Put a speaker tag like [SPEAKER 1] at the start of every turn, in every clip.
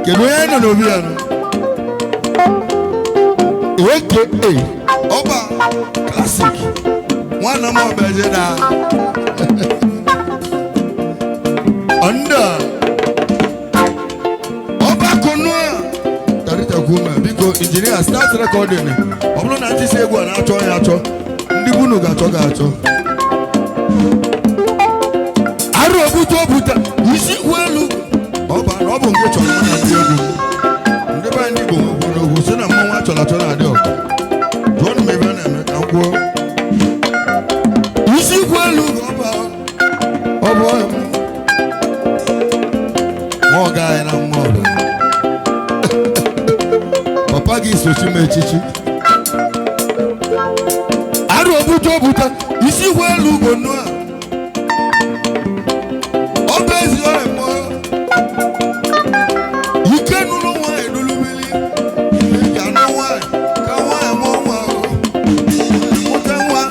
[SPEAKER 1] Kedu onye nọ n'obi ya nọ? Aka Ọba Classic, nwanne m ọbịaje na ọnda ọba konua tarịta kwume. Biko, injinia, start recording. Ọ bụrụ na ntịsi egwu a na-achọ ya achọ, ndị bunu ga-achọ ga-achọ arụ obute obuta isi kwụ elu. Ọba na ọ bụ nke chọrọ mụ na ndị egwu, ndị be anyị. Igbo nwekwu n'okwu si na mmanwụ achọrọ achọ na-adị ọgụ. Jụọ m ebe a na-eme ka m kwuo isi kwụ elu ka ọba ọ bụ ma ọ gaghị na mma. Ọba papa gị sochi m echichi arụ obute obuta isi kwụ elu bụ nnụa. Ọ bụ ezi ọrịa mmụọ ike nụrụ nwaanyị lụrụ mmiri eji anụ nwaanyị ka nwaanyị mụọ nwa, mụta nwa,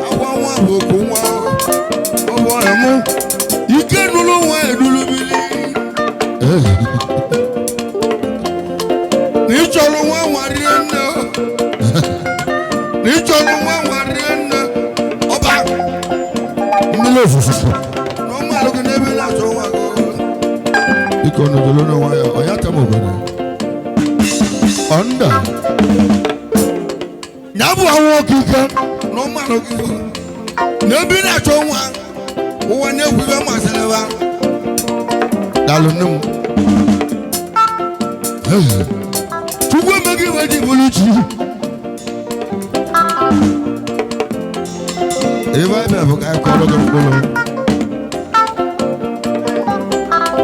[SPEAKER 1] akwa nwa bụ okwu nwa. Ọ bụ ọrịa mụ ike nụrụ nwaanyị lụrụ mmiri na ịchọrọ nwa nwa rie nne, na ịchọrọ nwa nwa rie nne. Ọba mmiri ofufufu na ọma alụghị n'ebe na-achọ nwa gị. Biko, nọdụlụ n'nwayọ. Ọya tam obodo ọnda ya bụ anwụ okike na ọma alụghị n'ebe na-achọ nwa. Ụwa na-egwu ibe masịrị ha. Daalụ nne m. Chukwu emeghị iwe ji bụrụ chi ebe anyị bịara bụ ka anyị kọrọ gị mkpụrụ.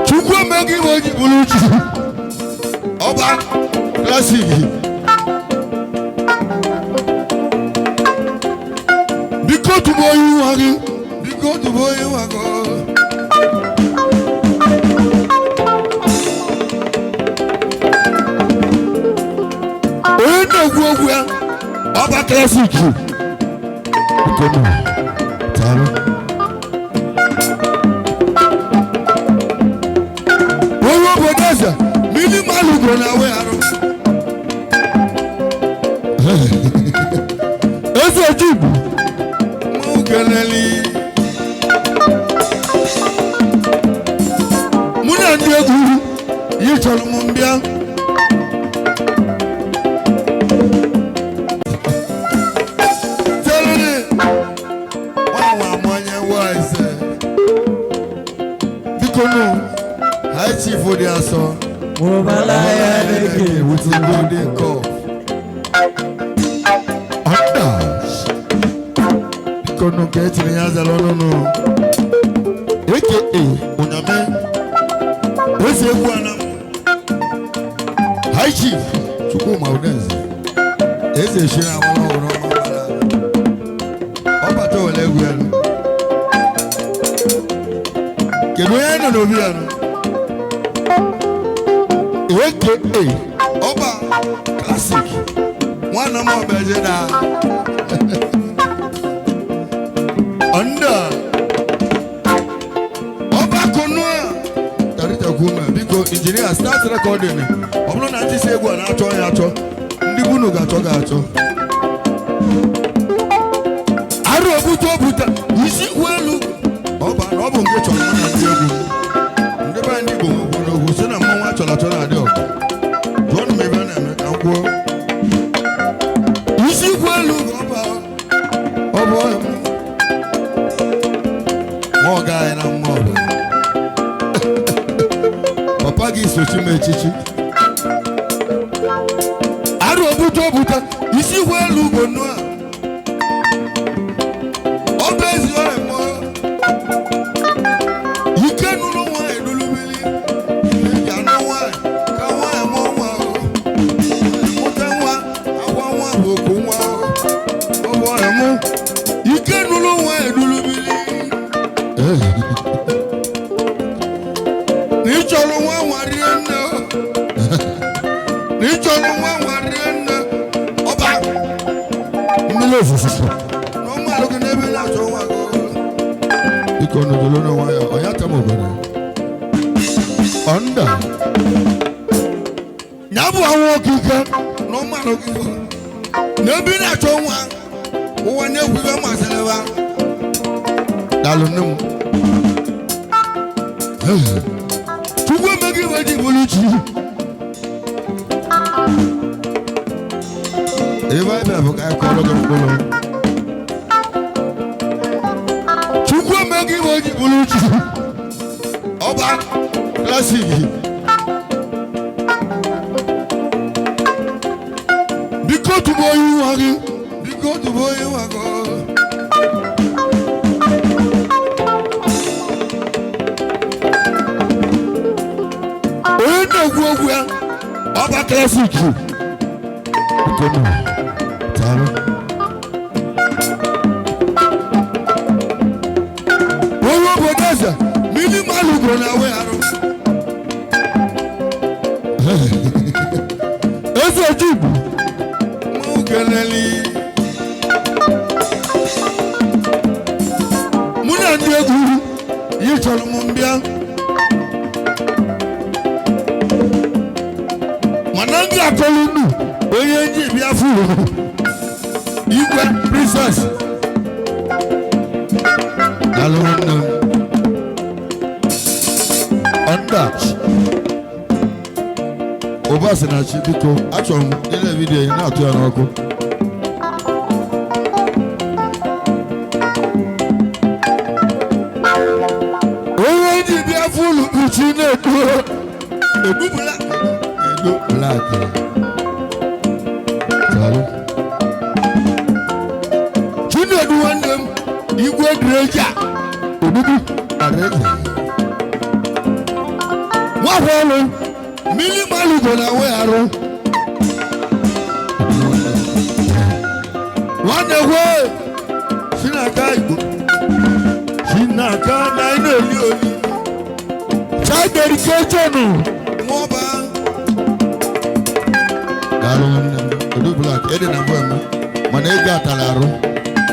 [SPEAKER 1] Chukwu emeghị iwe ji bụrụ chi. Ọba Classic, biko tụbụ onye nwa gị, biko tụbụ onye nwa gị. Onye na-ekwu okwu ya, Ọba Classic, biko nụ taalụ. Onye obodo eze mmiri malụgo na awe arụ eze ojigbo mmanwụ keleli mụ na ndị egwu yi chọrọ m mbịa. Telele nwa amanye wise. Biko nụ, high chief dị asọ.
[SPEAKER 2] Ụbalaya na-eke.
[SPEAKER 1] With the golden cup. Under. Biko nụ ka etinye ya zara ọnụnụ. Aka Onyame. Eze egwu anam. High chief Chukwuma Udenze. Eze shiri amara ọhụrụ ọma mara. Ọ bata were egwu ya nụ. Kedu onye nọ n'obi ya nụ? Aka Ọba Classic, nwanne m ọbịaje na ọnda ọba konua tarịta kwume. Biko, injinia, start recording. Ọ bụrụ na ntịsi egwu a na-achọ ya achọ, ndị bunu ga-achọ ga-achọ arụ obute obuta isi kwụ elu. Ọba na ọ bụ nke chọrọ mụ na ndị egwu, ndị be anyị. Igbo nwekwu n'okwu si na mmanwụ achọrọ achọ na-adị ọgụ. Jụọ m ebe a na-eme ka m kwuo isi kwụ elu ka ọba ọ bụ ma ọ gaghị na mma. Ọba papa gị sochi m echichi arụ obute obuta isi kwụ elu bụ nnụa. Ọ bụ ezi ọrịa mmụọ ike nụrụ nwaanyị lụrụ mmiri eji anụ nwaanyị ka nwaanyị mụọ nwa, mụta nwa, akwa nwa bụ okwu nwa. Ọ bụ ọrịa mụ ike nụrụ nwaanyị lụrụ mmiri na ịchọrọ nwa nwa rie nne, na ịchọrọ nwa nwa rie nne. Ọba mmiri ofufufu na ọma alụghị n'ebe na-achọ nwa gị. Biko, nọdụlụ n'nwayọ. Ọya tam obodo ọnda. Ya bụ anwụ okike na ụmụanụ gị na ebe ị na-achọ nwa ụwa na-egwu ibe masịrị ha. Daalụ nne m. Chukwu emeghị iwe ji bụrụ chi. Ebe anyị bịara bụ ka anyị kọrọ gị mkpụrụ. Chukwu emeghị iwe ji bụrụ chi. Ọba Classic. Biko tụbụ onye nwa gị. Biko tụbụ onye nwa gị. Onye na-ekwu okwu ya, Ọba Classic. Biko nụ, daalụ. Onye obodo eze, mmiri mmadụ gụrụ na awe arụ. Eze Ojukwu, mụ keleli. Mụ na ndị egwu yi chọrọ m mbịa. Mana ndị akọlụ nnu onye nji bịa furu igwe princess. Daalụ nwanne m. Ọnda. Ụba sị na chi, biko achọrọ m ile video yi na-atụ ya n'ọkụ. Onye ji bịa fụlụ uchi na-edu edubula edu black. Daalụ. Chinedu nwanne m, igwe dreja ogbugbu areja. Nwafọ ọlụ mmiri malugo na we arụ. Nwanne gwe Chinaka Igbo Chinaka na ị na-eli oli.
[SPEAKER 2] Child dedication.
[SPEAKER 1] Nwọba. Daalụ nwanne m, Odu Black, ịdị na mbụ eme mana ego atara arụ,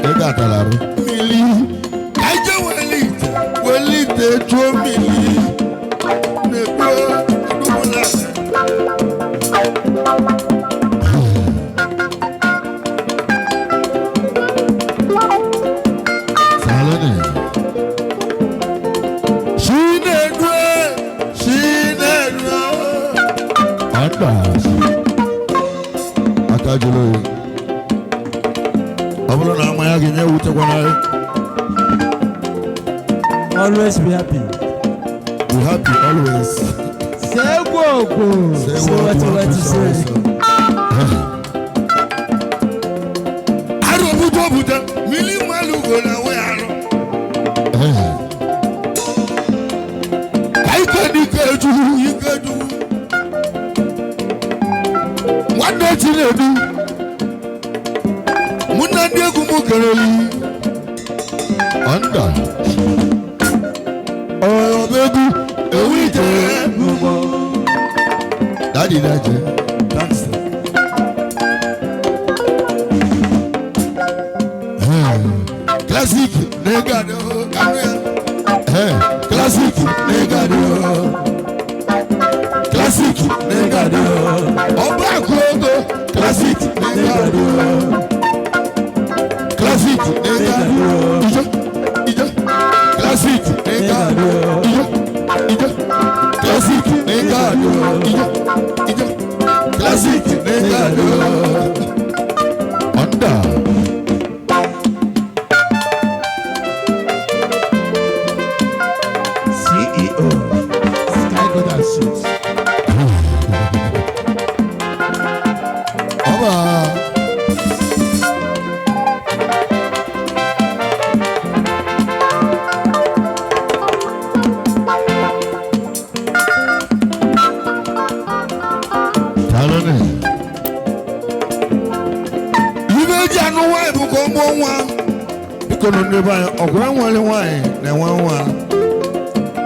[SPEAKER 1] ego atara arụ. Mmiri ka anyị jee welite welite juo mmiri na-ekpo Odu Black. Daalụ. Chinedu, Chinedu. Ọ̀dà. Aka jụrụ oyi. Ọ bụrụ na amanya gị nye ewutekwana ya.
[SPEAKER 2] Always be happy.
[SPEAKER 1] Be happy always.
[SPEAKER 2] Say gbogbo. Say what you want to say.
[SPEAKER 1] Arụ obute obute, mmiri mmadụ ugo na we arụ. Ka ike dị ike juru, ike juru. Nwanne Chinedu, mụ na ndị egwu m kelele. Ọnda. Ọbegwu, ewu ite.
[SPEAKER 2] Gbogbo.
[SPEAKER 1] Daddy Daje, thanks. Classic, nigga, no, classic, nigga, no. Classic, nigga, no. Ọba Akwogo, classic, nigga, no. Classic, nigga, no. Ijo, ijo. Classic, nigga, no. Ijo, ijo. Classic, nigga, no. Ijo, ijo. Classic, nigga, no. Under.
[SPEAKER 2] CEO. Sky Goddard Suits.
[SPEAKER 1] Ọba. Daalụ nị. Ibe eji anụ nwaanyị bụ ka ọ mụọ nwa. Biko nụ ndị be anyị, ọgwụ enwere nwaanyị na-enwe nwa.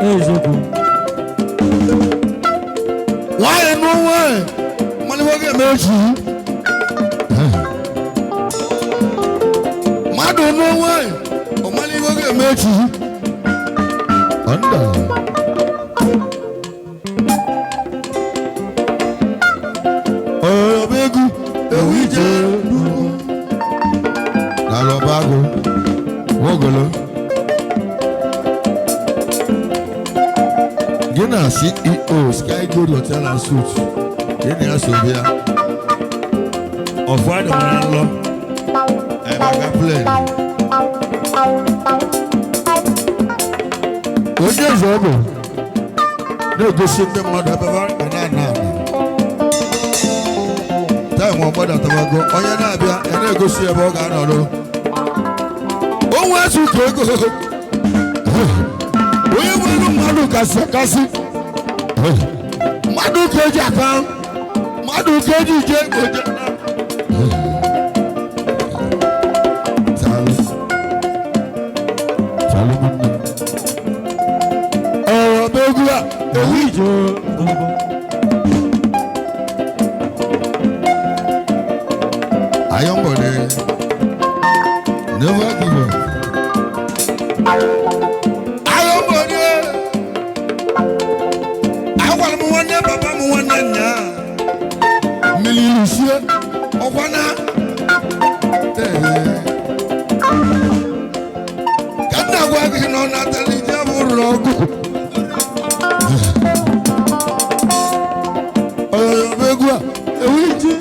[SPEAKER 2] Eziokwu.
[SPEAKER 1] Nwaanyị nụọ nwaanyị, mmanụ nwoke eme echi. Mmadụ nụọ nwaanyị, ọmalụ ihe ọ ga-eme echi. Ọnda. Ije n'ala ọba agụ nwogolo gị na CEO Sky Gold Hotel and Suites, gị na ya so bịa ọfụ adị mara nlọ anyị plane. Onye eze ọ bụ na-egosi ndị mmadụ ebe ha ga na-ana ana taịm ọgbadatabago, onye na-abịa ya na-egosi ebe ọ ga-anọdụ. O nwee ka ego onye nwere mmadụ kasị akasị, mmadụ ka eji aka, mmadụ ka eji ije oje. Daalụ. Daalụ nwanne m. Ọ̀rọ̀ m egwu a ewu
[SPEAKER 2] Ije ogologo.
[SPEAKER 1] Ayọ̀mbọ̀dé, never give up. Ayọ̀mbọ̀dé, agwara m nwanne papa m nwanne nna mmiri isie ọkwa na ka nna gwa gị na ọ natara ije bụ rụrụ ọgụ. Ọyọyọ m egwu a ewu ije.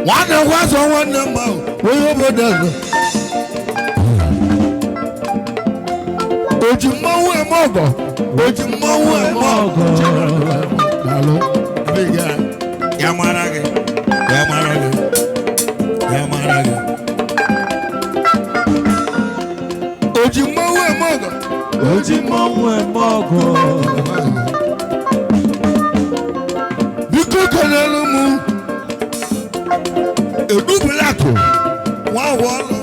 [SPEAKER 1] Nwanne gwazọ nwanne m ahụ onye obodo eze oji mmanwụ eme ọgọ, oji mmanwụ eme ọgọ. Daalụ. Ya mara gị, ya mara gị, ya mara gị. Oji mmanwụ eme ọgọ.
[SPEAKER 2] Oji mmanwụ eme ọgọ.
[SPEAKER 1] Biko kelelu m edubulakụ nwa ọlụ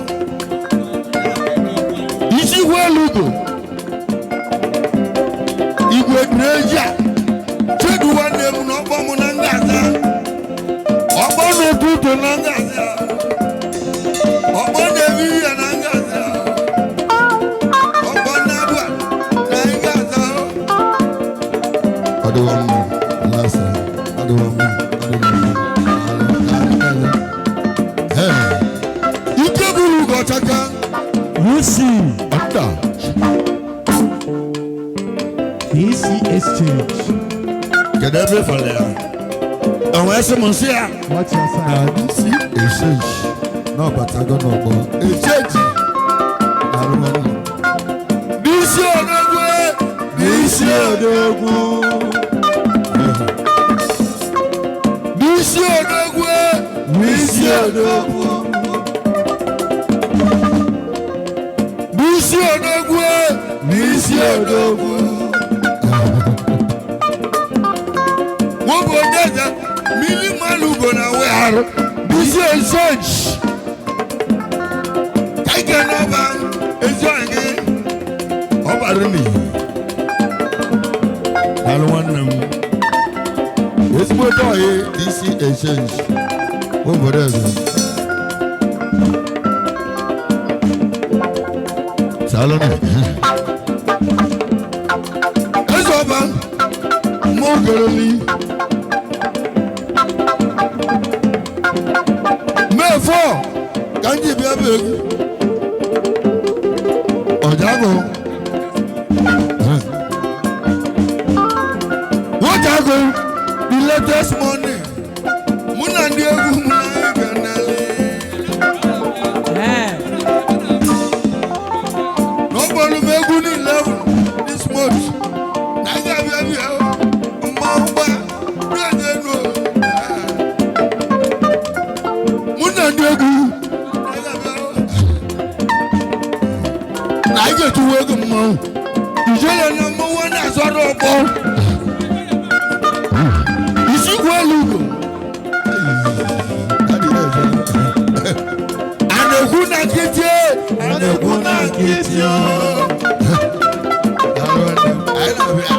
[SPEAKER 1] isi elu ugo igwe dreja chedu nwanne m na ọkpọ m na ngaza, ọkpọ n'ụtụtụ na ngaza, ọkpọ na-ehihie na ngaza, ọkpọ na-abụa na ngaza. Ọdịwa mma lasa, ọdịwa mma, ọdịwa mma. Ee, ike buru ụgọchaka.
[SPEAKER 2] UC.
[SPEAKER 1] Ọ̀dà.
[SPEAKER 2] DC Exchange.
[SPEAKER 1] Kedu ebe ịfọrọ ya? Enwee sị m nsị ya.
[SPEAKER 2] Watch your side.
[SPEAKER 1] DC Exchange n'ọbatago n'ọgbọ Exchange arụmanụ DC odogwu, DC
[SPEAKER 2] Odogwu.
[SPEAKER 1] DC odogwu, DC odogwu, DC odogwu, DC odogwu. Nwoke ojeje mmiri mmanụ ugo na we arụ DC Exchange ka ike n'ọba ezi ọyị gị ọ bara n'iyi. Daalụ nwanne m, ezigbo ọyị DC Exchange obodo eze. Daalụ nụ. Eze ọba mụ gereli May 4 ka m ji bịa bụ egwu ọjagụ nwoke the latest money mụ na ndị egwu mụ na anyị ga-enele.
[SPEAKER 2] Ee.
[SPEAKER 1] N'ọgbọlụ m egwu niile this month na anyị ga-abịa bịa mmanwụ gba na-eje enu mụ na ndị egwu anyị ga-abịa na anyị ga-etuwe ego mmanwụ ijele na mmanwụ na-azọrọ ọgbọ isi gwa elu ugo a na-ekwu na nkịtị, a na-ekwu na nkịtị. Anyị na-abịa.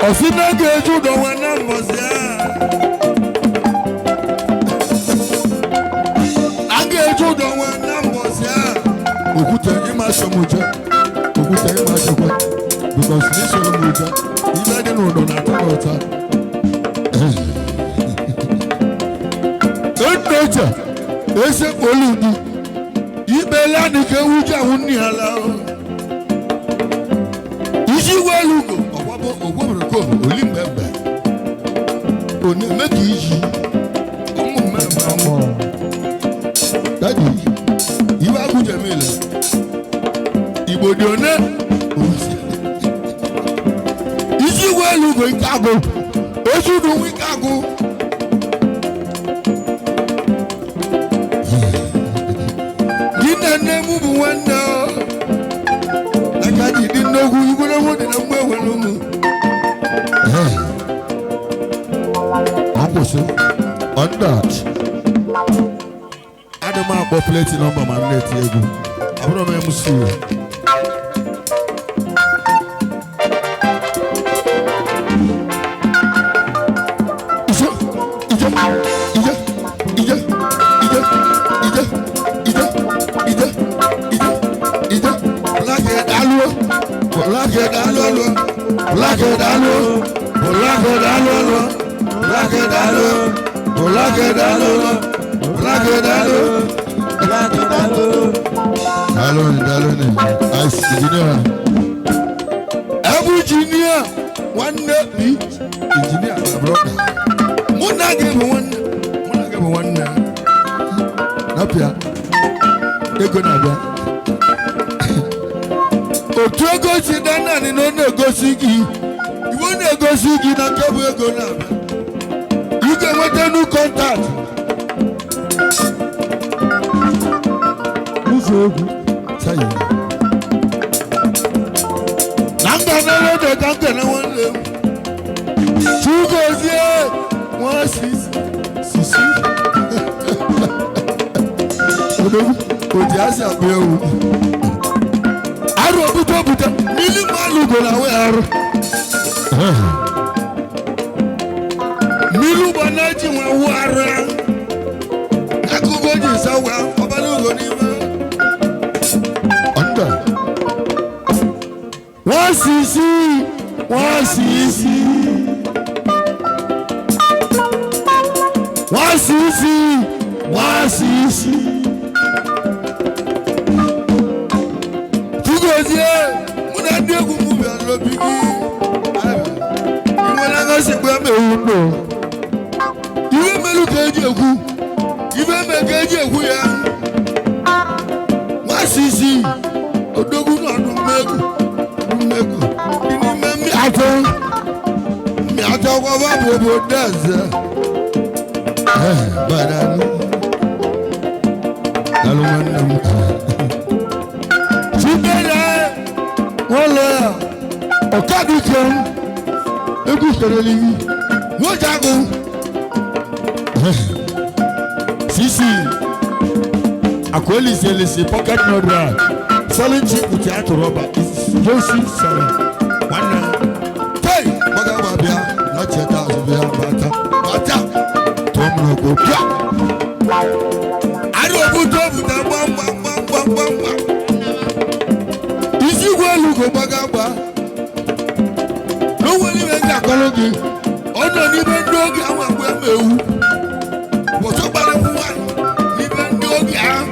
[SPEAKER 1] Ọsị na ga-eju ụdọ nwa na mbọsị a. A ga-eju ụdọ nwa na mbọsị a. Okwute ịma asọmụje, okwute ịma achekwa. Because n'isoro m ụja ibe dị n'ụdọ na-atọ m ụtọ. Nna oche esekpolu gị ikpe lanị ka ewu ji ahụ nne ya laa. Isi welu ugo ọgbabọ ogwomroko oli mgbe mgbe ọ na-eme ka iji ụmụ mmemme ọmụ dadi iwe agụjemile Igbo dị one. Isi welu ugo ike agụ ozu nwa ike agụ. Gị na nne m bụ nwanne o. Aka ji dị nnukwu igwere dị na mgbe enwere ụmụ. Ọ kwụsị on dot. Adị m akpọ plate number ma m na-eti egwu. Abụrụ m MC. Ije, ije, ije, ije, ije, ije, ije, ije, ije, ije. Black daalụ, black daalụ, black daalụ, black daalụ, black daalụ, black daalụ, black daalụ. Daalụ, daalụ, ice engineer. Ebu engineer, nwanne bi engineer na brother. Mụ na gị bụ nwanne, mụ na gị bụ nwanne. Napịa, ego na-abịa. Otu ego si dị naanị na ọ na-egosi gị iwe na-egosi gị na nke bụ ego na-abịa. Ị ga-enweta nu contact.
[SPEAKER 2] Ụzọ egwu.
[SPEAKER 1] Sayi. Na mba na ede ka nkene nwanne m. Chugozie nwa sisi. Odogwu oji asị akpụ ewu. Arụ obute obute mmiri mmanụ ugo na wee arụ. Mmiri ụgbọ na-eji nwe wụ arụ ya. Akụkọ ji nsa wee ọbara ugo n'ime. Ọ̀ndà. Wọ́n sì sí, wọ́n sì sí. Wọ́n sì sí, wọ́n sì sí. Tugozie, mụ na ndị egwu m bịara n'obi gị. I nwere aghasị mgbe m ewu ndụ. Ihe melu ka eji ekwu, ife eme ka eji ekwu ya. Wọ́n sì sí odogwu n'ọdụ mmegwu mmegwu dị n'ime mmịatụ mmịatụ ọgwaba bụ obodo eze. Badanụ daalụ nwanne m. Chidera nwụlọ ya ọkadike m egwu kerele gị nwoke agụ sisi akwelisi pocket nodra selling cheap with atụ rọba is Joseph selling nwanne tei gbaga gba bịa na cheta azụ bịa bata bata tụọ m n'okwu bịa arụ obuto obuta gbam gbam gbam gbam gbam gbam isi igwe elu ka gbaga gba n'onwere ihe ndị akọrọ gị ọ nọ n'ime ndị oge ahụ agba m ewu bọsọ gbara m nwaanyị n'ime ndị oge ahụ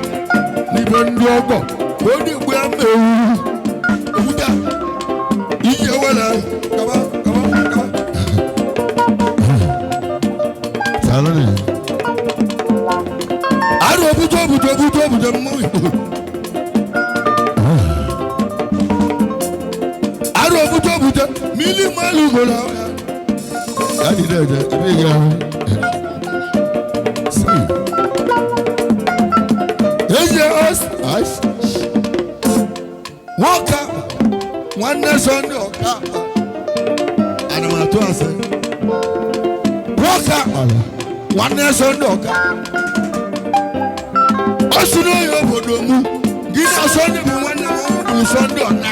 [SPEAKER 1] n'ime ndị ọgbọ ka ọ na-egbu ya mma ewu ewuta iji ewere kaba kaba kaba. Arụ obuto obuto obuto obuto mmanwụ Igbo. Arụ obuto obuto mmiri mmanụ ugoro ahụ ya. Daddy dẹ̀ jẹ́ ẹbí ìyá ahụ. See. Eze os ice. Nwoke nwanne Sunday ọka ana m atụ asị. Nwoke akpara nwanne Sunday ọka. Ọ si n'oyi obodo mụ gị na Sunday bụ nwanne m ọhụrụ Sunday ọna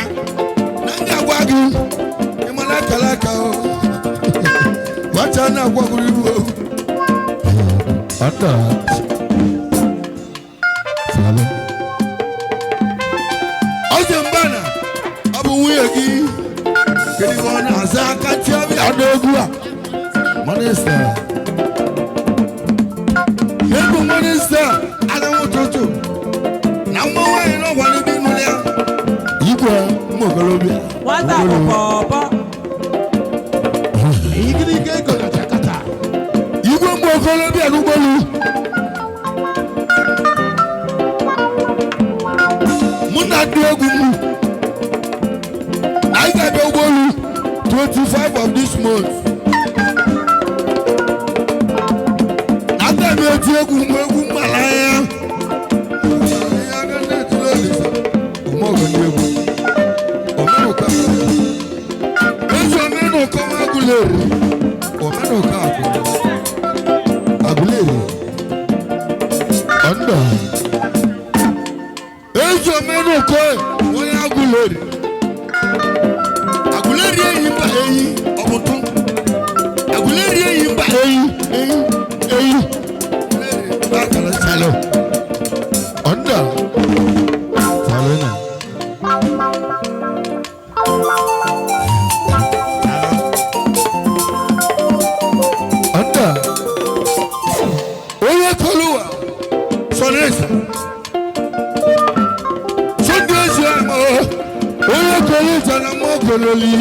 [SPEAKER 1] na ndị agwa gị ị mara akara aka o. Gbacha na agwagoro ibu o. Ọ̀dà. Salo. Ọjọ mbana, ọ bụ nwunye gị. Kedu ife ọ na-aza aka ntị ọbịa n'egwu a? Minista. Egwu minista anyanwụ ụtụtụ na mma nwaanyị n'ọgwa n'ebe ịnụ ya. Igwe ụmụ okorobịa.
[SPEAKER 2] Nwata bụ pọpọ.
[SPEAKER 3] Igirigi ego na Jakarta.
[SPEAKER 1] Igwe ụmụ okorobịa n'ụgbọelu. Mụ na ndị egwu m anyị ga-abịa ụgbọelu 25 of this month. Na aga m eti egwu m egwu mmalanya. Ọmọgọ ndị egwu. Omenụka. Ezi omenụka nwa Aguleri. Omenụka akụ. Aguleri. Ọndọ. Ezi omenụka onye Aguleri. Aguleri eyi mba eyi ọbụtụ. Aguleri eyi mba eyi eyi eyi. Akara salo. Ọndọ. Salo na. Ọndọ. Onye kọlụwa sọrọ. Sunday ezi ama onye kọlụ ịta na mma okololi.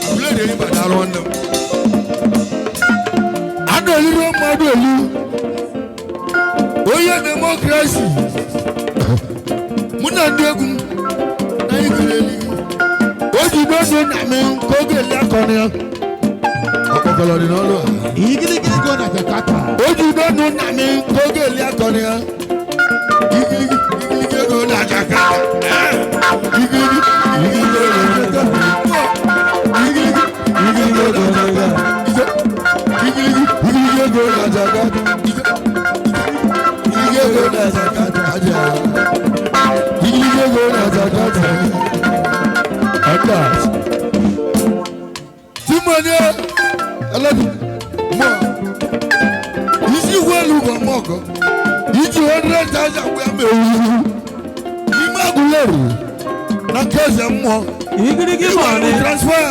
[SPEAKER 1] Aguleri eyi mba daalụ nwanne m. A na-eliri mmadụ elu. Onye democracy. Mụ na ndị egwu m na anyị keleli. O ji dodo na m ka oge eli akọ na ya. Ọkpọkọlọ dị n'ọlụ a.
[SPEAKER 3] Igirigi ego na Jakarta.
[SPEAKER 1] O ji dodo na m ka oge eli akọ na ya. Igirigi igirigi ego na Jakarta. Igirigi igirigi ego na Jakarta. Igirigi igirigi ego na Jakarta. Igirigi igirigi ego na Jakarta. Igirigi ego na Jakarta. Aja. Igirigi ego na Jakarta. Ọ̀dà. Tí mo ní ẹlẹ́dùn mọ́ isi wẹ́lú kọ̀ mọ́ ọ̀kọ́ iji 100,000 wee ma ewu n'ime Aguleri na nke eze mmụọ.
[SPEAKER 2] Igirigi
[SPEAKER 1] Ịgba
[SPEAKER 2] money.
[SPEAKER 1] Transfer.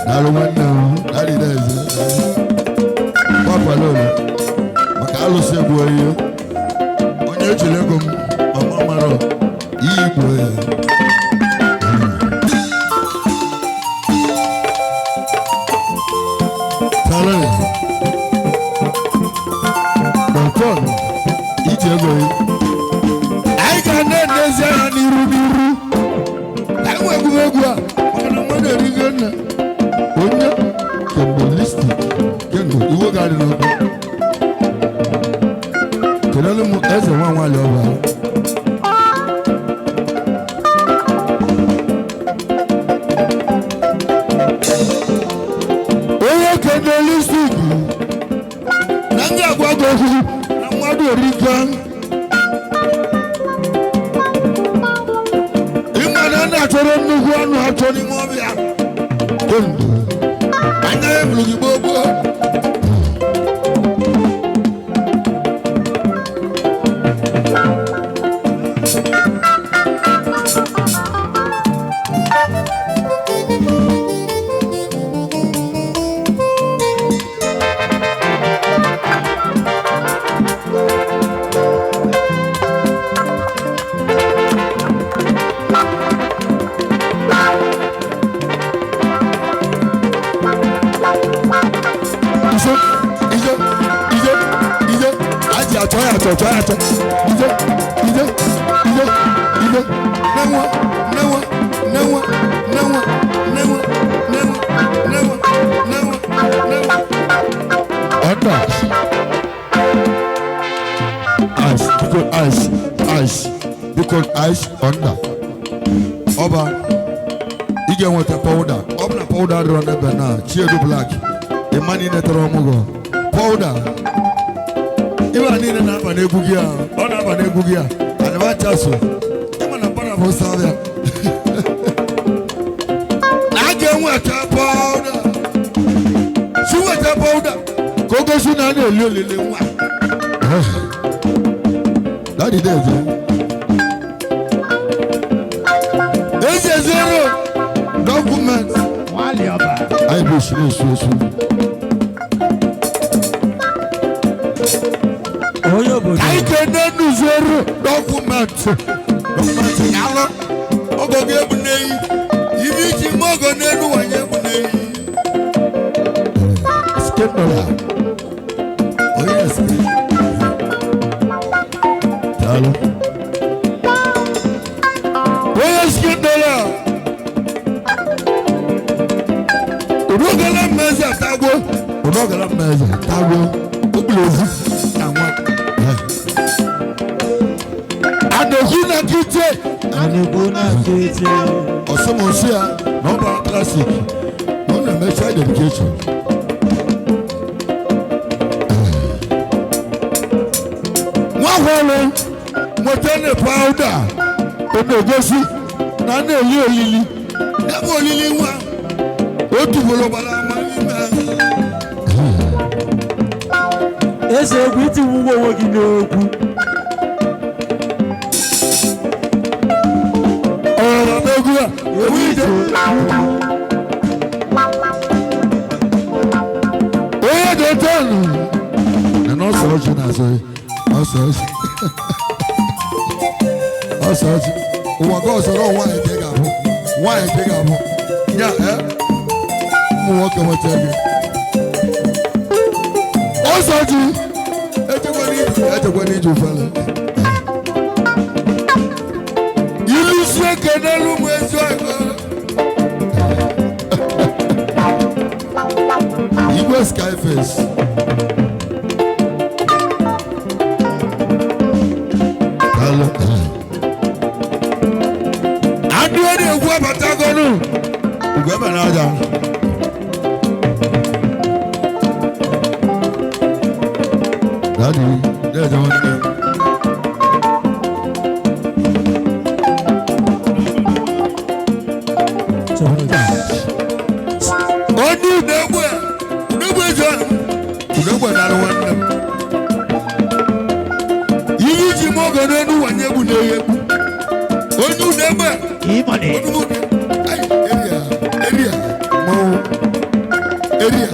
[SPEAKER 1] Daalụ nwanne m, daddy eze. Papa lolo maka alụsị egbu ihe onye ejiri ego m mama mara ihe igbo ya. Salary. Dọkọn iji ego ya. Anyị ga na-edezi anya n'iru n'iru. Anyị nwe egwuregwu a maka na mmadụ erigo nne. Onye kemgbe kemgbe iwe ga-adị n'ọkụ. Kelele m eze nwa nwanyị ọba. Onye kendelistik na ndị agwa gị okwu na mmadụ erika. Ịma na ndị achọrọ nnukwu ọnụ achọ n'ime ọbịa. Kemgbe anya ya bụrụ gị gboo gboo. Izo, izo, izo, izo. Aji achọ ya achọ, chọ ya achọ. Izo, izo, izo, izo. Nenwa, nenwa, nenwa, nenwa, nenwa, nenwa, nenwa, nenwa, nenwa. Ọ̀dà. Ice, because ice, ice, because ice under. Ọba, ị ga-enweta powder. Ọ bụ na powder adịrọ n'ebe na Chiedu Black. Ịma niile tọrọ ọmụgwọ. Powder. Ibe a niile na-aba n'egwu gị a, ọ na-aba n'egwu gị a. Adịba chaso. Ịma na mkpara bụ sabịa. Na a ga-enweta powder. Si nweta powder ka o gosi na a na-eli olili nwa. Daddy Dave. Eze zero document. Anyị bụ esi na-esu esu.
[SPEAKER 2] Onye obodo.
[SPEAKER 1] Ka anyị kene nụzuoru document. Document yalụ. Ogo gị ebu n'eyi. Ibe iji mma ogo n'elu wanye ebu n'eyi. Skendola. Onye esi. Daalụ. Onye skendola. Udogala mmezi atagbo. Udogala mmezi atagbo. Ogbulu ozu na nwa. Adokwu na kite.
[SPEAKER 2] Anegbu na kete.
[SPEAKER 1] Ọsọmọsí ya na ọ bara classic na ọ na-eme child education. Nwa hụrụ nweta na pawuda ọ na-egosi na a na-eli olili. Ya bụ olili nwa otu ugboro gbara ama n'ime.
[SPEAKER 2] Eze egwu itinye ụgwọ onwe gị n'okwu.
[SPEAKER 1] Ọ̀rọ̀ n'egwu a ewu ide. Onye dị tọọnụ na n'ọsọ ọchị na-azọ ya ọsọ ọchị ọsọ ọchị ụwa ka ọsọrọ nwaanyị ka ị ga-abụ, nwaanyị ka ị ga-abụ ya e ụmụ nwoke nweta gị ọsọ ọchị. Echekwana ije, echekwana ije ụfọdụ ilu si eke n'elu ụmụ ezi ọgụ. Igwe Skyface. Daalụ. Adị ọ na-egwu abatagonu. Ugwu ebe na-aja. Daddy, na-eje nwanne m. Onye udegbe, udegbe ezi ọnụ m. Udegbe na-alụ nwanne m. Ihe iji m oge n'elu wanye egwu na-eghe egwu. Onye udegbe.
[SPEAKER 3] E-money.
[SPEAKER 1] Onye ai, area, area, mmanwụ, area.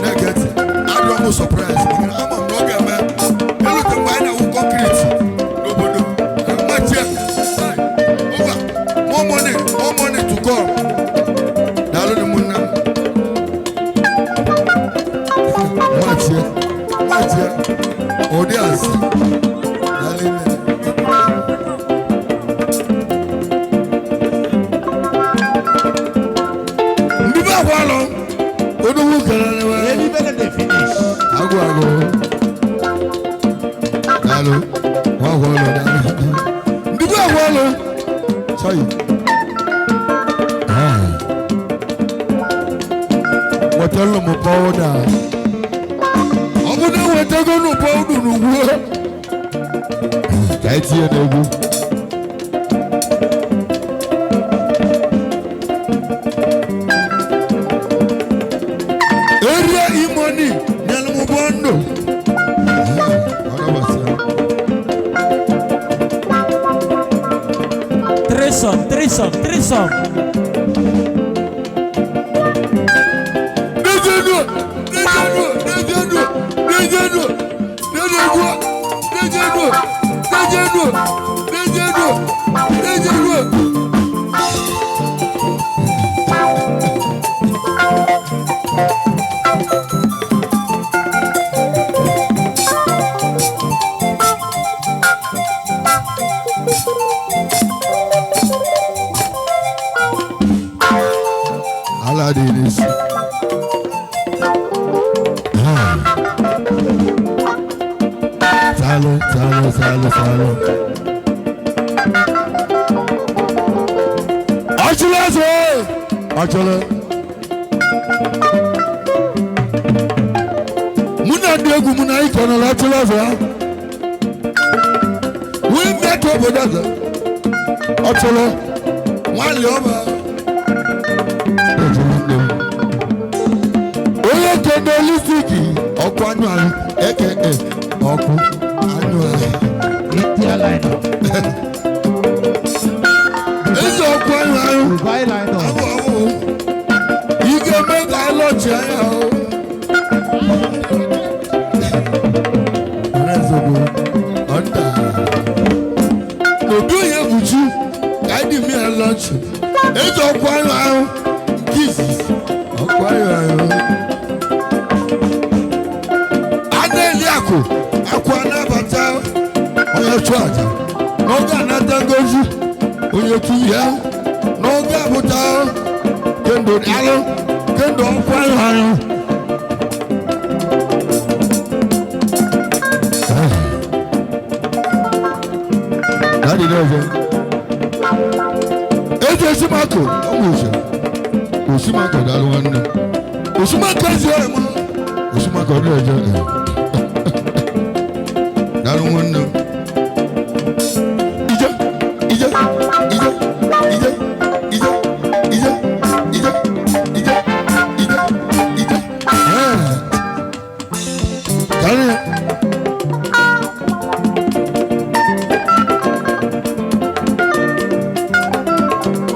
[SPEAKER 1] Na-ege ntị, adịrọ m surprise maka na ama m na ọ ga-eme. Elute mgbe anyị na-awụ concrete n'obodo. Mmachie, ai, over, more money, more money to come. Daalụ ụmụnne m. Mmachie, mmachie, ụdị asị. Daalụ nne. Ndị be akwalụ, odogwu kelere we.
[SPEAKER 3] Any better than finish.
[SPEAKER 1] Agụ agụ. Daalụ, nwa akwalụ, daalụ. Ndị be akwalụ. Sorry. Ah. Wetalụ m pawuda. Ọ bụ na ewetago nụ pawuda n'ugwu. Ka anyị tinye n'egwu. Area E-money nyere m bọndụ. Ọ dọbasịa.
[SPEAKER 2] Threesome, threesome, threesome.
[SPEAKER 1] Dejenu, dejenu, dejenu, dejenu, dejenu, dejenu, dejenu, dejenu, dejenu. Ala dị n'isi. Ah. Daalụ, daalụ, daalụ, daalụ. Ọchịrị eze! Ọchịrị. Mụ na ndị egwu mụ na anyị kenere ọchịrị eze ya. Wee mmetụ obodo eze. Ọchịrị. Nwanyị ọma. Onye kene lisiki ọkụ anyụ ahụ aka ọkụ anyụ ahụ.
[SPEAKER 3] India line up.
[SPEAKER 1] Eze ọkụ anyụ ahụ.
[SPEAKER 3] Dubai line up.
[SPEAKER 1] Awụ awụ. Branch eji ọkwa ahụ ahụ nke izizi ọkwa ahụ ahụ a na-eli akụ akụ anabata onye chụ aja n'oge anata ngozi onye tinye ya n'oge abụta kendo alụ kendo ọkwa ahụ ahụ. Daddy n'ọzọ eji osimako ọmụ ose osimako daalụ nwanne m osimako ezi ọrụ m osimako ọdị ọjọ daalụ nwanne m ije ije ije ije ije ije ije ije ije ije karịa.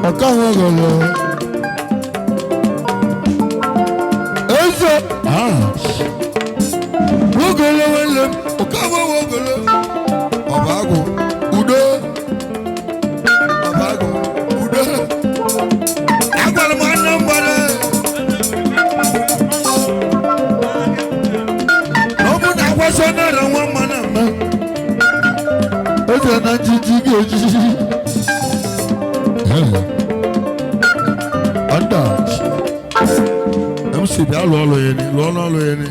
[SPEAKER 1] Ọ̀ká wọn gọ̀lọ̀ eze wogolo wele ọ̀ká wọn wogolo ọba agụ udo ọba agụ udo agwara m Anambra na ọ bụ na agwasọ nara nwa mma na mma eze na njiji ga-ejiji. Ọ̀dà MC bịa lụọ ọlụ ya ni lụọ n'ọlụ ya ni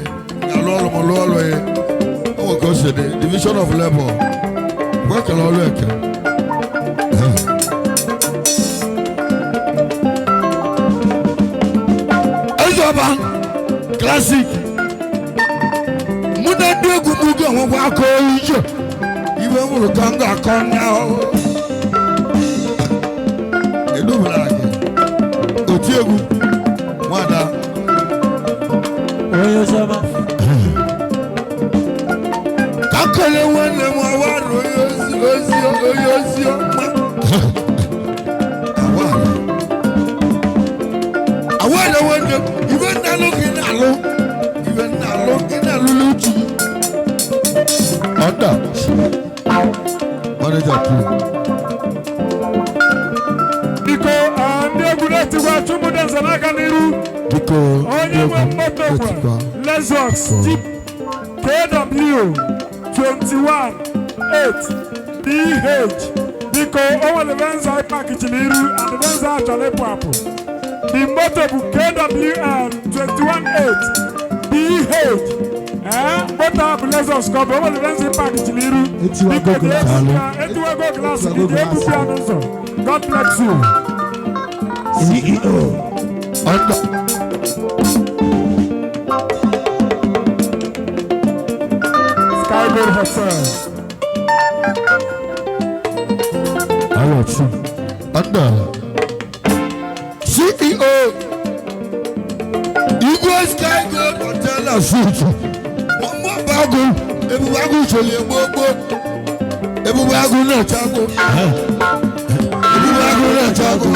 [SPEAKER 1] ya lụọ ọlụ m lụọ ọlụ ya o nwere ka o si dị division of labor gwa kele ọlụ eke. Eze ọba classic mụ na ndị egwu m ga-enwekwa aka ije iwe m hụrụ ka m ga-akọ na edobere gị oti egwu nwada.
[SPEAKER 2] Onye oziọma.
[SPEAKER 1] Ka kele nwanne m awarụ onye ozi ozi onye ozi ọma awarụ awarụ nwanne m ibe nna-alụ gị na-alụ ibe nna-alụ gị na-alụ n'uche ọ̀dà manager too.
[SPEAKER 4] Biko, ndị egwu na-etigwa chụmụ dansa n'aka n'iru.
[SPEAKER 1] Biko
[SPEAKER 4] Onye nwe moto
[SPEAKER 1] etikwa
[SPEAKER 4] bụ Lexus Jeep KW 21 8 DH. Biko, o nwere Venza pakichiri iru and Venza achọrọ ịpụ apụ. The moto bụ KWN 21 8 DH. Ee, moto a bụ Lexus ka ọ bụ o nwere Venza pakichiri iru.
[SPEAKER 2] Etiwago
[SPEAKER 4] Biko,
[SPEAKER 2] glass.
[SPEAKER 4] etiwago glass gị
[SPEAKER 2] Etiwago
[SPEAKER 4] jee
[SPEAKER 2] glass.
[SPEAKER 4] bupu ya n'ụzọ. God bless you.
[SPEAKER 3] CEO.
[SPEAKER 1] Ọ̀dà
[SPEAKER 4] Skyboard Hotel.
[SPEAKER 1] Alọtí. Ọ̀dà CEO Igwe Sky Gold Hotel and Suites. Wọ́n mú ọ̀bágun ebube agụ ìṣòlè gbogbo ebube agụ náà chago ebube agụ náà chago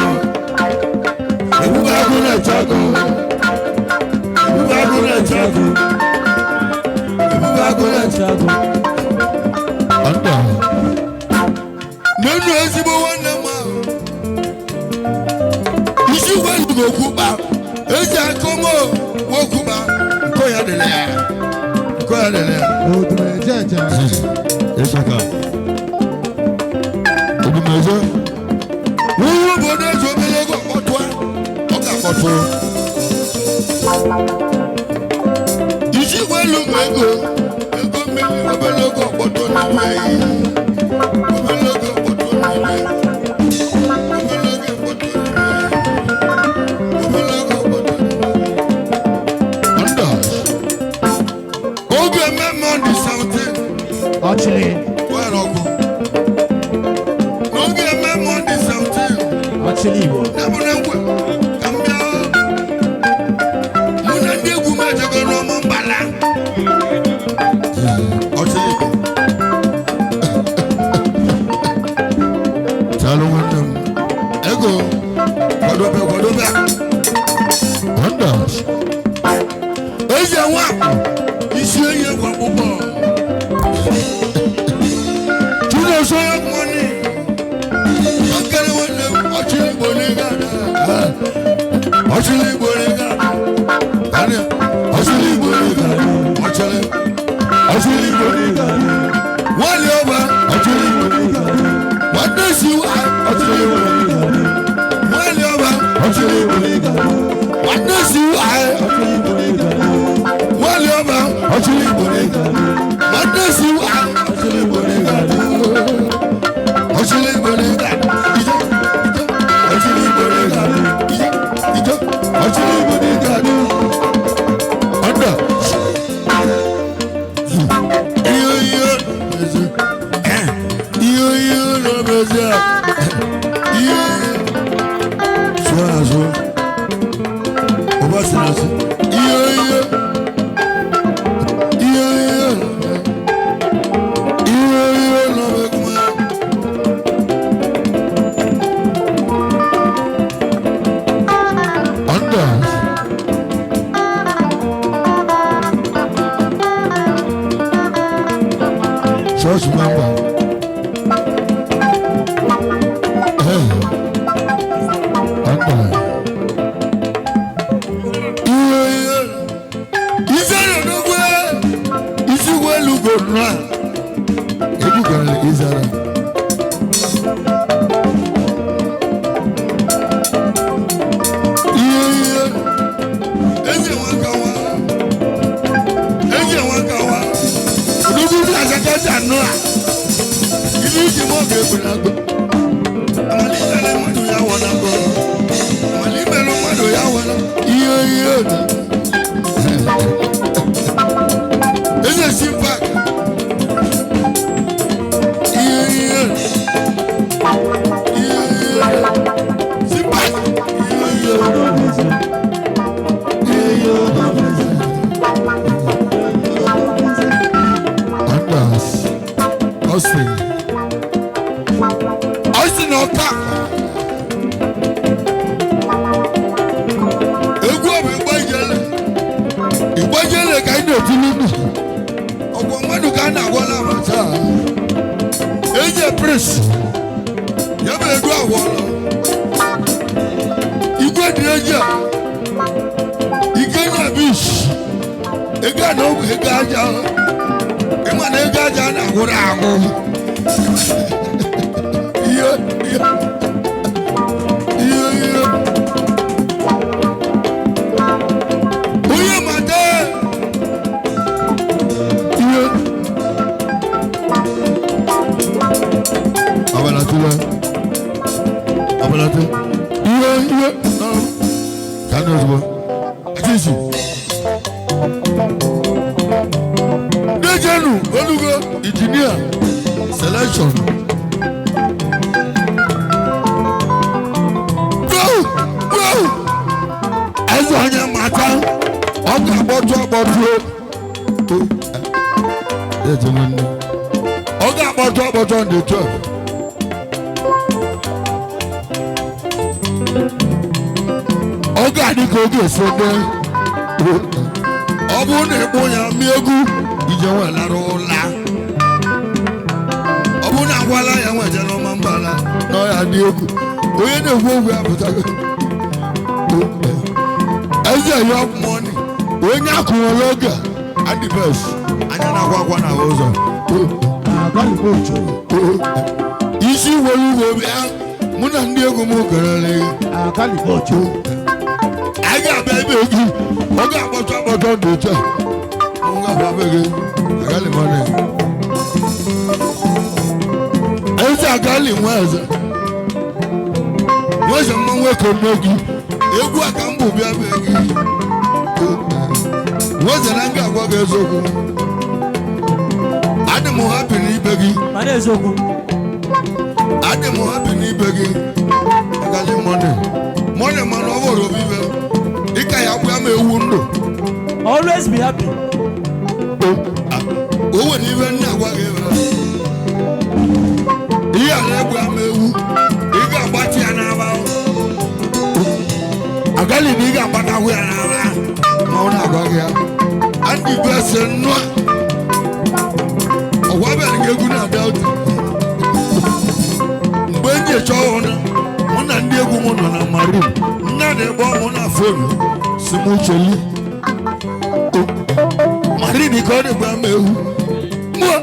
[SPEAKER 1] ebube agụ náà chago ebube agụ náà chago ebube agụ náà chago. Ọ̀dà nínú ezigbo nwanne m ahụ isi welugo kwukpa eji akọmọ wokwukpa nkọ ya dịrị ya nkọ ya dịrị ya.
[SPEAKER 2] Odumejeje.
[SPEAKER 1] Ịsaka odumeje wúwo obodo eji obere ego kpọtụ ọ ga-akpọtụ isi welugo ego ego mmiri obere ego kpọtụ n'ime ya obere ego kpọtụ n'ime ya obere ego kpọtụ n'ime ya obere ego kpọtụ n'ime ya. Ndọs. Oge mmemme ọ dị 17
[SPEAKER 3] Ọchịrị.
[SPEAKER 1] were ọkụ n'oge mmemme ọ dị 17
[SPEAKER 3] Ọchịrị Igbo.
[SPEAKER 1] ya bụ na nkwe ka m bịa mụ na ndị egwu m ejego n'ọma mbala ọchịrị Igbo. Daalụ nwanne m ego kwadobe kwadobe wonders eze nwa isi enyi egwu akpụkpọ Chinonso ya money. Akere nwanne m ọchịrị. Nwanne si ọchịrị Igbo nwanne ọba ọchịrị Igbo nwanne si nwanne ọba ọchịrị Igbo nwanne si ọchịrị Igbo ọchịrị Igbo ije ọchịrị Igbo ije ije ọchịrị Igbo ọdọ iyo iyo iyo iyo lọbẹsẹ iyo sọ azọ ọba sinasi iyo iyo iyo iyo iyo iyo lọbẹ kuma. Ọdọ. Church member. Hey. Ọ̀dà. Iye iye. Izere n'ogwe. Isigwe elugo nua. Ebugara izara. Iye iye. Eze nwa ka nwa. Eze nwa ka nwa. Odogwu bí asakọta nua. Ibi iji mọ ga-egbu na-agụ. Amali imelu mmadụ ya wọ na-agụ. Amali imelu mmadụ ya wọ na. Ihe ihe na. Eze si pak. Ihe ihe. Ihe ihe. Si pak. Ihe ihe. Ihe ihe. Anders. Austin. Austin ọka. Egwu ọ bụ ịgba ijele. Ịgba ijele ka anyị na-eti n'ugwu. Ọgwụ mmadụ ka a na-agwala ama taa. Eje prince. Ya bụ edu agwọla. Igwe dị eje. Ike na bish. Ego a na ọgwụ ego aja. Ịma na ego aja na-agwụrụ agwụ. Ihe ihe ihe ihe. Onye mata ihe. Abalatụla. Abalatụ. Ihe ihe. Ka ndị ozugbo. Atisi. Dejenu Olugo engineer selection. Go go. Eze onye mata ọ ga-akpọtụ akpọtụ o. Eze nwanne. Ọ ga-akpọtụ akpọtụ on the 12. Ọ ga-adị ka oge esi dị. Ọ bụrụ na ịkpụ ya mmịa egwu ije nwe lara ụla. Ọ bụrụ na agwala ya nwe je n'ọma mbala na ọ ya dị egwu. Onye na-ekwu okwu ya pụtago. Eze ya money. Onye akwụwara oge a adị best. Anya na-akwa akwa na ụzọ. Isi were ugbo bịa mụ na ndị egwu m kerele. Anyị ga-abịa ebe gị. Ọ ga-akpọtụ akpọtụ dị otu a. Mụ ga-abịa be gị. Agali money. Eze agali nwa eze. Nwa eze mmanwụ eke nne gị. Egwu a ka m bụ bịa be gị. Nwa eze na m ga-agwa gị eziokwu. Adị m happy n'ibe gị.
[SPEAKER 2] Mana eziokwu.
[SPEAKER 1] Adị m happy n'ibe gị. Agali money. Money mana ọ bụrụ obi ibe. Dịka ya gwa m ewu ndụ.
[SPEAKER 2] Always be happy.
[SPEAKER 1] O nwere ibe nna agwa gị ebe. Ihe a na-egwu ama ewu. Ị ga-agbatị ya n'aba. Agali na ị ga-agbatakwu ya n'aba. Ma ọ na-agwa gị ya. Andị bese nnụa. Ọgwa bịara gị egwu na Delta. Mgbe m ji chọọ ọhụrụ, mụ na ndị egwu m nọ na Marin. Nna na-egbe ọmụ na fonu. Si m cheli. Marin ka ọ na-egbu ama ewu. Mụọ.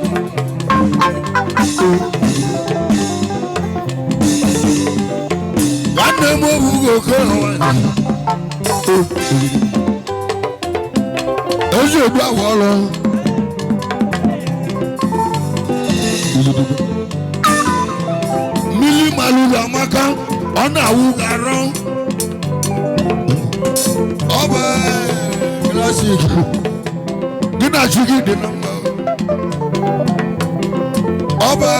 [SPEAKER 1] Nwa oke ezi ogbu ahụ ọrụ mmiri malụrụ amaka ọ na-awụ arụ ọ bụ klasik gị na chi gị dị na mma ọ bụ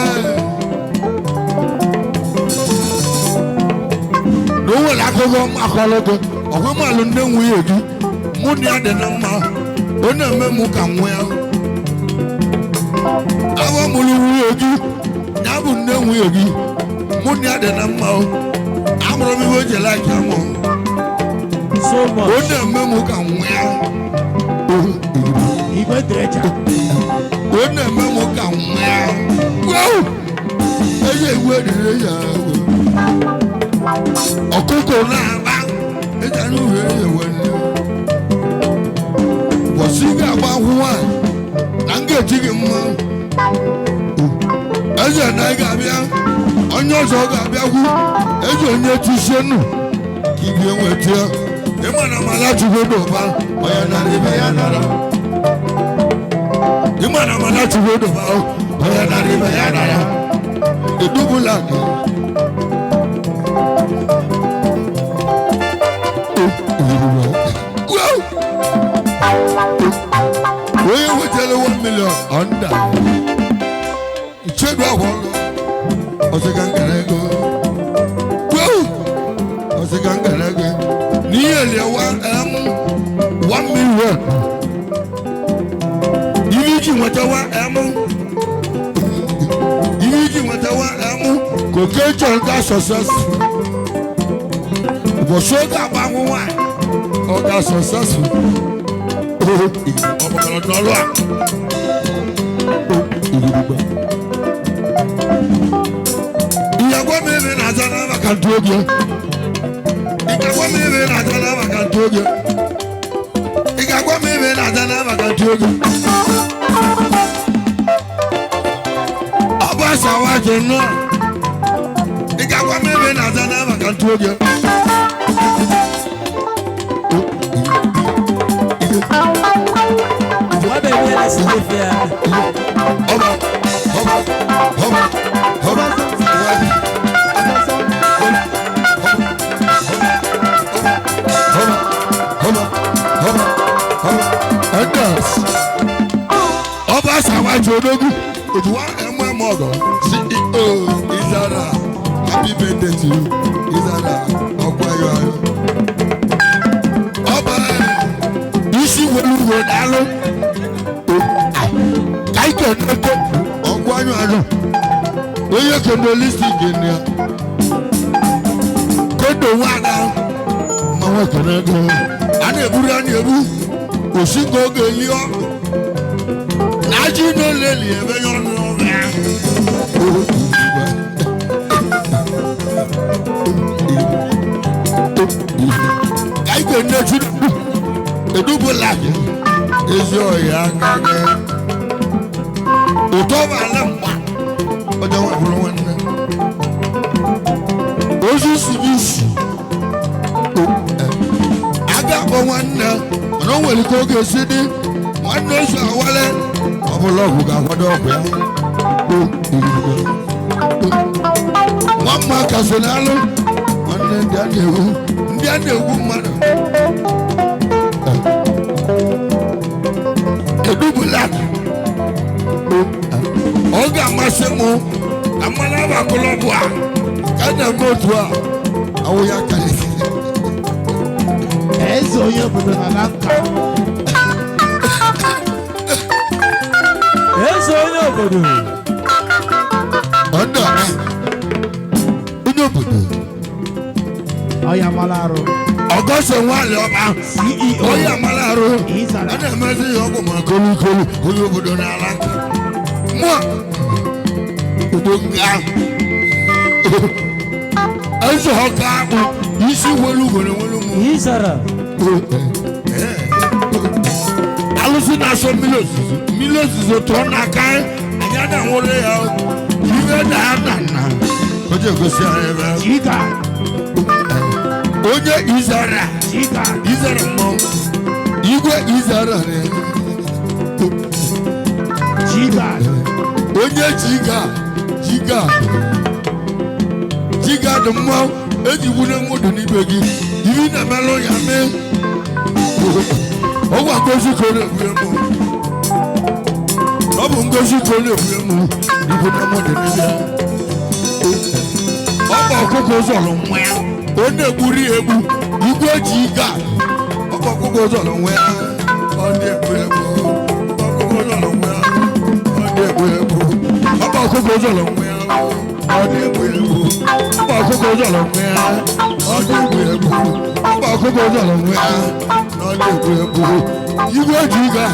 [SPEAKER 1] na o nwere akụkọ akọrọ gị ọkwa malụ nne nwunye gị mụ na ya dị na mma ọ na-eme mụ ka nwa ya awọ mụrụ nwunye gị ya bụ nne nwunye gị mụ na ya dị na mma o amụrụ m ihe o ji laiki amụ
[SPEAKER 2] So
[SPEAKER 1] ọ
[SPEAKER 2] much.
[SPEAKER 1] na-eme mụ ka nwa ya
[SPEAKER 3] Igwe dịrịcha.
[SPEAKER 1] ọ na-eme mụ ka nwa ya Wow! Eye iwe rire ya ewe ọkụkọ na-agba ịja n'uhe ewe nne bọsị ga-agba nwa na m ga-eti gị mma eze na ị ga-abịa onye ọzọ ga-abịakwu eze onye tisie nụ ka ị ga-enweta ya ịma na mala chukwu dị ụba onye nara ibe ya nara ịma na mala chukwu dị ụba onye nara ibe ya nara edubula gị. Wow! Onye wetara 1 million under ichedu ahụ ọlụ ọsịka nkara ego. Wow! Ọsịka nkara ego n'ihe lie 1 million ihe iji nweta 1M ihe iji nweta 1M ka oke chọrọ ga success ụbọchị oge agbanwe nwanyị ọ ga successful ọ gbakọrọ n'ọlụ a ìyàgbọ́ mi rìn n'aja náà maka ntụ oge ìyàgbọ́ mi rìn n'aja náà maka ntụ oge ìyàgbọ́ mi rìn n'aja náà maka ntụ oge. Ọ bụ asawa jụ nnọọ ìyàgbọ́ mi rìn n'aja náà maka ntụ oge.
[SPEAKER 2] Wọ́n bẹ̀ bí ẹlẹ́sìn lè fi ẹ̀.
[SPEAKER 1] Ọba ọba ọba ọba ọba. Ọba ṣàwájú ológun òtún ẹmú ẹmú ọgọ CEO Izara happy birthday to you Izara ọkọ ayọ̀ ayọ̀. Ọba isi welu wo daalụ kaike nnukwu ọkọ ayọ̀ ayọ̀ onye kendolistik ni ya kodo nwaada mmanwụ ekene ego a na-eburu a na-ebu osi ka oge lie na ajị n'oleli ebe ya ọnụ ọbịa. Ka anyị ga-enye Chukwu edubula gị ezi ọhịa aka gị ụtọ bụ ala mgba ọjọọ nwa bụrụ nwanne ozu si gị isi a ga-akpọ nwanne mana o nwere ka ọ ga-esi dị nwanne ozu awale ọ bụla ọgwụ ga-akwado ọgwụ ya nwa mma ka so n'alụ nwanne ndị a na-egwu ndị a na-egwu mmadụ edubula ọ ga-amasị m ka mmanụ agbakọlọbụ a ka a na-eme otu a awụ ya karịsịrị.
[SPEAKER 3] Eze onye obodo na na nka.
[SPEAKER 2] Eze onye obodo.
[SPEAKER 1] Ọ̀dọ̀ onye obodo
[SPEAKER 3] Ọya mara arụ.
[SPEAKER 1] ọgọsọ nwanyị ọba
[SPEAKER 3] CEO.
[SPEAKER 1] onye amala arụ
[SPEAKER 3] Izara.
[SPEAKER 1] a na-emezi ya ọgwụ ma kolikoli onye obodo n'ala mụọ ugbo nga eze ọka akpụ isi welu ugoro welu mụ
[SPEAKER 2] Izara.
[SPEAKER 1] alụsị na-asọ mmiri ozuzo mmiri ozuzo tụọ n'aka anyị a na-anwụrụ ya ibe daa na nna o ji egosi anyị ebe
[SPEAKER 3] Chiga.
[SPEAKER 1] Onye Izara Izara mmọnwụ igwe Izara onye jiga jiga jiga dị mmanwụ eji wune mmadụ n'ibe gị iri na-emelụ ya mee ọgwa ngozi ka ọ na-egbu emu ọ bụ ngozi ka ọ na-egbu emu igwe na mmadụ n'ibe ọ bụ ọkụkọ ụzọrọ nwa ya ọ na-egburi ya egbu igwe jiga ọ bụ ọkụkọ ụzọrọ nwa ya ọ na-egbu egbu ọkụkọ ụzọrọ nwa ya ọ na-egbu egbu ọ bụ ọkụkọ ụzọrọ nwa ya ọ na-egbu egbu ọ bụ ọkụkọ ụzọrọ nwa ya ọ na-egbu egbu ọ bụ ọkụkọ ụzọrọ nwa ya ọ na-egbu egbu igwe jiga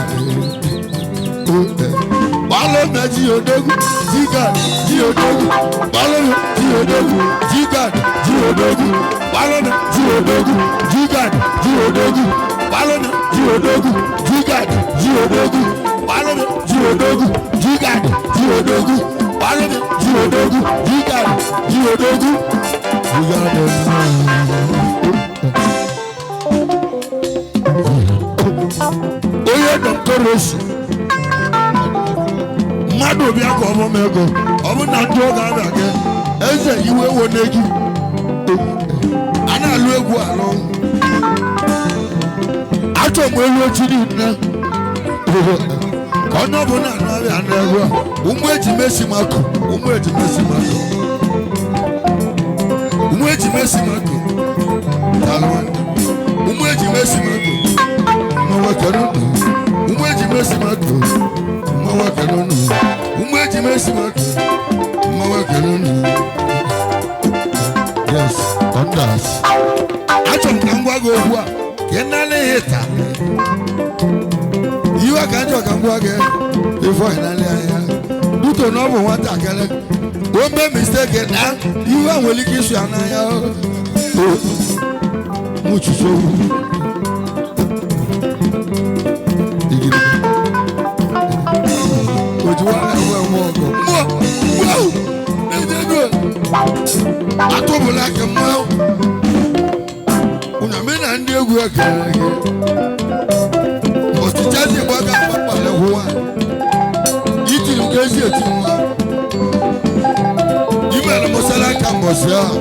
[SPEAKER 1] gbalụ na ji odogwu jiga ji odogwu gbalụ na ji odogwu jiga ji odogwu gbalụ na ji odogwu jiga ji odogwu gbalụ na ji odogwu jiga ji odogwu gbalụ na ji odogwu jiga ji odogwu gbalụ na ji odogwu jiga ji odogwu jiga dị mma. Onye dọktọrọsi mmadụ bịa ka ọ bụ m ego ọ bụ na ndị oge abịa gị eze iwe wo n'egi a na-alụ egwu alụ achọ m elu ochi niile ka onye ọbụla anụ abịa n'egwu a ụmụ ejimesi makụ ụmụ ejimesi makụ ụmụ ejimesi makụ daalụ nwanne ụmụ ejimesi makụ mmanwụ ekene unu ụmụ ejimesi makụ mmanwụ ekene unu ụmụ ejimesi makụ mmanwụ ekene unu. Yes, thunders. Achọrọ m ka m gwa gị okwu a ka ị nara ihe taa iwe ka njọ ka m gwa gị ifo ị nara anya duto na ọ bụ nwatakịrị o mee mistake na iwe a nwere ike isu ya n'anya mụchiso ojú wa ẹwọ ẹwọ ọgọ mọ wọọ ẹdẹdọ atọbọlá kẹ mọ onyame na ndị egwu ekere gị ọchịcha si gbaga akpakpala hụwa itiri ka esi eti nwa imere mụsara aka mbọsị ahụ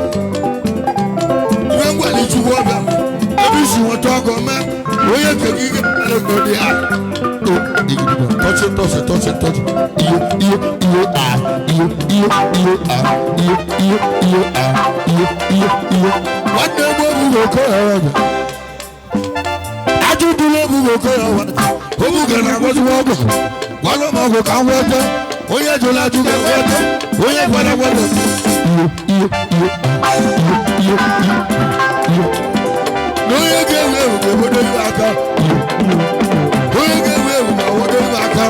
[SPEAKER 1] ibe ngwali chukwu ọbịa ebe isi nweta ọgọ mee onye kere gị ga-ekere gị ha tọ́sí tọ́sí tọ́sí tọ́sí iyo iyo iyo a iyo iyo iyo a iyo iyo iyo a iyo iyo iyo. Nwanne m obugo okoya ọbịa ajụdụla obugo okoya ọbịa obugo na-agwọzikwa ọgwụ gwalụ m ọgwụ ka m nweta onye jụrụ ajụ ga-enweta onye gwara gwara iyo iyo iyo a iyo iyo iyo iyo na onye ga-ewu ewu ga-ebodo ibe aka onye ga-ewu ewu ga-awodo ibe aka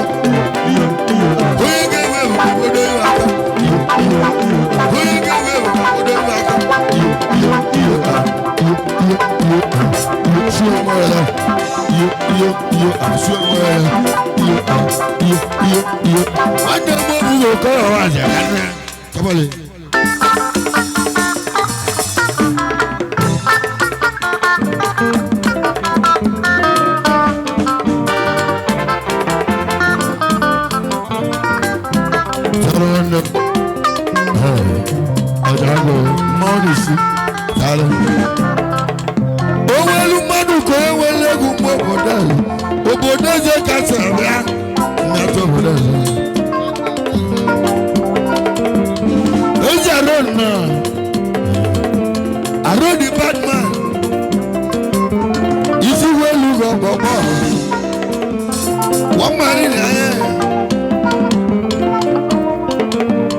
[SPEAKER 1] onye ga-ewu ewu ga-awodo ibe aka onye ga-ewu ewu ga-awodo ibe aka iyo iyo iyo iyo iyo iyo su ọmọ rẹ iyo iyo iyo asu ọmọ rẹ iyo iyo iyo iyo nwanne m obi ga-ekọ ọrụ aja kabali. Owelu mmadụ ka ewele egwu mgbe obodo obodo eze kasị abịa mmetụ obodo eze eze aron na aron the bad man isi welu gbọgbọgbọ wọ́n máa rí ní ayé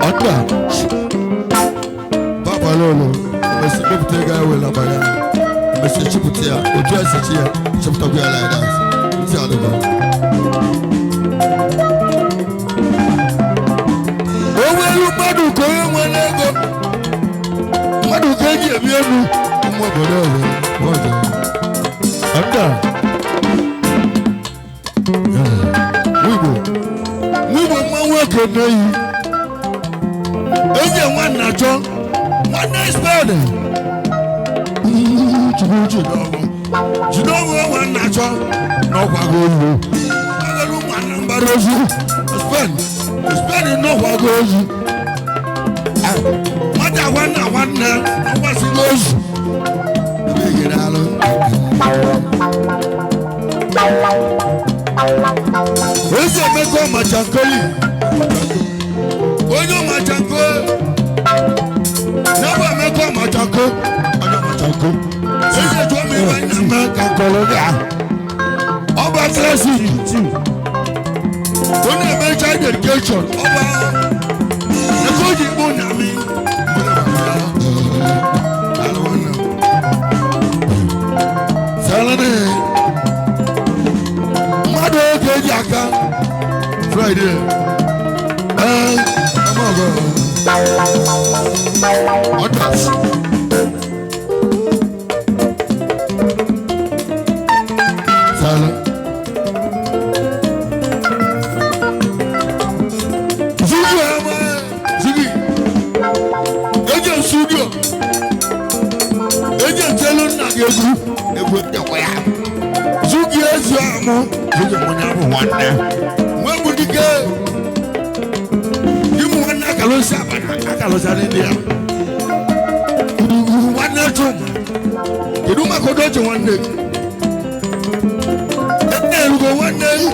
[SPEAKER 1] ọ̀dà bàbá lọ́lọ́ ẹ̀sìn dókítà ẹ̀gá ẹ̀wẹ̀ làbàyà ẹ̀sìn chipụta ya otu esi chi ya chịpụtakwa ya like that ntị adịba. Onwelu mmadụ ka onye nwere ego mmadụ ka eji ebi elu ụmụ obodo ọzọ ọzọ ọdà nwigbo nwigbo mmanwụ ekene yi eze nwanne achọ nwanne spede. Chukwu jide ọgwụ jide ọgwụ onwe nna achọ n'ọkwago ozu agara ụmụ Anambra ozu Spain Spain n'ọkwago ozu nwata nwanne nwanne n'ọkwasịghị ozu ebe egere alụ. Eze Emeka Ọmachankoli, onye Ọmachanko, n'ebe Emeka Ọmachanko, onye Ọmachanko, eze jụọ m iwe nna m ka nkọrọ gị ahụ. Ọba classic, ọ na-eme child education, ọba eke o ji kpụ nyamị. Salani, mmadụ oge eji aka Friday, ee, ọmọgọ, ọdọs. Salani. Zugu ama Zugu. Eje studio. Eje ntelu nna gị egwu. Egwu ekwe ya. Zugu ezu amụ. Zugu mụ ya bụ nwanne. Nwe bụ dike. Ịmụ nwanne akalụsi abana akalụsi ndị ya. Ugwu nwanne chụma. Kedu maka odochi nwanne gị? Nne erugo nwanne gị.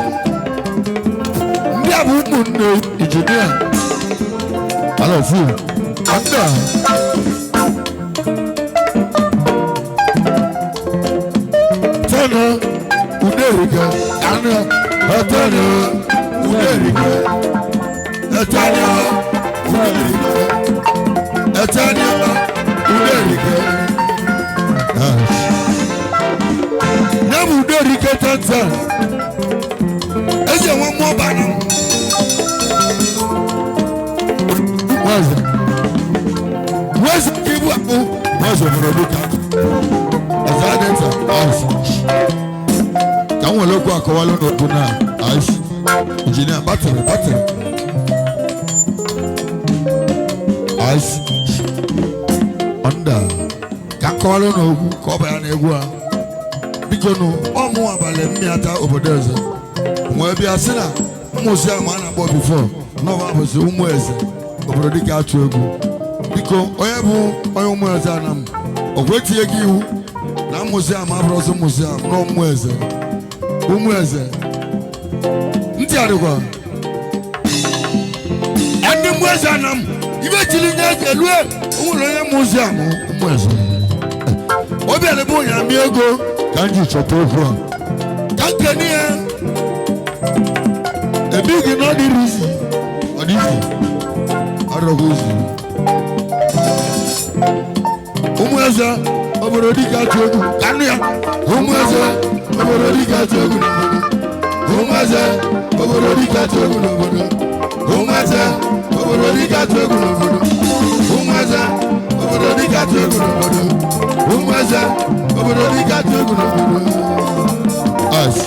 [SPEAKER 1] Ndị a bụ ụmụnne injinia. Alọfu. Anda. Tẹ́nà Uderika. Àná ẹ̀tẹ́nà Uderika. Ẹ̀tẹ́nà Uderika. Ẹ̀tẹ́nà Uderika. Nẹ́bù Uderika tẹ́ntẹ́n. Ẹ̀jẹ̀ wọn mú ọba náà. Wẹ́sẹ̀. Wẹ́sẹ̀ ibu àpò. Wẹ́sẹ̀ òmùrọ̀ ló kà. Ẹ̀sẹ̀ adẹ́ntà àìsí. Káwọn ológun àkọwá lónà ogun náà àìsí. Ìjìnlẹ̀ bátìrì bátìrì. Àìsí. Ọ̀ndà. Kakọwá lónà ogun ka ọ bịara n'egwu a. Biko nụ ọmụ abalị mmịata obodo eze. Nwee bịa sị na mmụsị ahụ a na-akpọ bifo n'ọba bụsị ụmụ eze obodo dịka atụ egwu. Biko onye bụ onye ụmụ eze ana m o kwetinye gị iwu na mmụsị ahụ abụrụsị mmụsị ahụ na ụmụ eze ụmụ eze ntị adịkwa ndị mmụ eze ana m ibe chiri nye eze lue o nwere onye mmụsị ahụ ụmụ eze obi adịbụ ụnyaahụ ego ka m ji chọta okwu a ka nkene ya ebighị na ọ dịrị izi ọ dị izi ọrọgwa izi ụmụ eze obodo dịka atụ egwu ka nụ ya ụmụ eze obodo dịka atụ egwu n'obodo ụmụ eze obodo dịka atụ egwu n'obodo ụmụ eze obodo dịka atụ egwu n'obodo ụmụ eze obodo dịka atụ egwu n'obodo ụmụ eze obodo dịka atụ egwu n'obodo. Ice.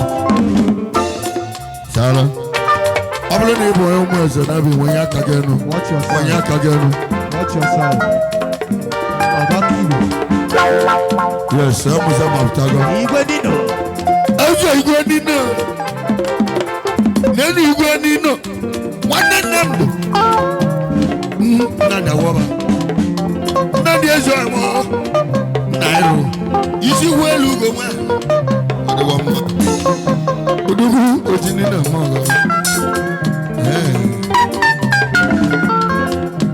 [SPEAKER 1] Sara. Ọ bụrụ na ị bụ onye ụmụ eze na-abịa nwenye aka gị enu.
[SPEAKER 2] Watch your
[SPEAKER 1] Nwenye
[SPEAKER 2] side.
[SPEAKER 1] aka gị enu.
[SPEAKER 2] Watch your side. Ọba Kibo.
[SPEAKER 1] Yes, emụza ma pụtago.
[SPEAKER 3] Igwe Dino.
[SPEAKER 1] Eze igwe nino. N'elu igwe nino. Nwanne nne m dị. Nnamdi Awọba. Nnamdi eze ọmụ. Nna ịrụ. Isi wu elu ugo nwa. Ọ dịwa mma. Odogwu oji nino mma ọgọ. Ee.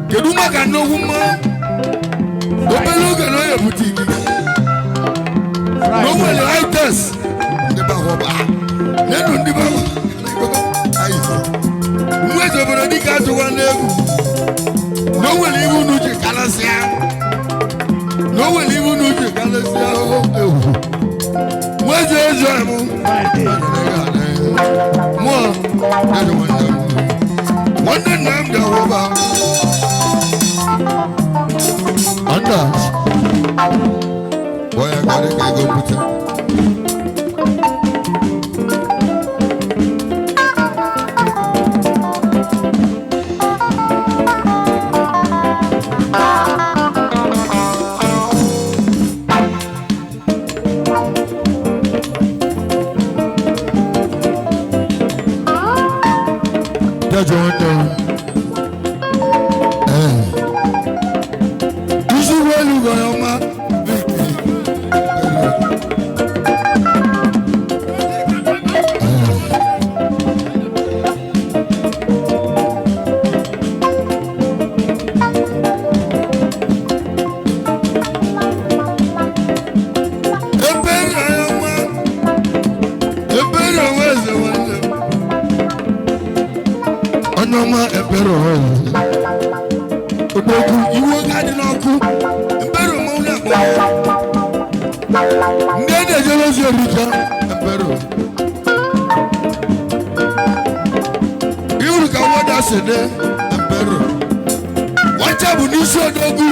[SPEAKER 1] Kedu maka nnukwu mma? Obere oge na ọ ya ebute ikike. No nwere high test. Ndị be ahụ ọba. Nenu ndị be ahụ. Ayi. Nwa eze obodo dịka atụwa n'egwu. Na o nwere iwu unu ji karịsịa. Na o nwere iwu unu ji karịsịa egwu. Nwa eze eze mụ.
[SPEAKER 3] Friday.
[SPEAKER 1] Mụọ. Nenu nwanne m. Nwanne nna m dị ọba. Anda. Boya ka dị ka ego mpụta. Bajaj nwanne m. Ee. Isi ụgbọelu gwara ọma. Ebere ọma. Ebere ọma eze nwanne m. Onye ọma ebere ọma eze. Odogwu iwe ga-adị n'ọkụ. Ebere ọma onye akpọ. Ndị a na-ejere ozi erika ebere ọma. Iwuru ka wọda si dị ebere. Wacha bụ n'isi odogwu.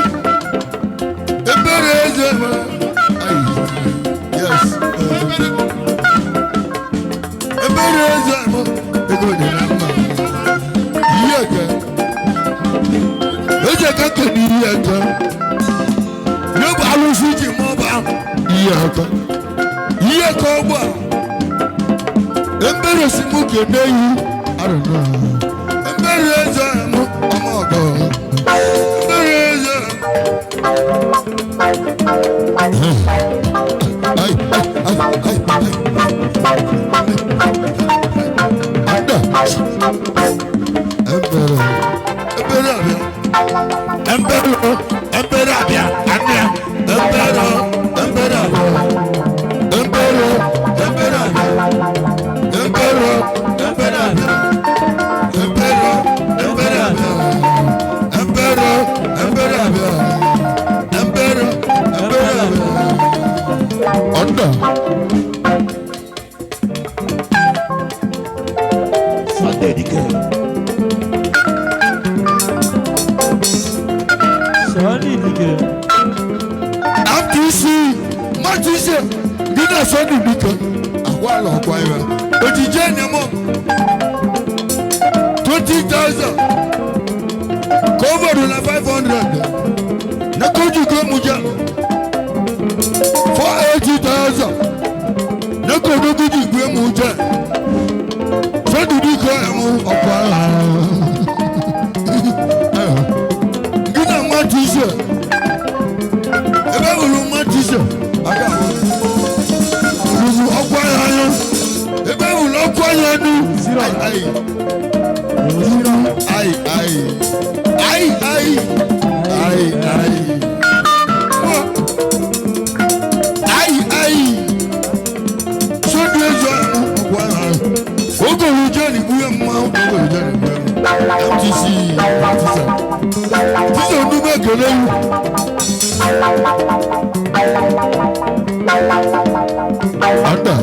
[SPEAKER 1] Ebere eze ma. Ayi. Yes. Ebere eze ma. Ego dị na mma. Ihe eke. Eze ka nke na ihe eke. N'obu alụsị ji ma ọ bụ ihe eke. Ihe eke ọgbọ a. Ebere si mụ kene yi. I don't know. Ebere eze mụ ọmọ ọgọ. Ebere eze. Ay, ay, ay, ay, ay. Ada. Ebere. Ebere abịa. Ebere. Ebere abịa. Abịa. Ebere. Ebere abịa. Ebere. Ebere abịa. Ebere. Ebere abịa. Ebere. Ebere abịa. Ebere. Ebere abịa. Ebere. Ebere abịa. Ọ̀dà.
[SPEAKER 3] Sunday Dike.
[SPEAKER 2] Sunday Dike.
[SPEAKER 1] MTC Matuise gina Sunday Dike àwa lọ kwa ibà òjijì ẹnìmọ 20,000 kọ́fọ̀dù na 500 n'ekojú kó mu jẹ 480,000 n'ekojú gbé mu jẹ Sunday Dike ẹ̀mú ọ̀pọ̀ ara gina Matuise ebe wulu Matuise aga wulu ọkwa ya anya ebe wulu ọkwa ya nu ayi ayi ayi ayi ayi ayi ayi ayi ayi sódì ezu ahụ ọkwa ya anya oge olùjẹ nìgbúyẹ mma oge olùjẹ nìgbúyẹ mma MTC Matuise Matuise onúmọ̀ ekele wu. Ada.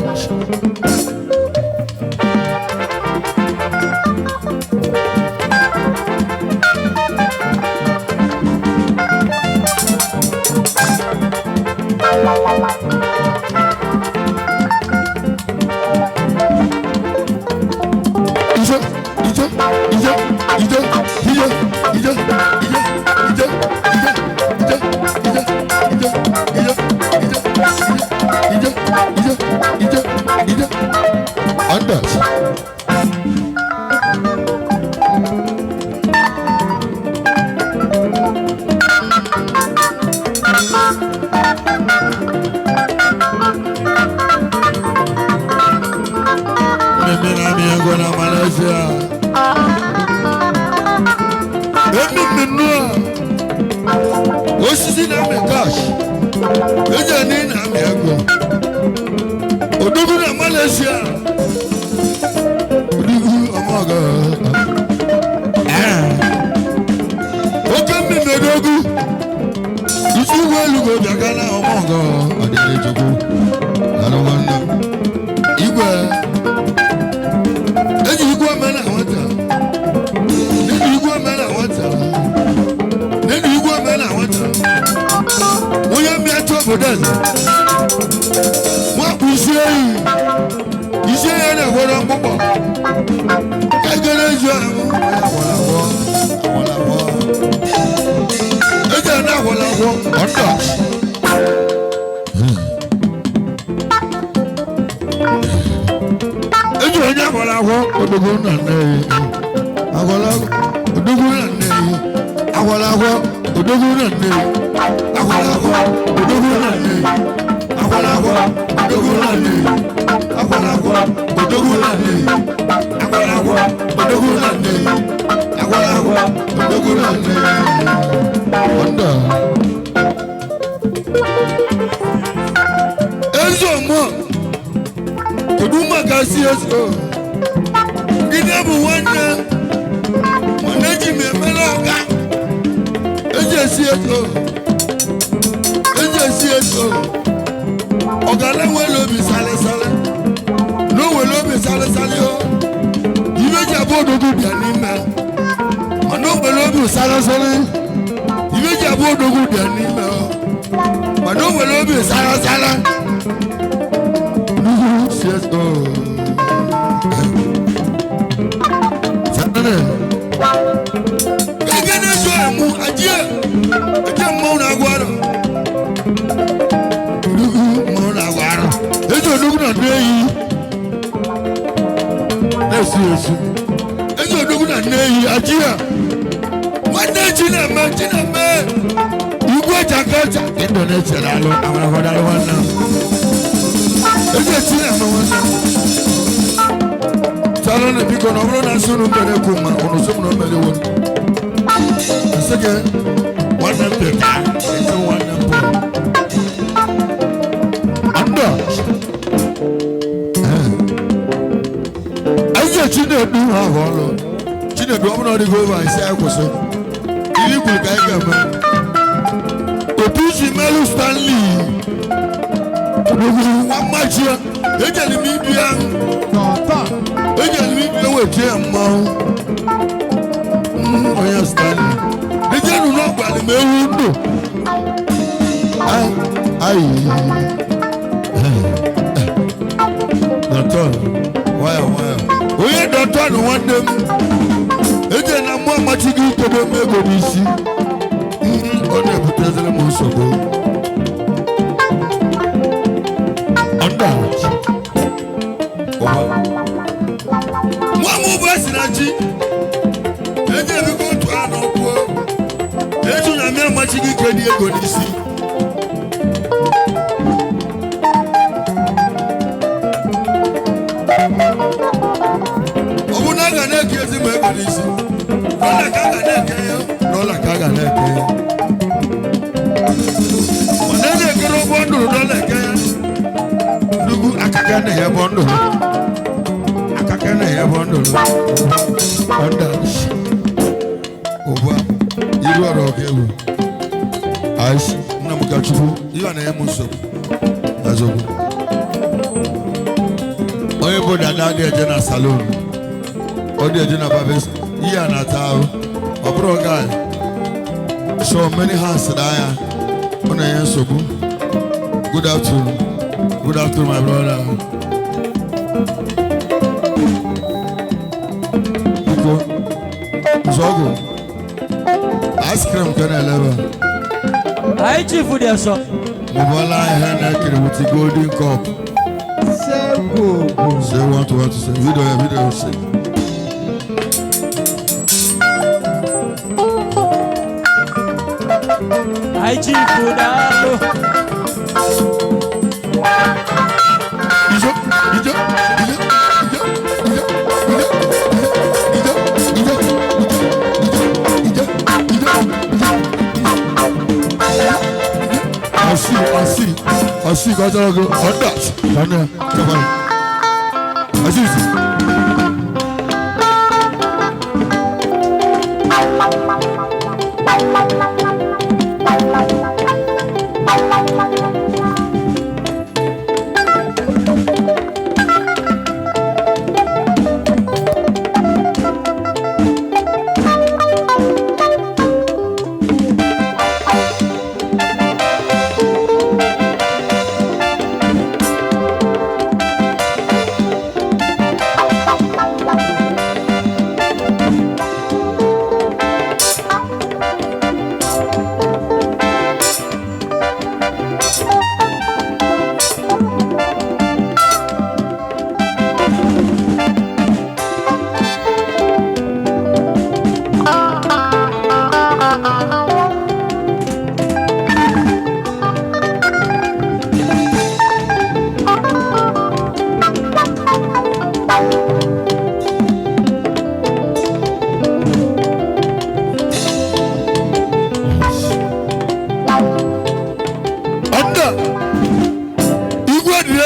[SPEAKER 1] Ije, ije, ije, ije, ije, ije, ije, ije, ije, ije, ije, ije, ije, ije, ije, ije, ije, ije. Ada. Mimi na mi ego na Malaysia. Emi minu a. Osisi na mi cash. Eja ni na mi ego. Odogwu na Malaysia. Odogwu ọmọ ọgọ. Oke mmiri odogwu. Isi ụgbọ elu go bịa na ọmọ ọgọ. Ọdịrị Chukwu. Alụ nwanne m. Igwe. Eji igwe ome na nwata. Nenu igwe ome na nwata. Nenu igwe ome na nwata. Onye mmịatụ obodo eze. Nwakpu isi ehi. Isi ehi na-egwere mkpụkpọ. Egere ezu ahụ. Agwọlagwọ. Agwọlagwọ. Eji ana agwọlagwọ. Ọ̀dọ̀. Eji onye agwọlagwọ. Odogwu nna nne ya. Agwalagwa odogwu na Nnewi. Agwalagwa odogwu na Nnewi. Agwalagwa odogwu na Nnewi. Agwalagwa odogwu na Nnewi. Agwalagwa odogwu na Nnewi. Agwalagwa odogwu na Nnewi. Agwalagwa odogwu na Nnewi. Wonder. Ezi ọmọ kedu maka CSO gịnị bụ nwanne mana eji m emere ọga eji esi ego eji esi ego ọgala nwere obi salịsalị na o nwere obi salịsalị o ibe ji abụ odogwu bịa n'ime mana o nwere obi salịsalị ibe ji abụ odogwu bịa n'ime o mana o nwere obi salịsalị. CSO. Sẹ́nẹ̀. Gẹ́gẹ́ ní sọ ẹ̀mú ajé ajé mmọnwụ na-agwụ arọ. Nnukwu mmọnwụ na-agwụ arọ. Eji odogwu na nne ehi. Na-esi esi. Eji odogwu na nne ehi ajé a. Nwanne Chineme Chineme. Igwe Jakarta. Indonesia daalụ amara daalụ nwanne m. Eji Chineme nwanne m. Chalụ na biko na ọ bụrụ na nsị unu mere ekwu ma unu sị m na o mere iwu. Nsị gị nwanne m dị taa, nsị nwanne m pụrụ. Ndụ. Eze Chinedu ha ahụ ọlụ. Chinedu ọ bụrụ na ọ dịghị ova isi anyị kwụsị. Iri kwuru ka anyị ga-eme. Otu isi melu Stanley. Nwa mmachi ya, ejeli m ibi ya. Ejeli m ibi ewetie ya mmanwụ. Onye Stanley. Ejenu n'ọgbalị m ewu ndụ. Ayi. Dọtọn, nwayọ nwayọ. Onye dọtọn nwanne m. Eje na mmụọ amachi gị itobe m ego n'isi. Ọ na-ebutezere m nsogbu. Ọ̀dà. Ọba. Nwa m bụ esi na chi. Eji ebigo otu anọ kwuo. Eju na mmịa amachi gị ike dị ego n'isi. Ọ bụ na a ga na-eke ezi ma ego n'isi. N'ụlọ ka a ga na-eke ya. N'ụlọ ka a ga na-eke ya. Mana e na-ekere ụgbọ ndụrụ n'ụlọ eke ya. Nnukwu akaka na-enye bụ ndụrụ. Akaka na-enye bụ ndụrụ. Ọ̀dà. Ụba. Iru ọrụ ọka egwu. Aịsị. Nna m ka Chukwu. Ihe a na-enye m nsogbu. Azọgbu. Onye bụ dada dị eje na salon. Ọ dị eje na babes. Ihe a na-ata ahụ. Ọ bụrụ guy. So many hands na ya. Ọ na-enye nsogbu. Good afternoon. Good afternoon, my brother. Biko, Nzọgụ, ice cream ka na-eleba.
[SPEAKER 2] Anyị chifu dị ọsọ.
[SPEAKER 1] Mụbọla ihe na-ekiri with the golden cup.
[SPEAKER 2] Segwogwo.
[SPEAKER 1] Say one to one to say, video ya, video ya, say.
[SPEAKER 2] Anyị chifu daalụ.
[SPEAKER 1] Ijo, ijo, ijo, ijo, ijo, ijo, ijo, ijo, ijo, ijo, ijo, ijo. Ọsì, ọsì, ọsì kọjá ọgọ, ọ̀dà, ọ̀nà, kẹfà. Ọsì, ọsì.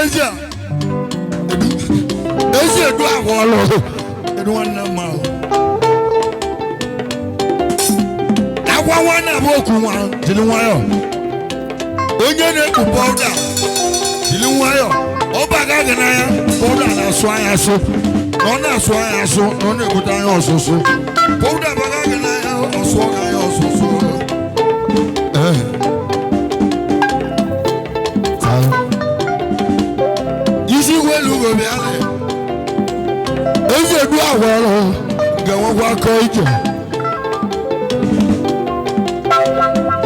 [SPEAKER 1] Ezi a ezi edu ahụ ọlụ edu nwanne mma o. Agwa nwanne abụ okwu nwa jiri nwayọ. Onye na-ekpu pọwụda jiri nwayọ. Ọ baga gị n'anya, pọwụda na-asụ anya asụ. Na ọ na-asụ anya asụ, na ọ na-ebute anya ọsụsụ. Pọwụda baga gị n'anya, ọ sụọ gị anya ọsụsụ. Ee. Isi welu ugo bịa lị. Ezi edu ahụ ọrụ ga-enwekwa aka ije.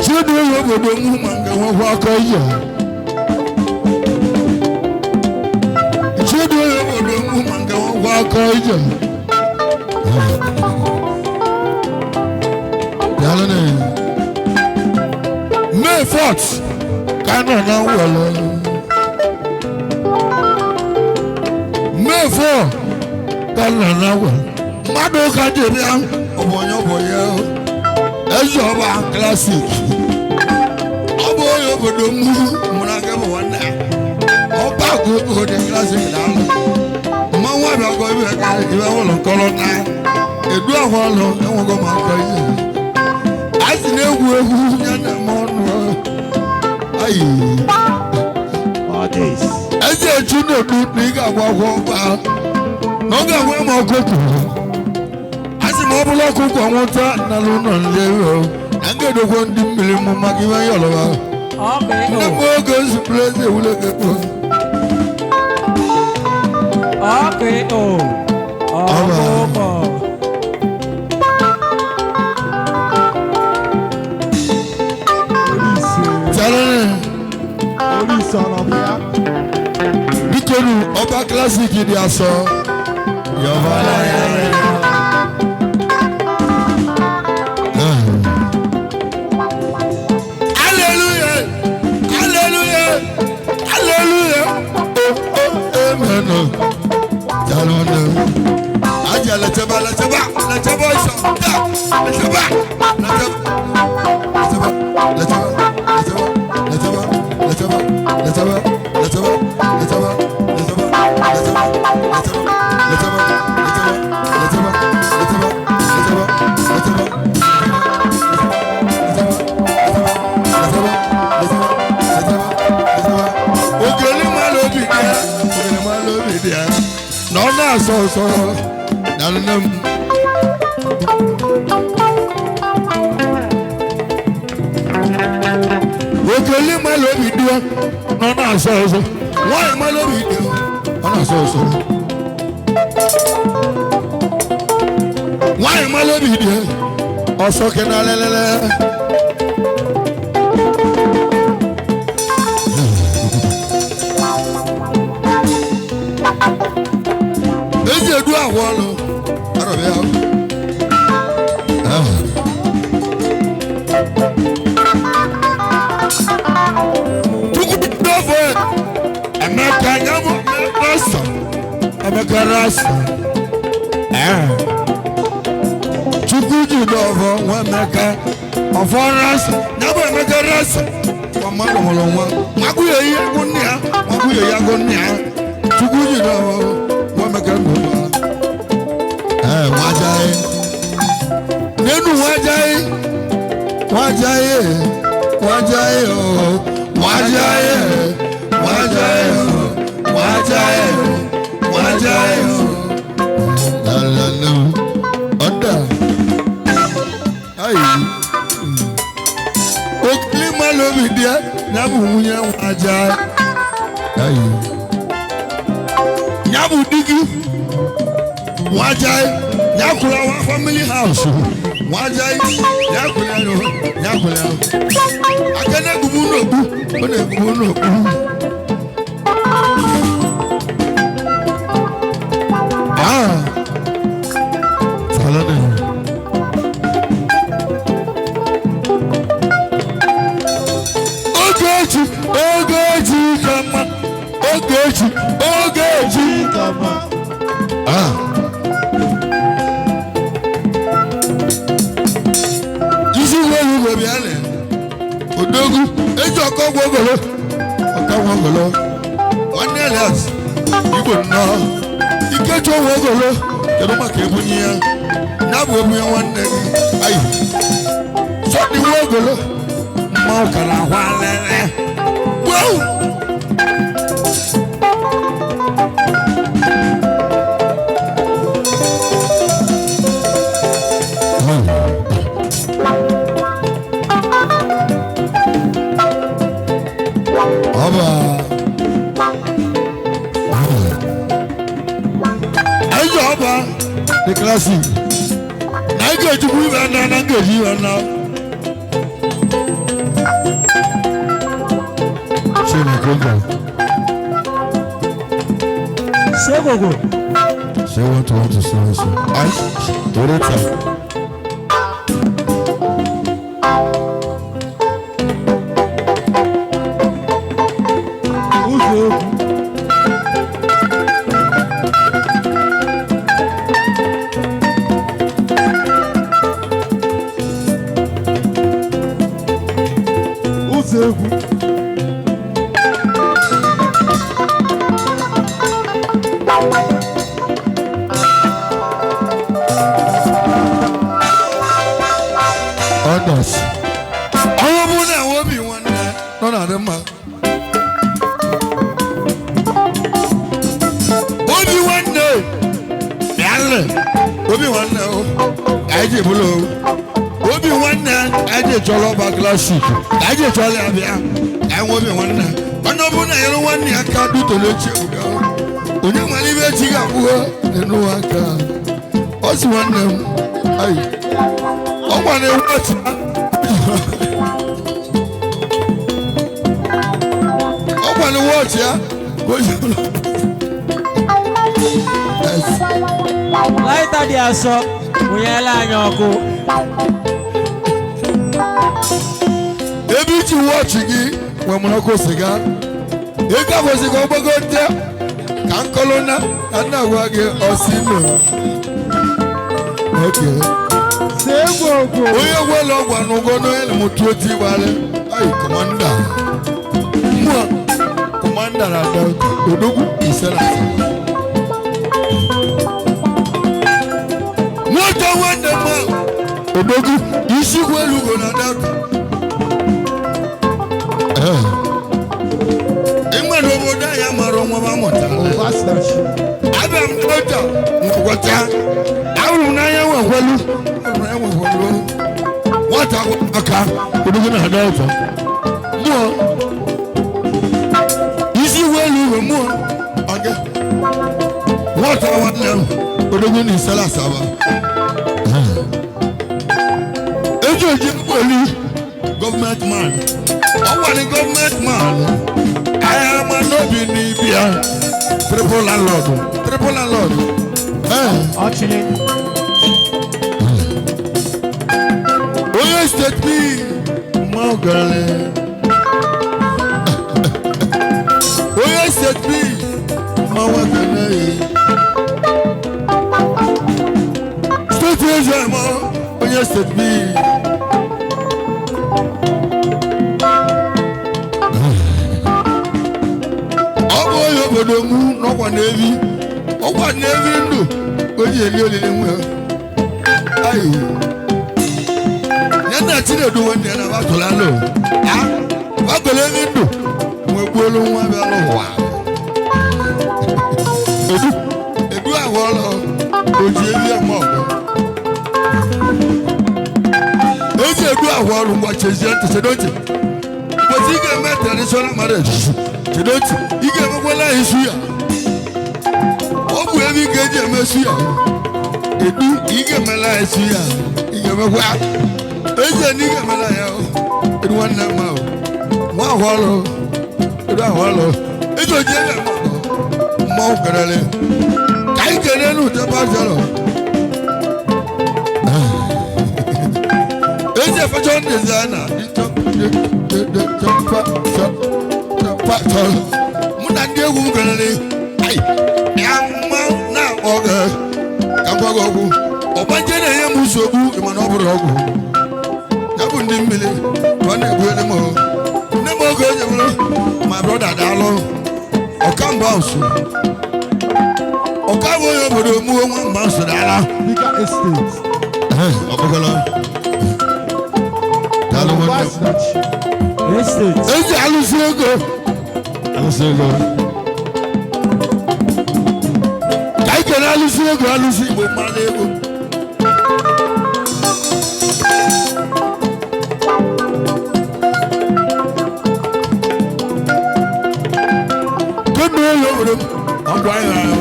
[SPEAKER 1] Chidu ụlọ obodo mụ ma ga-enwekwa aka ije. Chidu ụlọ obodo mụ ma ga-enwekwa aka ije. Daalụ nụ. May 4th ka nọ na nwere. May 4 ka nọ na nwere. Mmadụ ụka ji bịa ọbọnyẹ ọbọnyẹ eze ọba klasik. Ọ bụ onye obodo mụ mụrụ aka bụ nwanne ya. Ọba ka obodo klasik na-alụ. Mmanwụ abịakọ ibe ka ibe ụlọ nkọrọ na edu ahụ ọlụ enwego m aka ihe. A sị na-egwu egwu ya na eme ọnụ. Ayi.
[SPEAKER 3] All this.
[SPEAKER 1] Eze echi na-edu na ị ga-agwa akwụkwọ ọba. Na ọ ga-enwe m ọkụkọ. A sị ma ọ bụrụ ọkụkọ nwụta n'ala ụlọ nlewe o. Na m ga-edokwa ndị mmiri mụ maka iwe ya ọlọba. Nne m oge nzukọ eze ewule ga-ekpo.
[SPEAKER 2] Okay, oh. Ọkụkọ.
[SPEAKER 1] Chere
[SPEAKER 3] Orí sọ̀rọ̀ bíá.
[SPEAKER 1] biko nu ọba klasik dị asọ. Yọba ya. Hallelujah! Hallelujah! Hallelujah! Oh, oh, amen. Chere Aja lecheba lecheba lecheba isọ. Lecheba lecheba lecheba lecheba lecheba lecheba lecheba lecheba lecheba lecheba lecheba lecheba lecheba lecheba lecheba lecheba lecheba lecheba. Ogele ma lobi dị ya, ogele ma lobi dị ya. Na ọ na-asọ ụsọ na nne m. Okele ma lobi dị ya, na ọ na-asọ ụsọ. Nwaanyị ma lobi dị ya, ọ na-asọ ụsọ. Nwaanyị ma lobi dị ya, ọsọ kena lelele. Ezi edu ahụ ọlụ, arọbịa. Chukwu dọfọ Emeka nyamụ rasa, Emeka rasa. Chukwu ji dọfọ nwa Emeka, ọfọ rasa, nyamụ Emeka rasa. Kwa mmadụ mụrụ nwa, magụ ya eyi agụ nne ya, magụ ya eyi agụ nne ya. Chukwu ji dọfọ nwa Emeka ndụba. Nwajaye. Nínú nwajaye, nwajaye, nwajaye o, nwajaye, nwajaye o, nwajaye o, nwajaye o. Lálálá ọ̀dà. Ayi. Okili ma lobi díẹ̀ nyabu nwunye nwajaye. Ayi. Nyabu digi nwajaye. Nyakula wa family house. Nwajaye nyakula no nyakula. Akene gubu n'ogbu, ọ na-egubu n'ogbu. Ah. Salade. Ogechi, Ogechi kama. Ogechi, Ogechi
[SPEAKER 3] Kama.
[SPEAKER 1] Ah. Isi welu go bịa lị. Odogwu eji ọkọ gwọ ogolo. Ọkọ gwọ ogolo. Nwanne Elias Igbo nnọọ. Ikechi onwe ogolo, kedu maka ebunye ya? Ya bụ ebunye nwanne gị. Ayi. Sọdị nwa ogolo, mmanwụ ka na-ahụ alele. Gboo! Ọba. Ẹjọ ọba the classic. Na ị ga-ejikwa ibe na na ga-eji ibe na. Chineke oge.
[SPEAKER 2] Segogo.
[SPEAKER 1] Say one to one to seven seven. Ayi, torí ta.
[SPEAKER 3] Ụzọ egwu. Ụzọ egwu.
[SPEAKER 1] Others. Ọnwụ bụ na enwe obi nwanne nọ na adị mma. Obi nwanne bịalị. Obi nwanne o, anyị ji bụlụ o. Obi nwanne anyị ji chọrọ ọba classic. Anyị ji chọrọ ya bịa. Anyị nwe obi nwanne. Onye ọ bụla nyere nwanne ya aka dutoro echi ebuga. Onye nwere ibe echi ga-abụghọ n'enu aka. Ọ sị nwanne m, ayi. Ọ gwara ewu ọchị. Ọ gwara ewu ọchị ya ka o ji bụrụ. Yes.
[SPEAKER 2] Lighter dị asọ, mụnyela anyị ọkụ.
[SPEAKER 1] Ebe iji wọchị gị nwee mụrụ ọkụ siga ego ahụ siga ọgbago nte ka nkọlụ na ka nna gwa gị ọsị nọ. Okay.
[SPEAKER 3] Segogo.
[SPEAKER 1] Onye gwela ọgwa n'ụgwọ n'onye na mụtụ otu ịgbalị. Ayi, commander, mmụọ commander na Delta odogwu ise na asaa. Nwata nwanne m ahụ, odogwu isi gwelu ugo na Delta. Ee. Ịma na obodo anyị mara nwa m amụtara.
[SPEAKER 3] Ụbasinachi.
[SPEAKER 1] Abịa m Delta ngwọta, ahụrụ m n'anya nwekwelu, ahụrụ m n'anya nwekwelu nwata aka odogwu na Delta, mmụọ isi welu uwe mmụọ ọga nwata nwanne m odogwu na isela asaba eji oji mkpoli gọọmenti man, ọ gwara gọọmenti man ahịa ama n'obi n'ibia triple landlord, triple landlord. Ee.
[SPEAKER 2] Ọchịlị.
[SPEAKER 1] Onye steeti mmanwụ gara, onye steeti mmanwụ ekene steeti eze ma onye steeti. Ọ bụ onye obodo mụ n'ọkwa na-ebi, ọkwa na-ebi ndụ o ji eli olili nwe ayi ya na Chinedu nwanne ya na batụla lụ a bagolo ebi ndụ nwegbuolu nwa bịa n'ụwa edu edu ahụ ọlọ oji ebi eme ọgụ eji edu ahụ ọrụ. Ngwa, chezie ntị, chedo ntị. Ụbọchị ị ga-eme traditional marriage, chedo ntị, ị ga-emekwala anyị suya. Ọ bụ ebe ị ga-eji eme suya. Edu, ị ga-emela anyị suya, ị ga-emekwa eze na ị ga-emela ya o. Edu nwanne m ahụ nwa ahụ ọrụ edu ahụ ọrụ eji oji ebe eme ọgụ mmanwụ kerele ka anyị kere n'ute bachelọ eze fashion designer. Mụ na ndị egwu m kelere ayi ya mma na-akpọ gị ka m gwa gị okwu. Ọgbanje na-enye m nsogbu, ịma na ọ bụrụ ọgwụ ya bụ ndị mmiri ka ọ na-egbu ele m o. Nne m oge onye bụrụ ma brother, daalụ ọka House. Ọka bụ onye obodo mụ Nwamba House dara.
[SPEAKER 3] Bika Estate.
[SPEAKER 1] Ọkpọkọlọ. Daalụ nwanne m.
[SPEAKER 2] Estate.
[SPEAKER 1] Eji alụsị ego. Alụsị ego. Ka anyị kere alụsị ego, alụsị Igbo mmanụ ego. Kemgbe ụlọ obodo m, ọgwụ anyị ghara.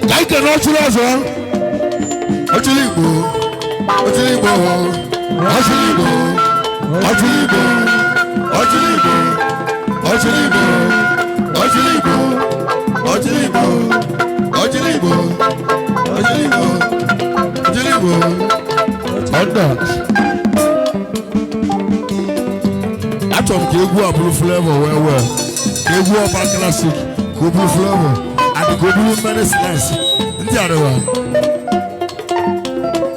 [SPEAKER 1] Ka anyị kere ọchịrị ọzọ. Ọchịrị Igbo. Ọchịrị Igbo. Ọchịrị Igbo. Ọchịrị Igbo. Ọchịrị Igbo. Ọchịrị Igbo. Ọchịrị Igbo. Ọchịrị Igbo. Ọchịrị Igbo. Ọchịrị Igbo. Ọchịrị Igbo. Ọ̀dà. Achọrọ m ka egwu a bụrụ flavor well well. Ka egwu ọba classic ka o bụrụ flavor and ka o bụrụ many slice. Ndị arịwa.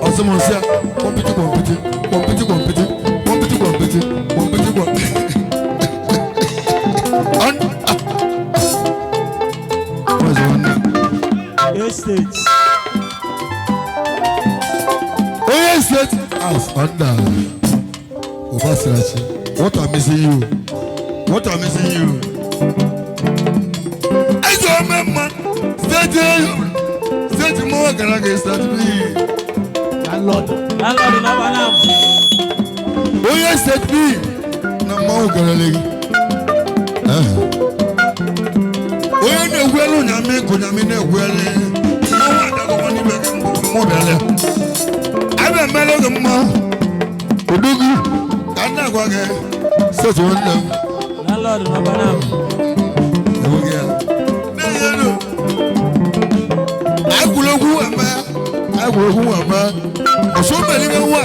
[SPEAKER 1] Ọsọ m nsị a, kọmpiti kọmpiti kọmpiti kọmpiti kọmpiti kọmpiti kọmpiti kọmpiti. Ọzọ nwanne.
[SPEAKER 2] Estate.
[SPEAKER 1] Onye State House under Obasirachi. What I'm missing you. What I'm missing you. Eze ome mma steeti steeti mmanwụ gara aga steeti B.
[SPEAKER 3] Landlord.
[SPEAKER 2] Landlord number now.
[SPEAKER 1] Onye steeti B na mmanwụ gara gị. Onye na-egwuelu nyamị kụ nyamị na-egwuelu. Mmanwụ adagọkwa n'ime gị mbụ mụ bịala. Abịa mmele oge mmanwụ. Odogwu ka m na-agwa gị steeti nwanne m.
[SPEAKER 2] Landlord number now.
[SPEAKER 1] Enweghị ya. N'eziokwu, egwuregwu eme egwuregwu eme ọsọ mmeri nwa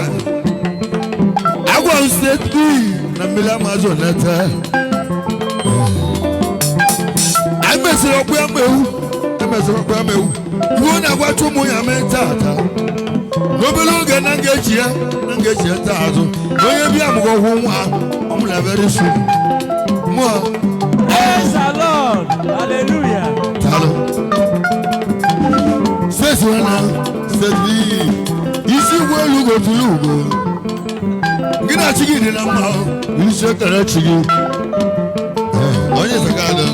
[SPEAKER 1] agwa m steeti B na mmiri amazon nete anyị mesịrị ọkpụ ya mewu emesịrị ọkpụ ya mewu iwe na-agwacha ụmụ ya mee tata n'obere oge na nga echi ya na nga echi ya taa azụ na onye bịa mụgwọ ọgwụ nwa ọ mụrụ very soon mụọ.
[SPEAKER 2] Praise the Lord. Hallelujah.
[SPEAKER 1] Daalụ. Steeti nwana steeti B isi ugwu elu gotulu ugo gị na chi gị dị na mma o. Isi ekele chi gị. Onye sakadụ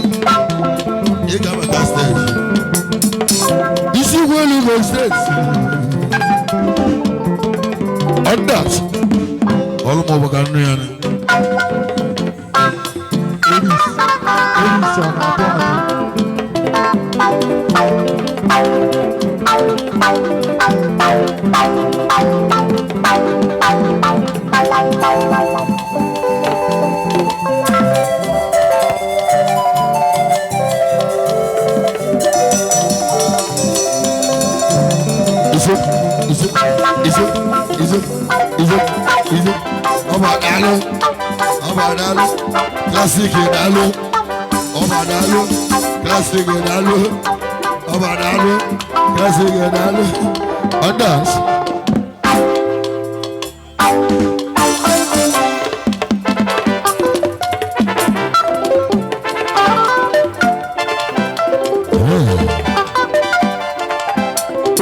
[SPEAKER 1] ị ga-abata steeti isi ugwu elu ugo steeti ọdat ọlụ ma ọ bụ ka nnu ya nụ.
[SPEAKER 3] Eris. Eris ọ na-atọ atọ.
[SPEAKER 1] Ise ise ise ise ise ise ọba daalụ, ọba daalụ, classic daalụ, ọba daalụ, classic daalụ, ọba daalụ, classic daalụ, others.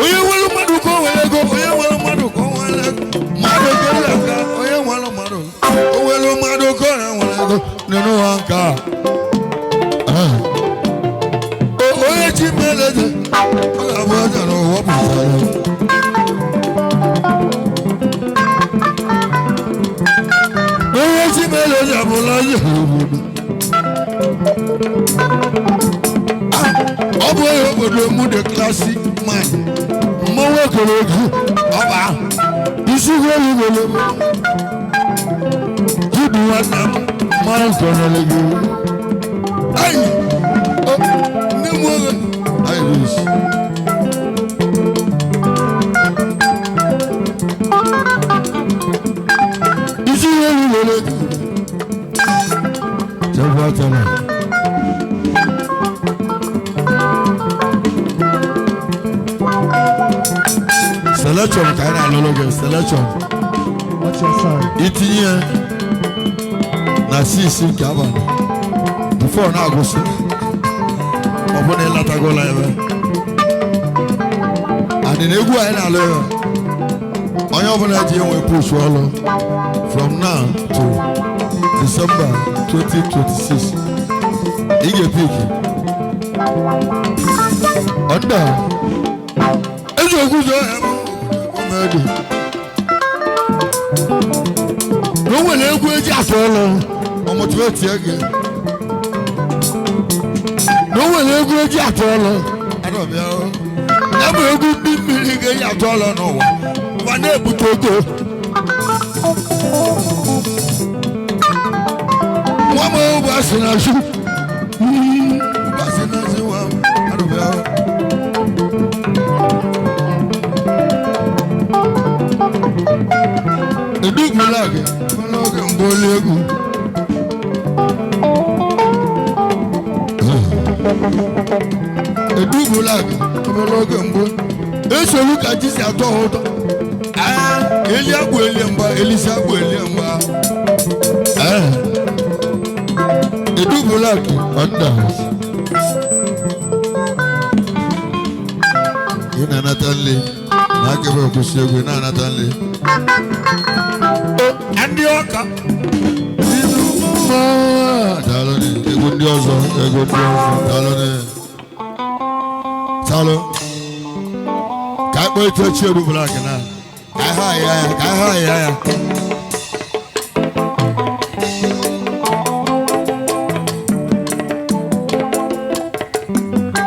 [SPEAKER 1] Onye nwere mmadụ ka o nwere ego, onye nwere mmadụ ka o nwere ego, mmadụ ka o nwere ego, onye nwere mmadụ o nwere mmadụ ka o nwere ego nínú wa nke a. Onye chi mere eze ọ ga-abụ eze n'ụwa pụtara ya. Onye chi mere eze abụla eze obodo. Ọ bụ onye obodo mụ, the classic man, mmanwụ ekere egwu ọba isi ugwu elu gwere jibu nwanne m mmanwụ kenere gị. Ayi o nne m oge ayi bis. Isi ugwu elu gwere chekwa chana. Selection ka anyị na-alụlụ gị selection.
[SPEAKER 3] Watch your side.
[SPEAKER 1] Itinye ya na 6 nke abalị. Before na-agụsị, ọ bụ na ịlatagola ebe adị na egwu anyị na-alụ ya, onye ọbụla ji enwe push ọlụ from now to December 2026, ị ga-epik ọ̀dà ezi okwuzo ọmọdé na o nwere egwu eji afọ ọlụ ọmọtụrụ tie gị na o nwere egwu eji atụ ọlụ adọbịa ya bụ egwu ndị mmiri ga-eji atụ ọlụ n'ụwa ma na-ebute ego. Nwa m ụba si na chu, ụba si na chi, nwa m adọbịa. Edugbulagị n'oge mbụ olu egwu edugbulagị n'oge mbụ esogbu ka ji si atọ ha ụtọ. Ee, eli agbụ elie mgba, elisi agbụ elie mgba. Ee, edugbulagị ọnda ị na-anata nle na akebe kwụsị egwu ị na-anata nle ndị ọka. Daalụ ni, egwu ndị ọzọ, egwu ndị ọzọ. Daalụ ni, daalụ. Ka anyị kpọọ etu echi egwu Black na ka anyị ha ya ya, ka anyị ha ya ya.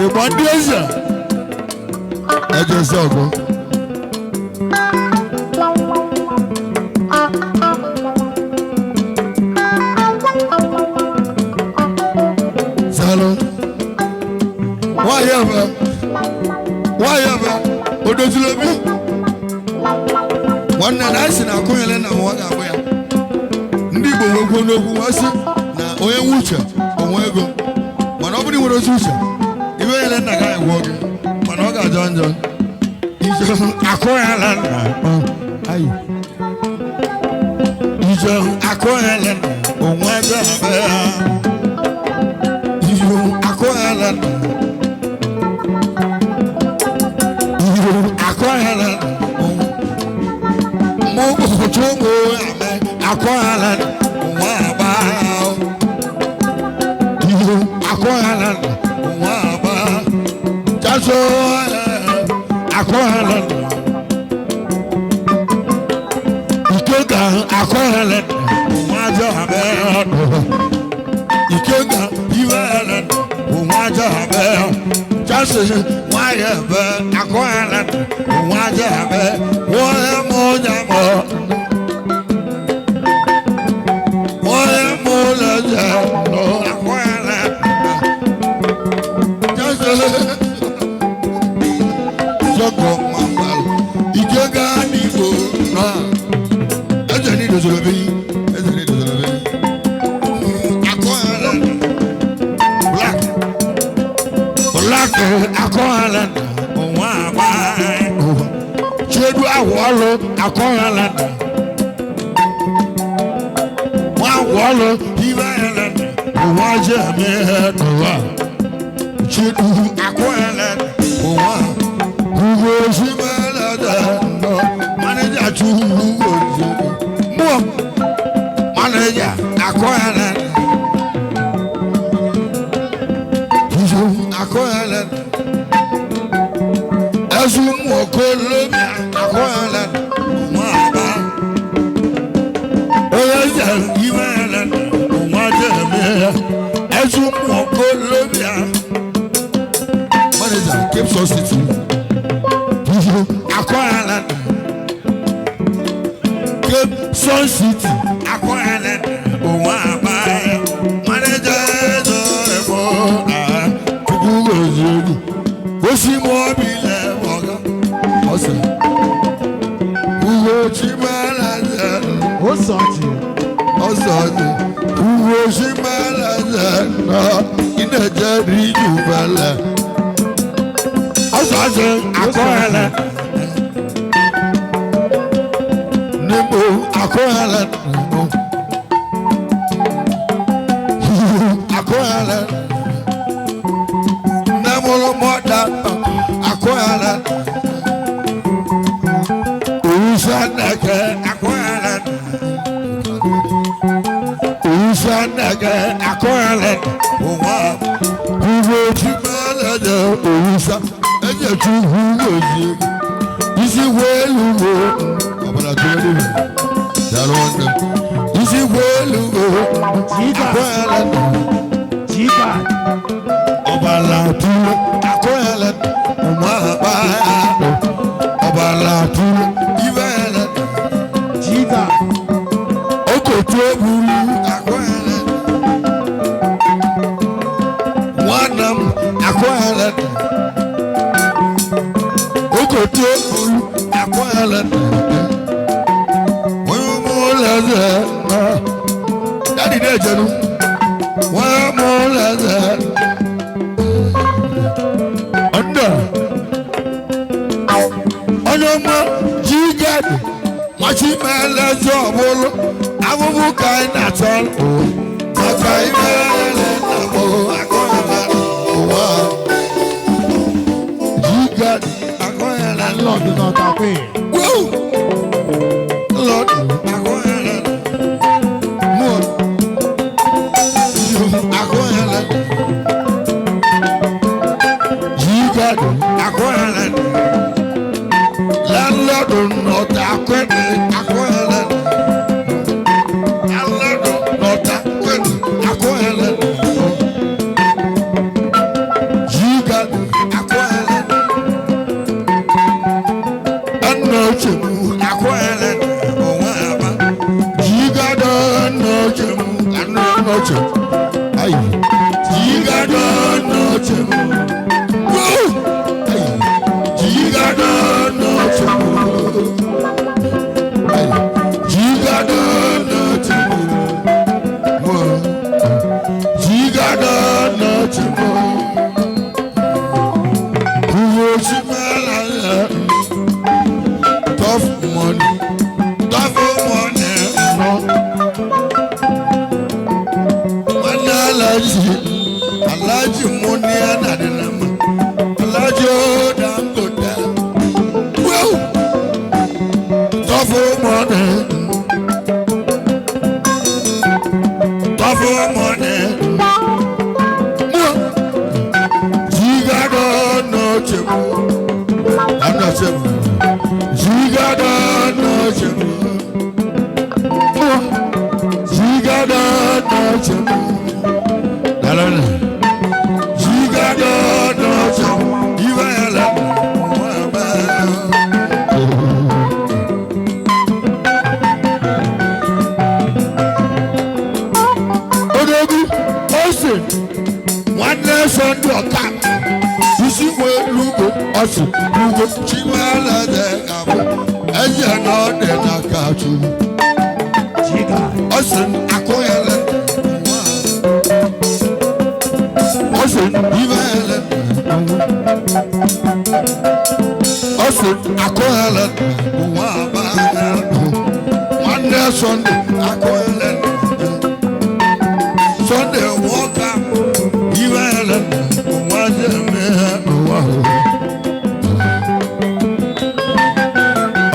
[SPEAKER 1] Ịgba ndị eze ejezi ọgụ. Salo. Nwanyị ebe. Nwanyị ebe. O doziri obi. Nwanne na anyị sị na akụnyere na nwa ga-abụ ya. Ndị Igbo wee kwuo n'okwu nwa sị na onye nwe uche onwe ego. Mana ọ bụrụ nwere ozi uche, ibe nyere nna gị anyị gwụọ gị. Mana ọ ga-ajọ njọ. Ije akụnyela nna. Ayi. Ije akụnyela nna onwe ego abịa. Iyo akọyala iyo akọyala mo ojú mo àmẹ akọyala wọn àbá iyo akọyala wọn àbá jaso akọyala ìkéka akọyala wọn àjọ àbẹ ọdún ìkéka iwele nwaje abe chasi nwayọ ebe akọyala nwaje abe wọnye mụ nyamọ wọnye mụ lẹjẹ lọ akọyala chasi sọkọ mambalo ìkéka n'igbo nọ ẹsẹ ní ìdòsòrò bí ẹsẹ ní ìdòsòrò bí akọyala black black akọyala nwa agba chedu awọlụ akọyala nwa awọlụ iweyala nwa jemi n'ụwa chedu akọyala nwa ugo simelede nọ manija tu ugo jedu mụọ manija akọyala akọyala ẹsùn mú ọkọ lómi akọyala wọn àbá oyè jẹ ìwé ẹlẹ wọn jẹ mí ẹsùn mú ọkọ lómi. Manager Cape Sun City akọyala Cape Sun City akọyala wọn àbá manager ẹsọ ẹfọ chukwu gozie egwu osi mụ obi le ọga ọsẹ uwe chimalaze.
[SPEAKER 3] Ó sọ ti.
[SPEAKER 1] Ọsọ ọdị uwe chimalaze nọ ịna-eje riju bala ọsọ ọdị akọghara n'igbo akọghara n'igbo akọghara. Akụyala. Nne mụrụ mọda akụyala. Owusa nneke akụyala. Owusa nneke akụyala. Ụwa ugbo chimalaja owusa eje chukwu gozie. Isi welu ugbo ọbara tụrụ elu. Daalụ nwanne m. Isi welu ugbo akụyala.
[SPEAKER 3] Jigad.
[SPEAKER 1] Ọbara tụrụ akụyala. Ụmụ ọbara tụrụ ibe yala.
[SPEAKER 3] Jigad.
[SPEAKER 1] Okotu eburu akụyala. Nwanne m akụyala. Okotu eburu akụyala. Onye ụmụ ụlọ eze na dadi na-ejenu. Nwa m ụlọ eze. Ọ̀dọ̀ onye ọma jigad machimeleze ọbụlụ ahụhụ ka anyị na-achọ maka imele na mụ akọghịla ụwa jigad akọghịla.
[SPEAKER 3] Landlord n'Ọtakwe.
[SPEAKER 1] Woo! Lord, akọghịla mụ akọghịla jigad akọghịla. Landlord nọta akwene akwene. Landlord nọta akwene akwene. Jiga akwene. Ẹnna ochemu akwene onwe aba. Jiga dọọ ochemu ẹnna ochemu. Ayi. Jiga dọọ ochemu. Woo! Ayi. Jiga dọọ ochemu. Ayi. Jiga dọọ ochemu. Woo. Jiga dọọ ochemu. Kúrò sí mẹ́la yẹn. Tough money. Tough money. No. Nwanne Alhaji, Alhaji mụ ni anadị na mma. Alhaji o Dangote. Woo! Tough money. Tough money. Mụ. Jigado n'oche m. Anọche m. Jigado n'oche m. Mụ. Jigado n'oche m. Dalụnụ. Jigado n'oche m. Ibe ya la nwa aba. Odogwu ose nwanne Sọnde ọka isi nwe ugbo ọsị ugbo chimaleze abụ eze na ọ dị n'aka Chukwu.
[SPEAKER 3] Jigad.
[SPEAKER 1] Ọsị akụghele ọsị ibele ọsị akụghele ụwa aba nwanne Sọnde akụghele Sọnde nwoke ibele ụwa ji eme ụwa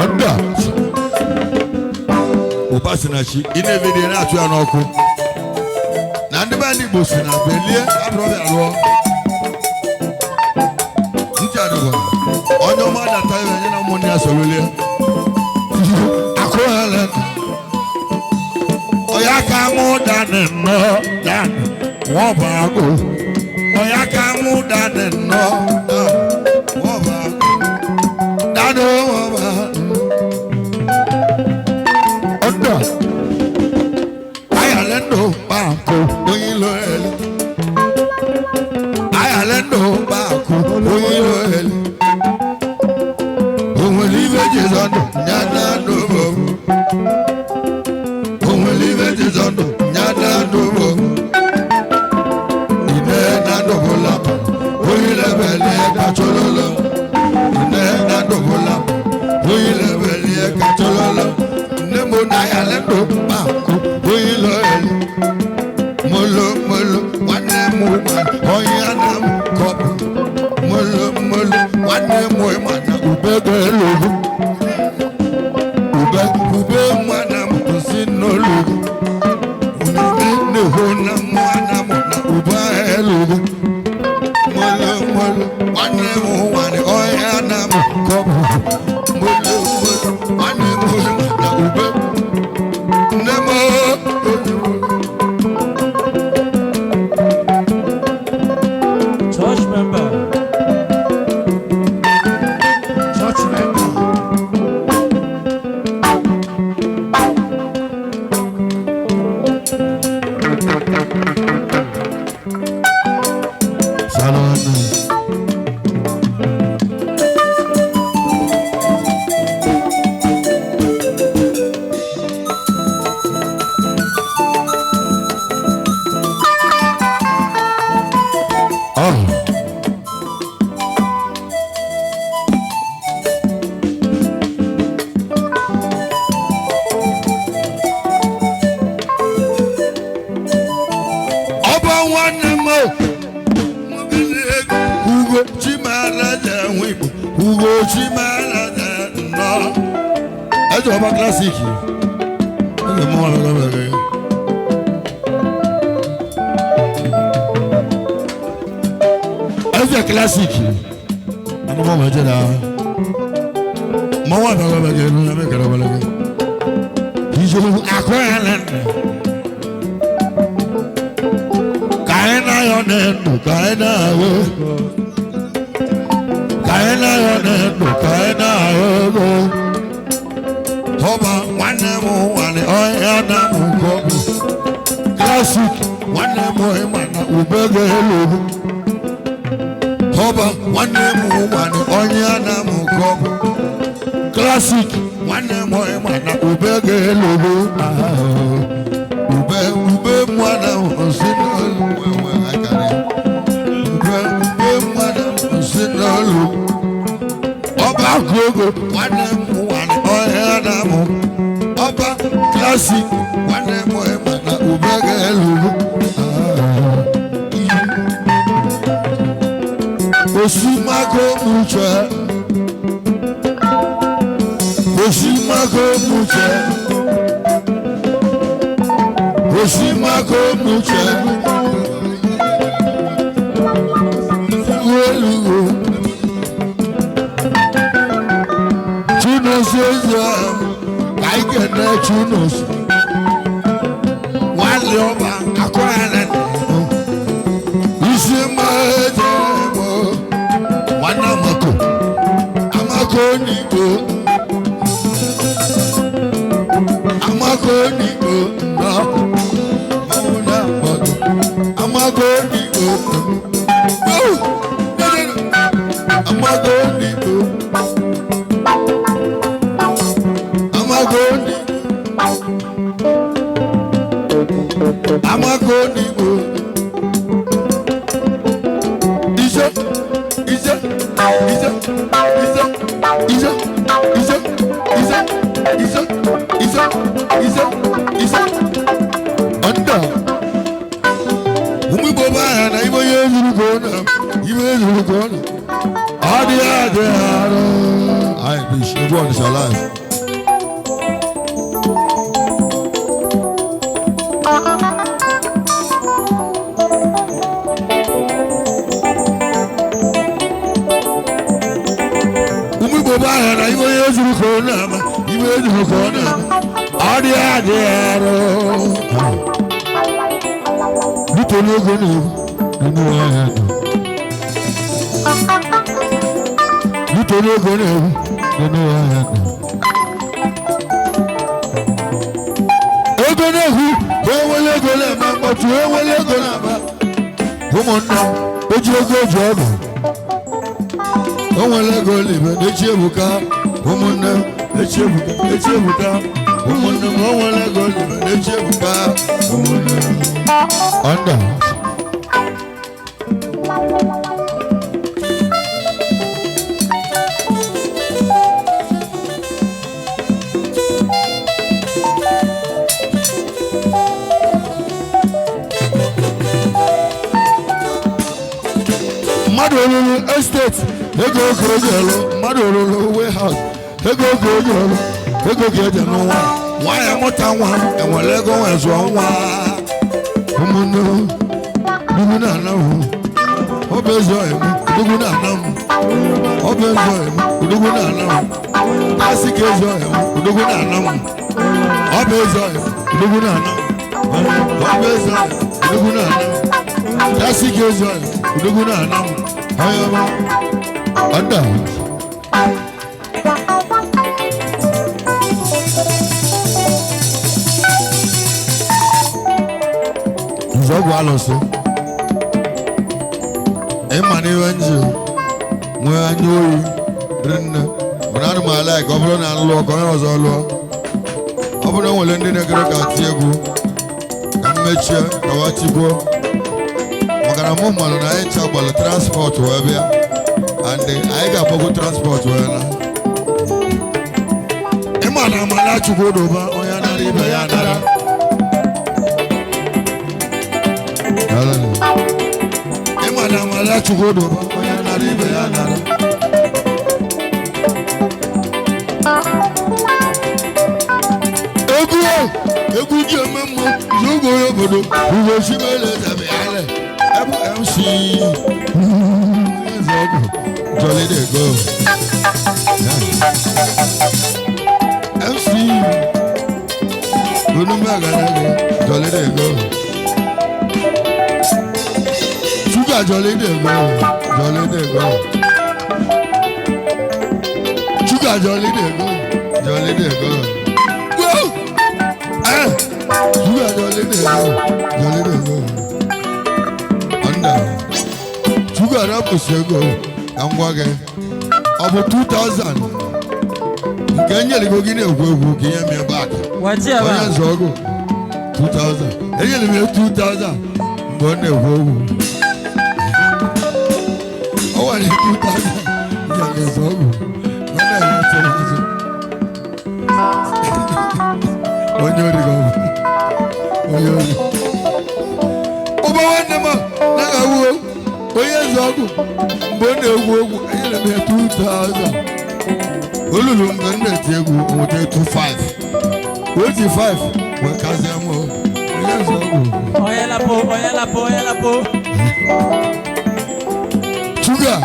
[SPEAKER 1] ọdọ ụba si na chi ị na-emedi na-atụ ya n'ọkụ na ndị be ndị Igbo si na belie abụrọbịa lụọ ntị adịkwa onye ọma data ya nye na ụmụnne ya sorolie akụghele ọya ka mụ dani nnọọ dani wọ́n bá agụ ọya ka mụ dani nnọọ dani wọ́n bá agụ dani wọ́n bá ọdọ ayalendo baako oyin ló ẹlẹ ayalendo baako oyin ló ẹlẹ òun ní méjì sọdọ nyada dòbò òun ní méjì sọdọ nyada dòbò ìnẹ nàdòbò làbà oyin lẹbẹlẹ kàtsọlọlọ ìnẹ nàdòbò làbà oyin lẹbẹlẹ kàtsọlọlọ ne mo na ayalendo baako oyin ló ẹlẹ molo molo nwanne m elu nne na mmụọ na mụ na ube elu molo molo nwanne m nwanne ọhịa na m kọbụ molo molo nwanne m na ube nne m.
[SPEAKER 2] Church member.
[SPEAKER 3] Church member.
[SPEAKER 1] Salonu. Oh. Ọba nwanne m o. Ugo Chimalaja Nwigbo, Ugo Chimalaja nnọọ. Eze ọba classic. Eze mụ ọrụ ọrụ ọrụ. Eze classic. Anụ mụ ma jere ahụ. Mmanwụ abịa ọrụ ọrụ ọrụ ọrụ ọrụ ọrụ ọrụ. Ijolu akụ ya na nna. Ka anyị na-ayọ na-ndụ, ka anyị na-ahụ. Ka anyị na-ayọ na-ndụ, ka anyị na-ahụ ego. Ọba nwanne m nwanne ọhịa na m nke ọ bụ. Classic nwanne m ịma na ube ga-elu. Ọba nwanne m nwanne ọhịa na m nke ọ bụ. Classic nwanne m ịma na ube ga-elu. Ube ube mwana osi n'olu wewe akara. Ube ube mwana osi n'olu. Ọba gogo nwanne m nwanne ọhịa na mụ. Ọba classic nwanne m ịma na ube ga-elu. Osimako muche. Osimako muche. Osimako muche. Olugo. Chunos eze ka anyị kene Chunos. Nwanne ọba akọrọ isi mma eze bụ nwanne Amako. Amako n'Igbo. Amako n'Igbo nọ. Mmanwụ na-agbado. Amako n'Igbo. Amako n'Igbo. Amako n'Igbo. Amako n'Igbo. Ije, ije, ije, ije, ije, ije, ije, ije, ije, ije, ije. Ọ̀dà. Ụmụ Igbo bụ aha na ibe onye zuru ka ọ na ibe zuru ka ọ na. Ọ dị adị arụ. Anyị bụ isi egwu Ọnịsha live. Ụmụ Igbo bụ aha na ibe onye zuru ka ọ na-ama ibe zuru ka ọ na-ama. Ọ dị adị arụ. Nítorí ego na-egwu nínú ọhịa dùn. Nítorí ego na-egwu nínú ọhịa dùn. Ego na-egwu enwere ego na-eme mkpọtụ enwere ego na-eme. Ụmụnne m eji ego eji ọgụ. O nwere ego libe n'echi ebuka. Ụmụnne m echi ebuka echi ebuka. Ụmụnne m o nwere ego libe n'echi ebuka. Ụmụnne m. Under. Mmadụ olulu estate ego oge oge elu, mmadụ olulu warehouse ego oge oge elu, ego ga eje n'ụwa. Nwaanyị amụta nwa enwere ego nwee zụọ nwa. Ụmụnne dugwu na-ana m, ọ bụ ezi ọyị m, dugwu na-ana m, ọ bụ ezi ọyị m, dugwu na-ana m, asị ka ezi ọyị m, dugwu na-ana m, ọ bụ ezi ọyị m, dugwu na-ana m, ọ bụ ezi ọyị m, dugwu na-ana m, asị ka ezi ọyị m, dugwu na-ana m, onye ọma ọda. Nzọgwụ alụsị ịma n'ihe nji nwee anya oyi rinne bụ na anụ m ala ka ọ bụrụ na lụọ ka onye ọzọ lụọ. Ọ bụrụ na o nwere ndị na-egere ka ti egwu ka m mechie ka wa tigbuo, maka na mụ malụ na anyị ncha gbalụ transport wee bịa, and anyị ga-agbagwo transport wee na ịma na amala Chukwu doba onye nara ibe ya nara. Ịma na amala Chukwu doba onye nara ibe ya nara. Egwu egwu ji eme mmụ zụgo onye obodo uwe chimele zabiale FMC eze ọgwụ jolly dey go. MC onumaganago jolly dey go. Sugar jolly dey go, jolly dey go. Sugar jolly dey go, jolly dey go. Go! Eh! Sugar jolly dey go, jolly dey go. Under. Sugar rapụsị ego ka m gwa gị. Ọ bụ 2000 nke enyeligo gị na-egwu egwu ka ihe mee back.
[SPEAKER 2] Wati ebe
[SPEAKER 1] Onye
[SPEAKER 2] a.
[SPEAKER 1] nzọ ọgụ 2000. Enyere m ya 2000 mgbe ọ na-egwu egwu. Ọ nwere 2000 nyere nzọ ọgụ. Ọ na-enye tụrụ azụ. Onye ori ka ọ bụ. Onye ori. Ụba nwanne m a na-awụ onye nzọ ọgụ mgbe ọ na-egwu egwu enyere m ya 2000. Olulu mgbe m na-eti egwu o nweta 25. 25 wee kazie m o. Onye nzọ ọgwụ.
[SPEAKER 2] Onye lapo, onye lapo, onye lapo.
[SPEAKER 1] Sugar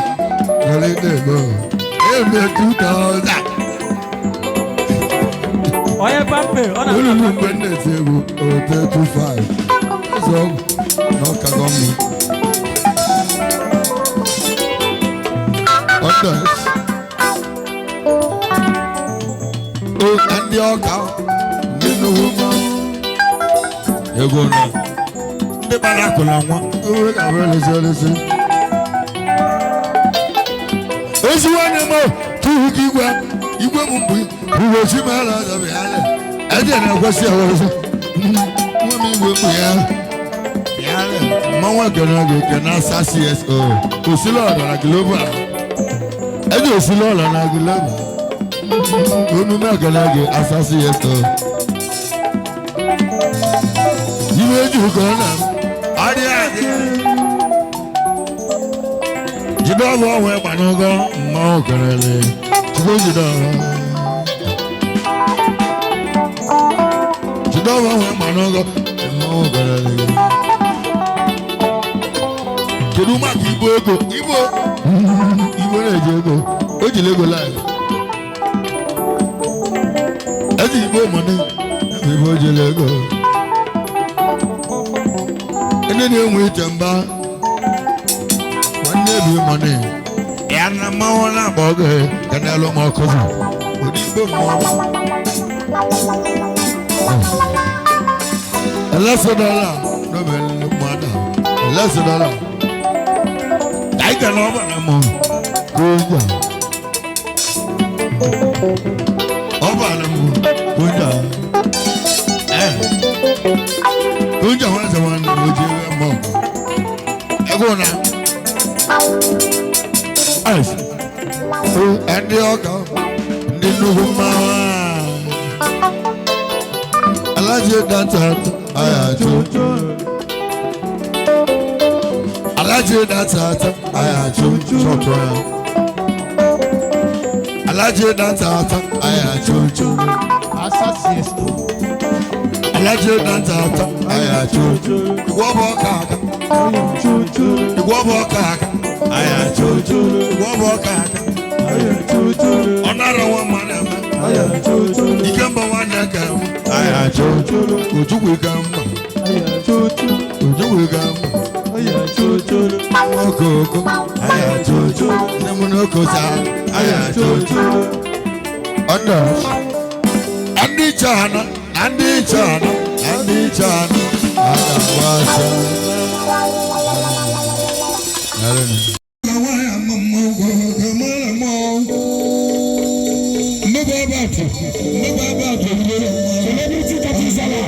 [SPEAKER 1] jolly dey go. Eme 2000.
[SPEAKER 2] Onye pampe, ọ na
[SPEAKER 1] Olulu mgbe m na-eti egwu o nweta 25. Nzọ ọgwụ na ọka gọọmenti. Others. O ndị ọka ndị nnukwu mmanwụ ego na ndị gbara akụ na nwa owere ka wee lesi elesi. Ezi nwanne m tuhu ka igwe igwe m mgbe uwe chi m ala ọzọ ya le ede na-ekwesị ewezi nwa m igwe mgbe ya ya le mmanwụ ekene gị ekene asa CSO osila ọdọ na global ede osila ọdọ na global onume ekene gị asa CSO iwe eji ụkọ na ọdị adị jide ọbụ ọnwa ịgba n'ụgọ mmanwụ kelele chukwu jide ọbụ jide ọbụ ọnwa ịgba n'ụgọ mmanwụ kelele. Kedu maka igbo ego igbo igbo na-eji ego o jiri ego live eji igbo money igbo jiri ego ndị na-enwe iche mba nwanne bi money ya na mmanwụ na-agba oge ka na-alụ m ọkụzụ ụdị igbo mmọnwụ ẹlẹ́sìn dọ́là lọ́bẹ̀ mọ́dà ẹlẹ́sìn dọ́là láìka náà ọba náà mọ̀ kóńjà ọba náà mọ̀ kóńjà ẹ kóńjà wọn sọ wọn ní ojú ẹ mọ̀ ẹkọ náà ẹ ndị ọka ndị nnukwu mmanwụ alájẹ dátà àyàjọ alájẹ dátà àyàjọ ṣọtọ ya alájẹ dátà àyàjọ.
[SPEAKER 3] Asa CSO.
[SPEAKER 1] Alaje danta ata aya chocho. Igwe ọbụ ọka aka. Igwe ọbụ ọka aka. Aya chocho. Igwe ọbụ ọka aka. Ọ nara nwa mmadụ eme. Ike mba nwanne ka eme. Aya chocho. Ojukwu ike mba. Ojukwu ike mba. Okoko. Aya chocho. Nne m n'oko saa. Aya chocho. Ọdọ. Ndị chana, ndị chana, ndị chana, aga agbasa.
[SPEAKER 4] Celebrity Tati Zala.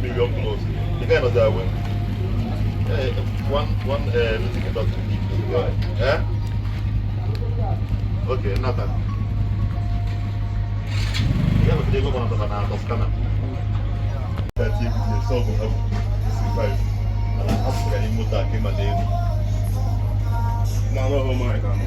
[SPEAKER 5] Million plus. The guy does that when one meeting about 2 people. Eh? Okay, Nathan. Yeah, but they go on the Toscana. 30 so go have 65. And I have to get motor came and then. Ma n'ọhụ m anyị ka nọ.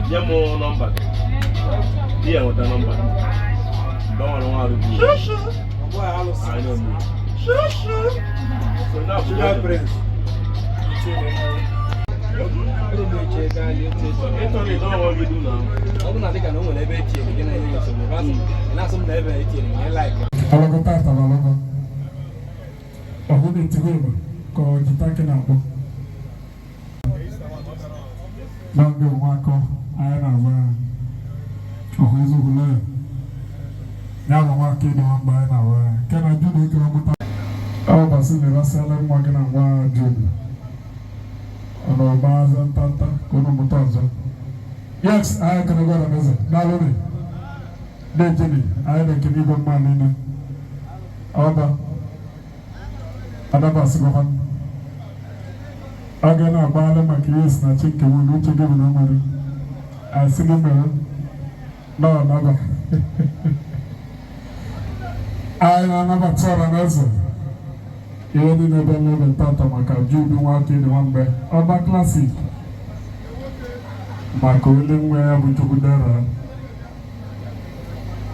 [SPEAKER 5] Nye m nọmba gị. Di ya nweta nọmba gị. Mgbe ọ nwere nwa arụgbu. Anyị nọ mmiri. So now,
[SPEAKER 4] Sugar Prince.
[SPEAKER 5] Ịtọrọ ịdọ ọnwa gị du na.
[SPEAKER 6] Ọ bụ na dịka na o nwere ebe etinyere gị na-enye gị nsogbu, ị na-asị m na ebe etinyere gị na ị like.
[SPEAKER 4] Ọlọ́gọ́ tààtà lọ́lọ́gọ́. Ọ̀hún ní ti wéèmù ka ọ jìtá kí na-akpọ. N'oge nwa akọ anyị na-agba ya. Ọhụ eziokwu lọya. Ya bụ nwa aka ịdị mgbe anyị na-agba ya. Nke na Jude ekere mụta. Ọ basị na-erasịala nwa gị na nwa Jude. Ọ na ọgba aza ntanta ka unu mụta ọzọ. Yes, anyị ekele gwara m eze. Daalụ nị. Na-ejeni, anyị na-ekele igwe mma niile. Ọba adabasịgokwa a ga na-agbaghalị maka ihe si na chi nke nwere uche gị bụ na o nwere asị gị mere na ọ naba. Anyị na-anabata ọra na eze ihe niile ebe n'ebe ntata maka Jude Nwaka ịdị nwamgbe ọba klasik maka ole nwa ya bụ Chukwudera.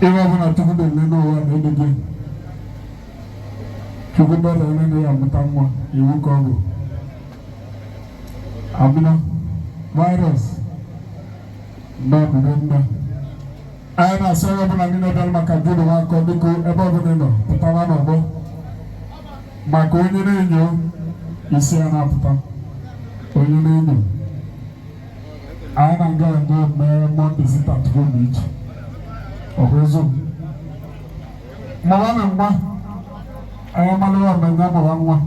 [SPEAKER 4] Ihe ọbụla Chukwu na-ele n'ụwa na-ele gị Chukwudera onye ya amụta nwa iwu ka ọ bụ abụla virus nnọọ nne. Anyị na-asị onye ọbụla niile bịara maka Jude Nwakọ, biko, ebe ọbụla ị nọ pụtara n'ọgbọ maka onye na-enyo isi ya na-apụta onye na-enyo. Anyị na-aga eme mee Monday sit at home iche ọhụ eziokwu mụwa na nwa anyị amalụwa mmemme amụwa nwa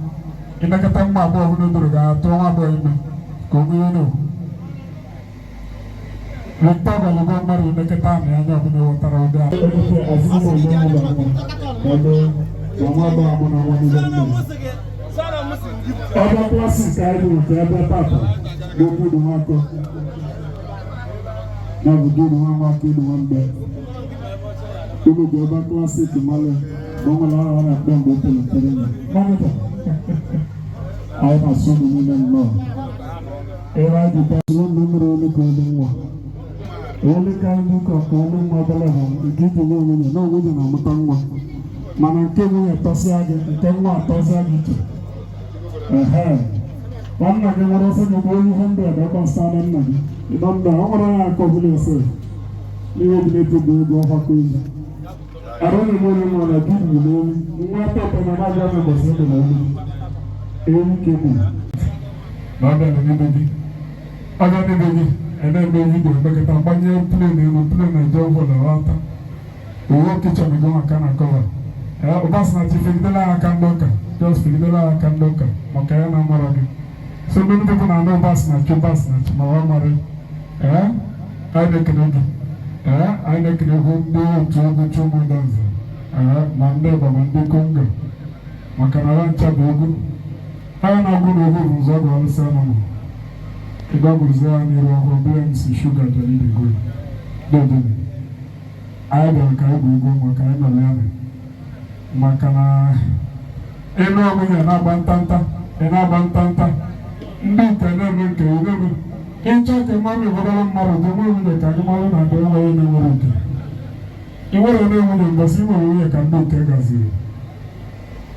[SPEAKER 4] ịnekọta nwa agbọghọ ọbụla doro ga-atụ nwa agbọghọ ime ka o nwee na-ekwu Victor Balogun mmadụ ilekọta amị anya ọbụla ghọtara ụdị a. Ebe nwa agbọghọ amụ na nwa niile nne. Ọba klasik anyị dị nke ebe tata n'okwu dị nwakọ. Ya bụ Jude nwa nwaka ịdị nwa mgbe. Unu bụ ọba klasik mmalụ na o nwere aha a na-akpọ mgbe o pelitere ya. Mọnịta. Anyị na-asụ unu niile nnọọ. Ebe anyị ji pasụrụ ndụ mmiri olu ka olu nwa. Olu ka ndị ụka ka olu nwa ọbụla ha nke iji nye nwunye na nwunye na-amụta nwa. Mana nke nwunye tọsịa gị, nke nwa atọsịa gị iche. Ehe. Nwanna gị nwere ọsọ gị gbuo ihe ndị a gbasara nna gị. Ịnọ nna ọ nwere ya aka ọbụla ese. N'ihe ọbụla eto bụ ego ọgbakọ ezi. Arụ na eme onye nwa na di bụ n'olu. Nwa pọpọ na na-abịa na mbọsị ebe na olu. Ewu ka egbu. Na ọ bịara n'ime gị. Ọ bịa n'ime gị, ene eme video mekọta gbanye plane elu plane eje ụfọdụ ghọta. Owo kitchen gị maka na cover. Ụbasịnachi fegidela aka ndị ụka, just fegidela aka ndị ụka maka ya na amara gị. So many people na-anụ Ụbasịnachi Ụbasịnachi ma ọ mara. Ee, anyị na-ekele gị. Ee, anyị na-ekele hụ ndị otu egwu Chumudanze. Ee, ma ndị Ịgba ma ndị Kongo. Maka na ha ncha bụ egwu. Ha na-agụ na egwu bụ nzọ bụ ọlụsị anụmanụ. Ịgba gụrụzie ya n'iru ọhụrụ BMC Sugar Jolly dey go. Dodoni. Anyị bịara ka anyị gwu egwu maka anyị nọ ya maka na elu ọmụnye na-agba ntanta ị na-agba ntanta ndị nke na-eme nke ị na-eme ịchọ ka mmadụ bụrụla mmadụ dị nwe nwunye ka gị mmadụ na ndị enweghị na-enwere nke ị nwere onye nwunye mbọsị ị nwere nwunye ka ndị nke gaziri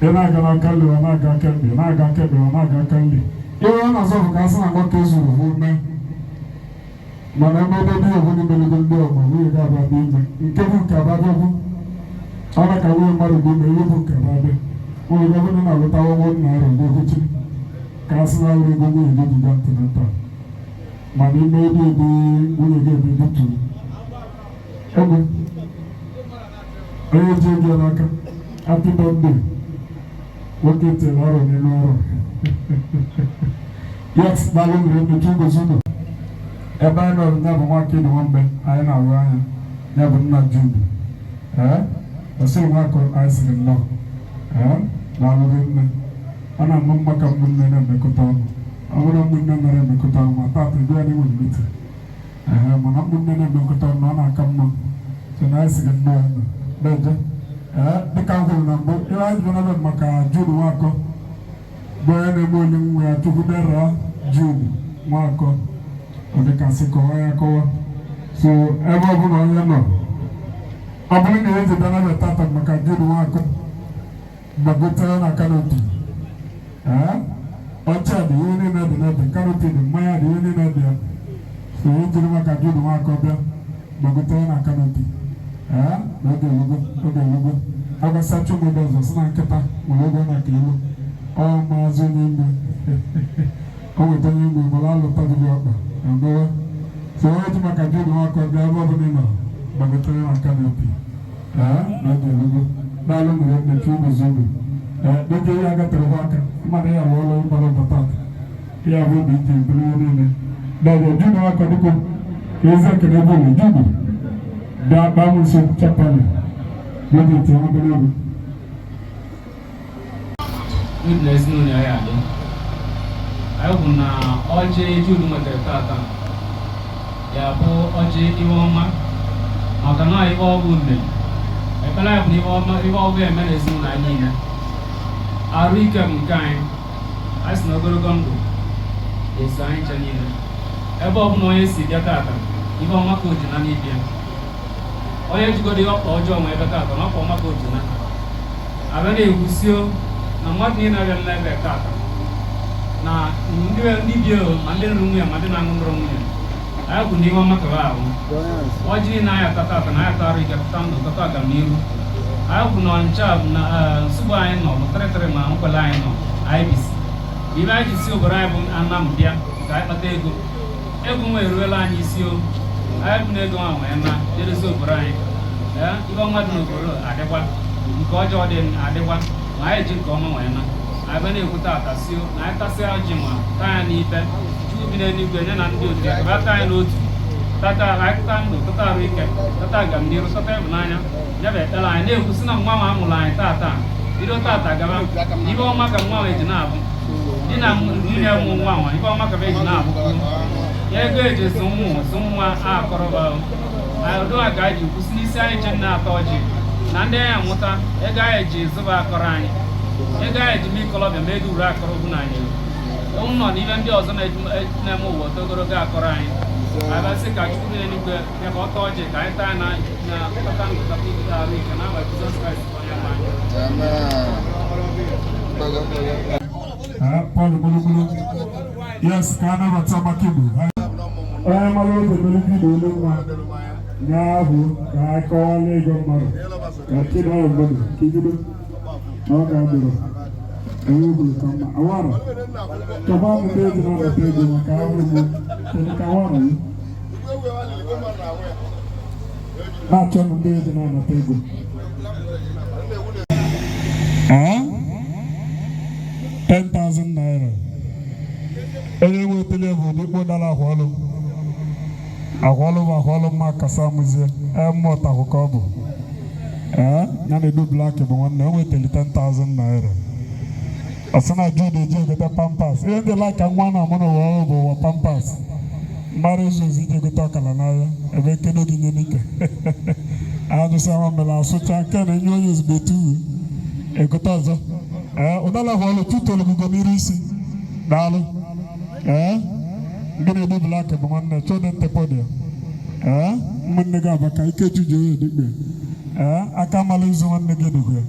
[SPEAKER 4] ị na-aga n'aka nri ọ na-aga aka nri ọ na-aga aka nri ọ na-aga aka nri. Ihe ọ na-azọ bụ ka a sị na nwoke zuru hụ mee mana ebe ebe dị ọbụla imeligo ndị ọgbọ nwunye gị aba dị ime nke bụ nke aba bịagwu ọ na ka nwunye mmadụ dị ime ihe bụ nke aba bịa nwunye gị ọbụla na-alụta ụgwọ nna arụ mgbe okwuchi ka a sị na ọrụ ego nwunye gị ji gaa antenatal mana ime ebe ebe nwunye gị ebe buturu egbe onye ji ego n'aka. Happy birthday, nwoke tere ọrụ n'elu ọrụ. Yes, daalụ nwere mmechi ngozi unu ebe anyị nọrọ. Ya bụ Nwaka Ịdị Nwamgbe anyị na-ahụ anya ya bụ nna Jude. Ee, ọsịrị nwakọ anyị sịrị nnọọ. Ee, daalụ nne. Ọ na-ama mma ka ụmụnne na-emekọta ọnụ. Ọ bụrụ ụmụnne nara emekọta ọnụ, ma taata ebe anyị nwere meeting. Ee, mana ụmụnne na-emekọta ọnụ, ọ na-aka mma. So na anyị sịrị nnọọ nọ. Deje. Ee, dịka m kwuru na mbụ, ihe anyị ji bịa maka Jude Nwakọ bụ onye na-eme oli nwa ya, Chukwudera Jude Nwakọ. Ọ dịkasị kọwa ya akọwa. So ebe ọbụla onye nọ, ọ bụrụ na eji bịa nabịa tata maka Jude Nwakọ, gbagotere na canopy. Ee, ọcha dị, ihe niile dị n'ebe canopy dị, mmanya dị, ihe niile dị ya. So e jiri maka Jude Nwakọ bịa, gbagotere na canopy. Ee, na oge elugo, oge elugo. Agbasacha ụmụ ọzọ si na nkịta nwere oge ọ na-aka elu. Ọ maazị onye ime o nweta onye ime mara alụta gị ọkpa emewe. So onye ji maka Jude Nwakọ bịa, ebe ọbụla ị nọ, gbagotere na canopy. Ee, na oge elugo. Daalụ nwere nne chi unu zuru. Ee, dịka ihe agatere aka mmadụ ya bụ ọlụ ịgbara ụbata ya bụ obi iji eburu ihe niile. Daalụ Jude Nwakọ, dịko ka ezi ekene ebe ụlọ Jude bịa kpaa m nso chapali n'oge ite obere ego.
[SPEAKER 6] Jude na ezinụlọ ya adị. Anyị kwuru na ọjị Jude nwetara tata ya bụ ọjị ihe ọma, maka na ihe ọ bụ mere ekpere anyị bụ na ihe ọma, ihe ọ bụ eme na ezinụlọ anyị niile. Arụ ike bụ nke anyị. Anyị si na ogologo ndụ eso anyị nche niile. Ebe ọ bụla onye si bịa tata, ihe ọma ka o ji na n'ibia. Onye jigodo ihe ọkpa ọjọọ nwe ebe tata na ọkpa ọma ka o ji na abịa na-ekwusio na mmadụ niile abịa n'ebe tata na ndị bi o, ma ndị lụrụ nwunye, ma ndị na-aṅụ nụrụ nwunye, anyị kwuru na ihe ọma kaba ahụ. Ọjị niile anyị ata tata na anyị ata arụ ike, tata ndụ, tata agamnihu. Anyị kwuru na Ọnịcha bụ na nsogbu anyị nọ bụ tịrịtịrị, ma nkwele anyị nọ anyị bisi ibe anyị ji si obodo anyị bụ Anam bịa ka anyị kpata ego. Ego nwa eruola anyị isi o. Anyị bụ na ego nwa wee na jedezi obodo anyị. Ee, ihe ọma dị n'obodo adịkwa, nke ọjọọ dị adịkwa, ma anyị ji nke ọma wee na anyị bịa na-ekwu tata si na anyị tasịa ọjị ma taa ya n'ife Chukwu bi n'eluigwe nye na ndị otu ya ka bịa taa anyị n'otu tata. Anyị tata ndụ, tata arụ ike, tata agamniru, tata ịhụnanya. Ya bụ ekpere anyị na-ekwu sị na nwa nwa amụrụ anyị tata, bido tata gaba, ihe ọma ka nwa eji na-abụ di na nwunye mụ nwa nwa, ihe ọma ka eji na-abụ ya. Ego eji zụ ụmụ zụ nwa akọrọba ụdị a ka anyị ji kwụsị n'isi anyị che na-atọ ọjị na ndị anyị amụta. Ego anyị ji zụba akọrọ anyị, ego anyị ji mee ikolobịa ma ego uru akọrọ bụ na anyị ụlọ na ihe ndị ọzọ na-eme ụwa ogologo akọrọ anyị. Abịasị ka Chukwu dị n'eluigwe ya ka ọ tọọ ọjị ka anyị taa na na tata ndụ, tata ike, arụ ike na aha Jizọs Kraịst bụ onye nwe anyị.
[SPEAKER 4] Ee, Paul Gburugburu. Yes, ka a nabata Makibu. Onye mara oge mere vidio olu nwa nye ahụ ka a kọwala ego mmadụ ka chidara mmadụ ka ibido na ọ ga-adịrọ enwe ogburu ka mma awara chọba m ndị eji na-anata ego maka ahụ m kedu ka awara yi na-achọ m ndị eji na-anata ego. Ee, 10,000 naira. Onye nwetara bụ odikpo dara ahụọlụ ahụọlụ bụ ahụọlụ mma kasa amụzie mmụọ ahụ ka ọ bụ. Ee, ya na Edu Black bụ nwanne. O nwetara 10,000 naira. Ọ sị na Jude eji egote Pampers. Ihe ndị like nwa na amụ n'ụwa ọrụ bụ ụwa Pampers mgbara ezu ozi iji egote ọkala n'ahịa ebe nkedo gị nye n'ike ajụsị nwa mere asụcha nke na-enye onye ozugbo etu egote ọzọ. Ee, ụdala hụọlụ tutolu n'iru isi. Daalụ. Ee, ndị na-edu Black bụ nwanne chọdị ntepọdị. Ee, ụmụnne gị abaka ike chuju onye dikpe. Ee, aka mala izu nwanne gị dịkwa.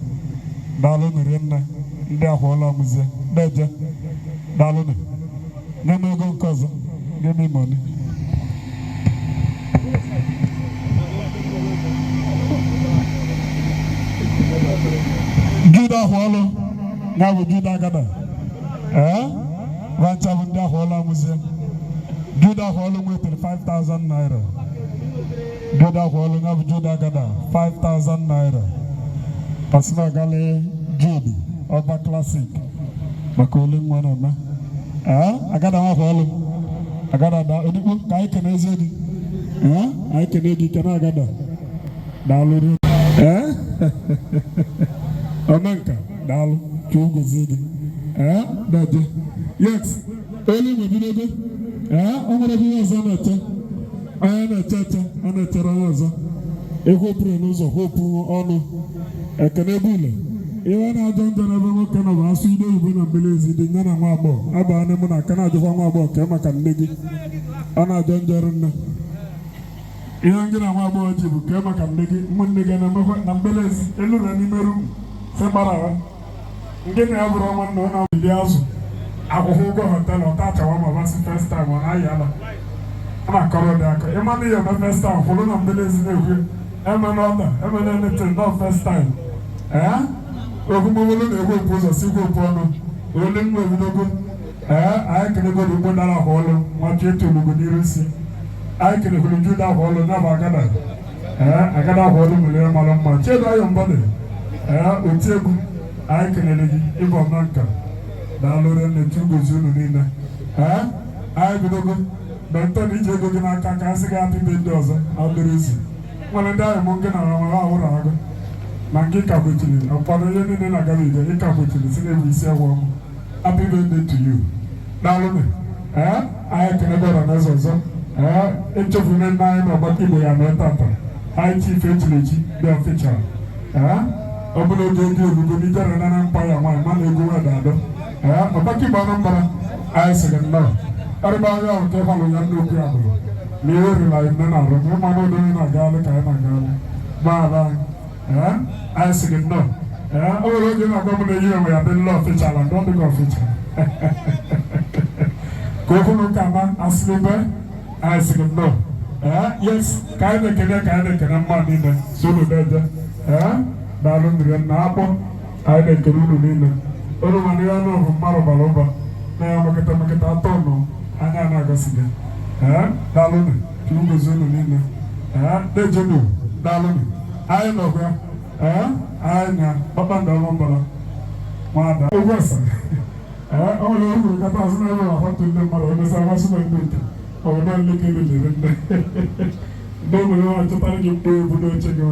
[SPEAKER 4] Daalụ nụrụ nne ndị ahụọla ọmụzie deje. Daalụ nụ. Nye m ego nke ọzọ. Give me money. Jude ahụọlụ ya bụ Jude Agada. Ee, vancha bụ ndị ahụọla ọmụzie. Jude ahụọlụ nwetara 5000 naira. Jude ahụọlụ ya bụ Jude Agada, 5000 naira. Pasina ọgala Jude ọba classic maka ole nwa na-eme. Ee, Agada nwa ahụọlụ Agada da odigbo ka anyị kene eze gị. Ee, anyị kene gị, kene Agada. Daalụ rinne. Ee, omenka, daalụ, Chukwu gozie gị. Ee, daje. Yes, olu mebidogo. Ee, o nwere ihe ọzọ na-eche, onye na-eche eche, ọ na-echere onye ọzọ. Ekwopụrụ n'ụzọ kwopụ ọnụ. Ekene bụle ihe na-ajọ njọ n'ebe nwoke nọ bụ asụ ide oyibo na mmiri ezi dị ya na nwa agbọghọ abaa mụ na aka na-ajụkwa nwa agbọghọ ka maka nne gị. Ọ na-ajọ njọ nne ihe ngị na nwa agbọghọ ji bụ kee maka nne gị, ụmụnne gị na-emekwa na mbelezi elu na n'ime rum gbara ha ndị na ya bụrụ nwanne ọ na-abili azụ akwụkwọ ụgwọ hotel ọ tachawa ma basị first time ọ na-ayị ala ọ na-akọrọ dị aka. Ịmanụ ihe eme first time kwụrụ na mbelezi na-ekwu eme na ọda eme na anything, not first time. Ee, okwumowolu na-ekwu okwu ụzọ si kwu okwu ọnụ olu nwa ebidogo. Ee, anyị kelegoro ugbo dara akwa ọlụ nwa chi etolugo n'iru isi. Anyị kelekwuru Juda akwa ọlụ ya bụ agada. Ee, agada akwa ọlụ mere ya mara mma. Chiedu ayọ mbọdị. Ee, oti egwu, anyị kelere gị ịbụ ọma nka. Daalụ nne, Chukwu unu niile. Ee, anyị bidogo bente na iji ego gị n'aka ka a sị gị happy birthday ọzọ na obere izu nwere ndị ahụ mụ nke na ha ahụrụ agụ na nke ka kwechiri ụfọdụ ihe niile na-agabiga ịka kwechiri si na-ebu isi egwu ọmụ. Happy birthday to you. Daalụnụ. Ee, anyị ekelebe ọra na eze ọzọ. Ee, echefuna nna anyị na ọgbakọ Igbo ya mee tata. Anyị chief echiri echi dị official. Ee, ọ bụla oge ego egugo n'ijere na na mkpa ya nwaanyị mana ego wee adọ. Ee, ọgbakọ Igbo Anambra, anyị sịrị nnọọ ọrịba anya ahụ nke họlụ ya nnukwu ya bụrụ na ihe rila nne na arụ ịma na ụdị onye na-agagharị ka anyị na-agagharị gbaghara anyị. Ee, anyị sịrị nnọọ. Ee, o nwere oge na-agwa m na eyi enwe ya dị nnọọ official and ọ dịghị official ka okwu na ụka na asịrịbe. Anyị sịrị nnọọ. Ee, yes, ka anyị na-ekene, ka anyị na-ekene mmadụ niile so unu deje. Ee, daalụ mmiri na akpọ. Anyị na-ekene unu niile. Unu mana ihe ọnụ bụ mmadụ bara ụba na ya makịta makịta atọ nọ anya na-agọsiga. Ee, daalụnụ, Chukwu gozie unu niile. Ee, dejenu, daalụnụ. Anyị nọkwa. Ee, anyị na kpakpando ọma mbara nwada ogwu asa. Ee, ọ nwere okwu kata azụ na ebe akwatu ndị mmadụ emesara amasị na ndị nke ọ bụ naanị ka elelere nne ndị nwere nwa chọtara gị mkpọ egwu n'oche gị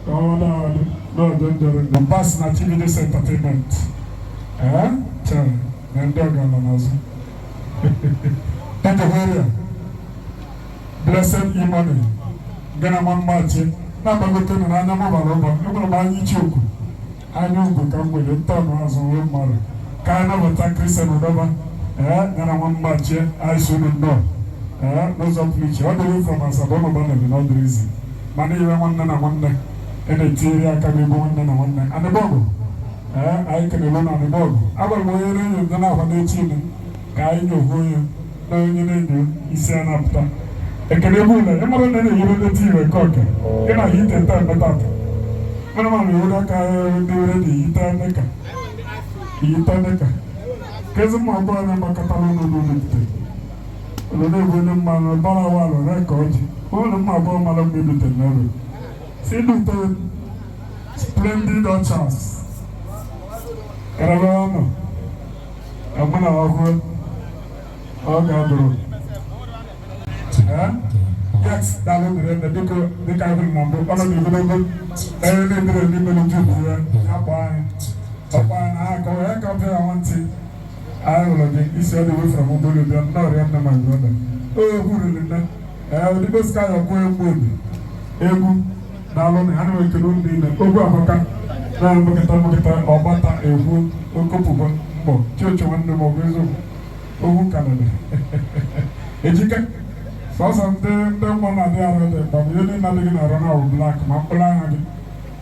[SPEAKER 4] ka ọ na-adị n'ọjọ njọrọ ndị bas na Chividos Entertainment. Ee, chere na ndị ọgana n'azụ. Peter, Blessed E-Money, gana nwa mmachi na-agbagote nọ n'anya m bara ụba. Enwere m anya ichi okwu anya ugwu ka m nwere ntọọnụ azụ ruo mmadụ ka anyị nabata Kristian Udoma. Ee, gana nwa mmachi, anyị so unu nnọọ. Ee, n'ụzọ pụrụ iche ọ dịrị from Asaba ụnụ gbanarị na ọ dịrị izi mana iwe nwanne na nwanne ị na-etinyere aka n'egwu nwanne na nwanne anịbọgụ. Ee, anyị kelere na anịbọgụ. Agwara m onye na-enyo ndị na-akwado echi ime ka anyị nyohuo onye na onye na-enyo isi a na-apụta ekele bụ ụlọ ịmara na na-eyiri ndị tiiwe nke ọka ị na yite nta emetata mana ma na-ewere aka ndị were dị yite neka yite neka ka ezi mma abụọ na-agbakọtara ụlọ ụlọ ụlọ ụlọ na-ebu onye mmanụ bara walụ na ka ọjị ụlọ mma abụọ mara mgbe elutere n'ebe si lute Splendid Orchards karabara nọ ka mụ na ọhụụ ọ ga-adụrụ. Yes, daalụ nụrụ nne. Biko, dịka anyị kwuru na mbụ, ọnọdụ ogologo onye na-ebere n'ime n'uju ya ya kpọọ anyị ọkpọ anyị na aka ya ka ọ ya nwantị anyị hụrụ gị isi ọ dị wefere m ụgbọelu bịa nnọọ rịa nne my brother o egwu riri nne. Ee, odibo sky ọkụ egwu obi egwu. Daalụ na ana m ekele unu niile. Ogwu amaka na mgbakọta mgbakọta ọgbata egwu okopụkwa mbọ chiocho nwanne m. Ọ bụ eziokwu ogwu kanada ejike sọsọ ndị ndị mmụọ na-adị arụ dị mkpa bụ ihe niile adịghị na-arụ na awụ black ma mkpụrụ anya gị,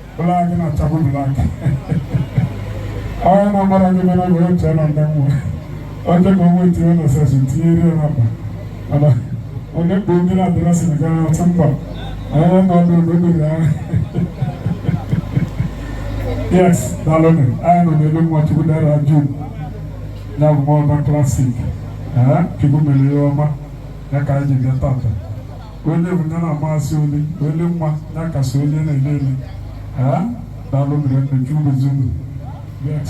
[SPEAKER 4] mkpụrụ anya gị na-achabụ black. Onye na-amara gị mere were chee na ndị mmụọ oche ka o nwee tinye na sesụ tinye rie n'akpa mana onye kpoo mmiri adịrọsị na gara ọtụ mba onye nọ n'obodo ya. Yes, daalụnụ. Anyị nọ n'elu nwa Chukwu dara June ya bụ nwa ọba classic. Ee, Chukwu mere ihe ọma ya ka anyị ji bịa tata. Onye bụ ya na-amasị oli onye nwa ya kasị onye na-ele ele. Ee, daalụ mere nne. Chukwu gozie unu. Yes.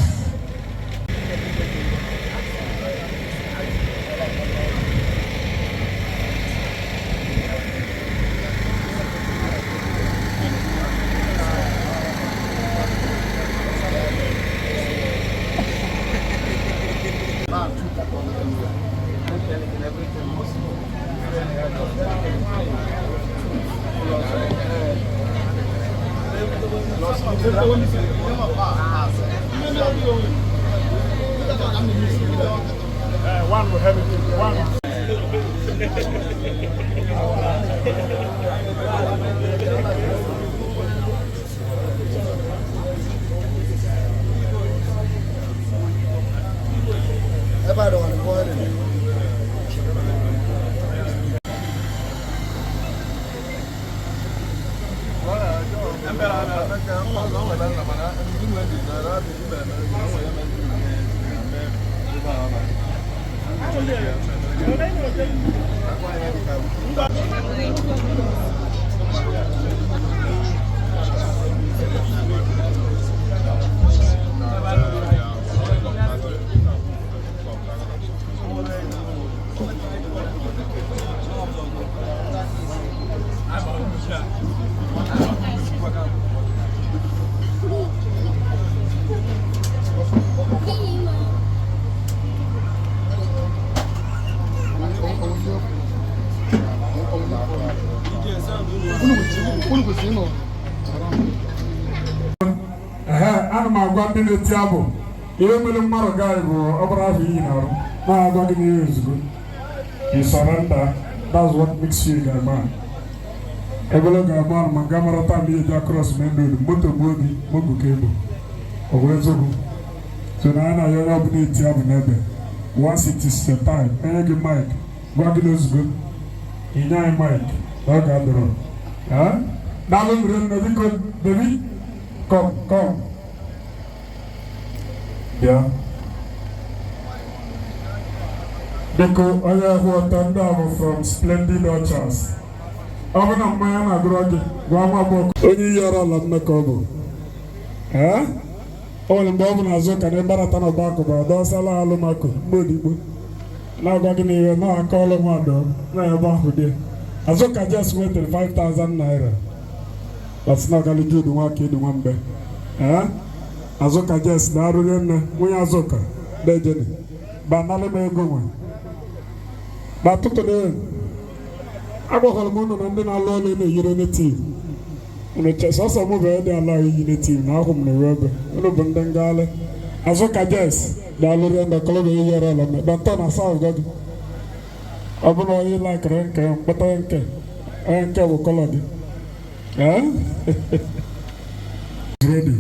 [SPEAKER 4] One will have it. One. Ana m agwa ndị na-eti abụ ihe mere mmadụ gaghị bụ ọ bụrụ afọ iyi na-arụ na-agwa gị n'ihe ozugbo. You surrender, that's what makes you a man. Ebele ga-agba ma nga mara taa mgbe eji across main road moto gbuo gị mogu ka egbo ọ bụ eziokwu. So na a na-ayọ onye ọbụla eti abụ n'ebe, once it is your time, enye gị mic, gwa gị n'ozugbo inye anyị mic na ọ ga-adọrọ. Daalụ nre nne, biko baby, come, come. Bịa biko. Onye hụ ọtọ ndị a bụ from Splendid Orchards. Ọ bụ na mmanya na-agụrọ gị, gwa nwa agbọghọ onye iyi ọrụ ala mmekọ ọ bụ. Ee, o nwere mgbe ọ bụ n'azụ ka na ịgbarata na ọgbakọ bụ adọsala alụmakụ mgbe odigbo na-agwa gị n'ihe na-aka ọlụ nwadọ na ebe ahụ dị azụ ka just wetara 5000 naira that's na ọgalụ Jude nwa ka edu nwamgbe. Ee, Azụka jes na arụghị nne nwunye Azụka dejeni banalụ m ego nwe na tụtụ na agwakwara m unu na ndị na-alụ ọlụ na-eyiri native unu sọsọ mụ bụ ede ala iyi native na ahụ m na ewe ebe unu bụ ndị ngagharị. Azụka jes na-alụrụ ndị kọlọba eyere ala m dọntọ na sa ụgọ gị. Ọ bụrụ onye lakịrị nke mkpọta nke onye nke bụ colour gị. Ee, ready.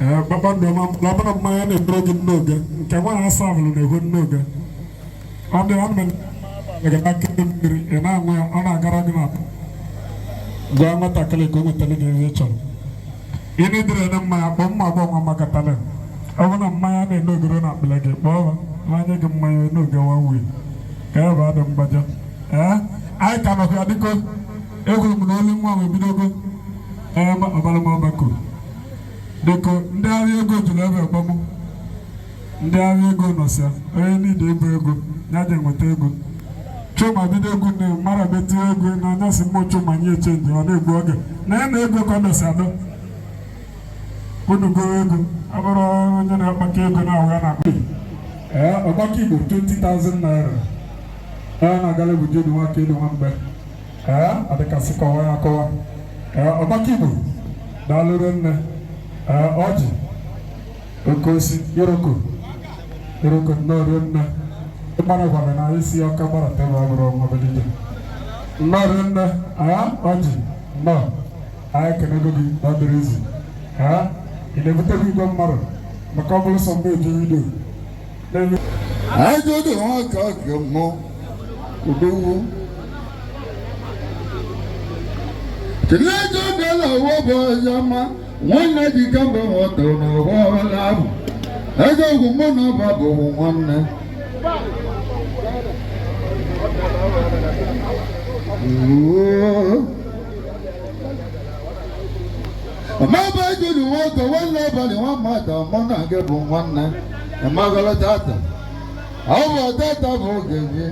[SPEAKER 4] Ee, kpakpando ọma na ọbụla mmanya na-eburu gị n'oge nke nwaanyị asavụlụ na-ehu n'oge ọ dị ọ na n'aka mmiri ị na-aṅụ ya, ọ na-agara gị na gwa nwatakịrị ka o nwetara gị ihe ị chọrọ. Ị na-edere na mmanya kpọọ mma agbọghọ nwa makatara ọ bụ na mmanya na-ene ogoro na akpịla gị kpọọ ha mmanya gị mmanya n'oge one way ka ya bụ adị mgbajọ. Ee, anyị ka nọkwa ya dịko egwuru m na olu nwa m ebidogo. Ee, ọbara m ọgbakọ dịko ndị ahịa ego juru ebe gbamụ ndị ahịa ego nọsịa onye niile ebu ego ya ji enweta ego. Chuma bido egwu nne mara betinye ego n'anya si mmụọ Chuma nye change ọ na-egbu oge na ya na ego ka ọ nọsị adọ unu goro ego ọ bụrụ onye na-akpakọ ego na-ahụ ya na-akpa. Ee, ọgbakọ Igbo 20,000 naira ee na-agala bụ Jude nwa ka elu nwamgbe. Ee, adịkasị kọwa ya akọwa. Ee, ọgbakọ Igbo daalụrụ nne. Ee, ọjị oke osi iroko iroko nnọọ rie nne ịgbara gwara na isi ọka gbara tebụl ọ bụrụ nwa belije nnọọ rie nne. Ee, ọjị nnọọ, anyị kenego gị na ọ dịrị izu. Ee, ị na-ebutekwa igwe mmadụ maka ọ bụrụ sọ mgbe eji vidio na-eme.
[SPEAKER 1] Ajọ́dọ̀ wọn kà kì mọ́ òdòwú. Tìlẹ́jọ́ dọ́là owó bọ̀ ẹ̀yà má wọ́n náà di kábọ̀ wọ́n tó nà ọ̀wọ́ láàbù. Ẹjọ́ ògùn mọ́ náà bá bọ̀ wọ́n nẹ. Ọmọ bá jòlù wọn kọ wọn lọ́bàlì wọn máa tà ọmọ náà gẹ̀ bọ̀ wọn nẹ. Ẹ̀ má gbọ́dọ̀ tààtà. Àwọn tata bụ oge gị.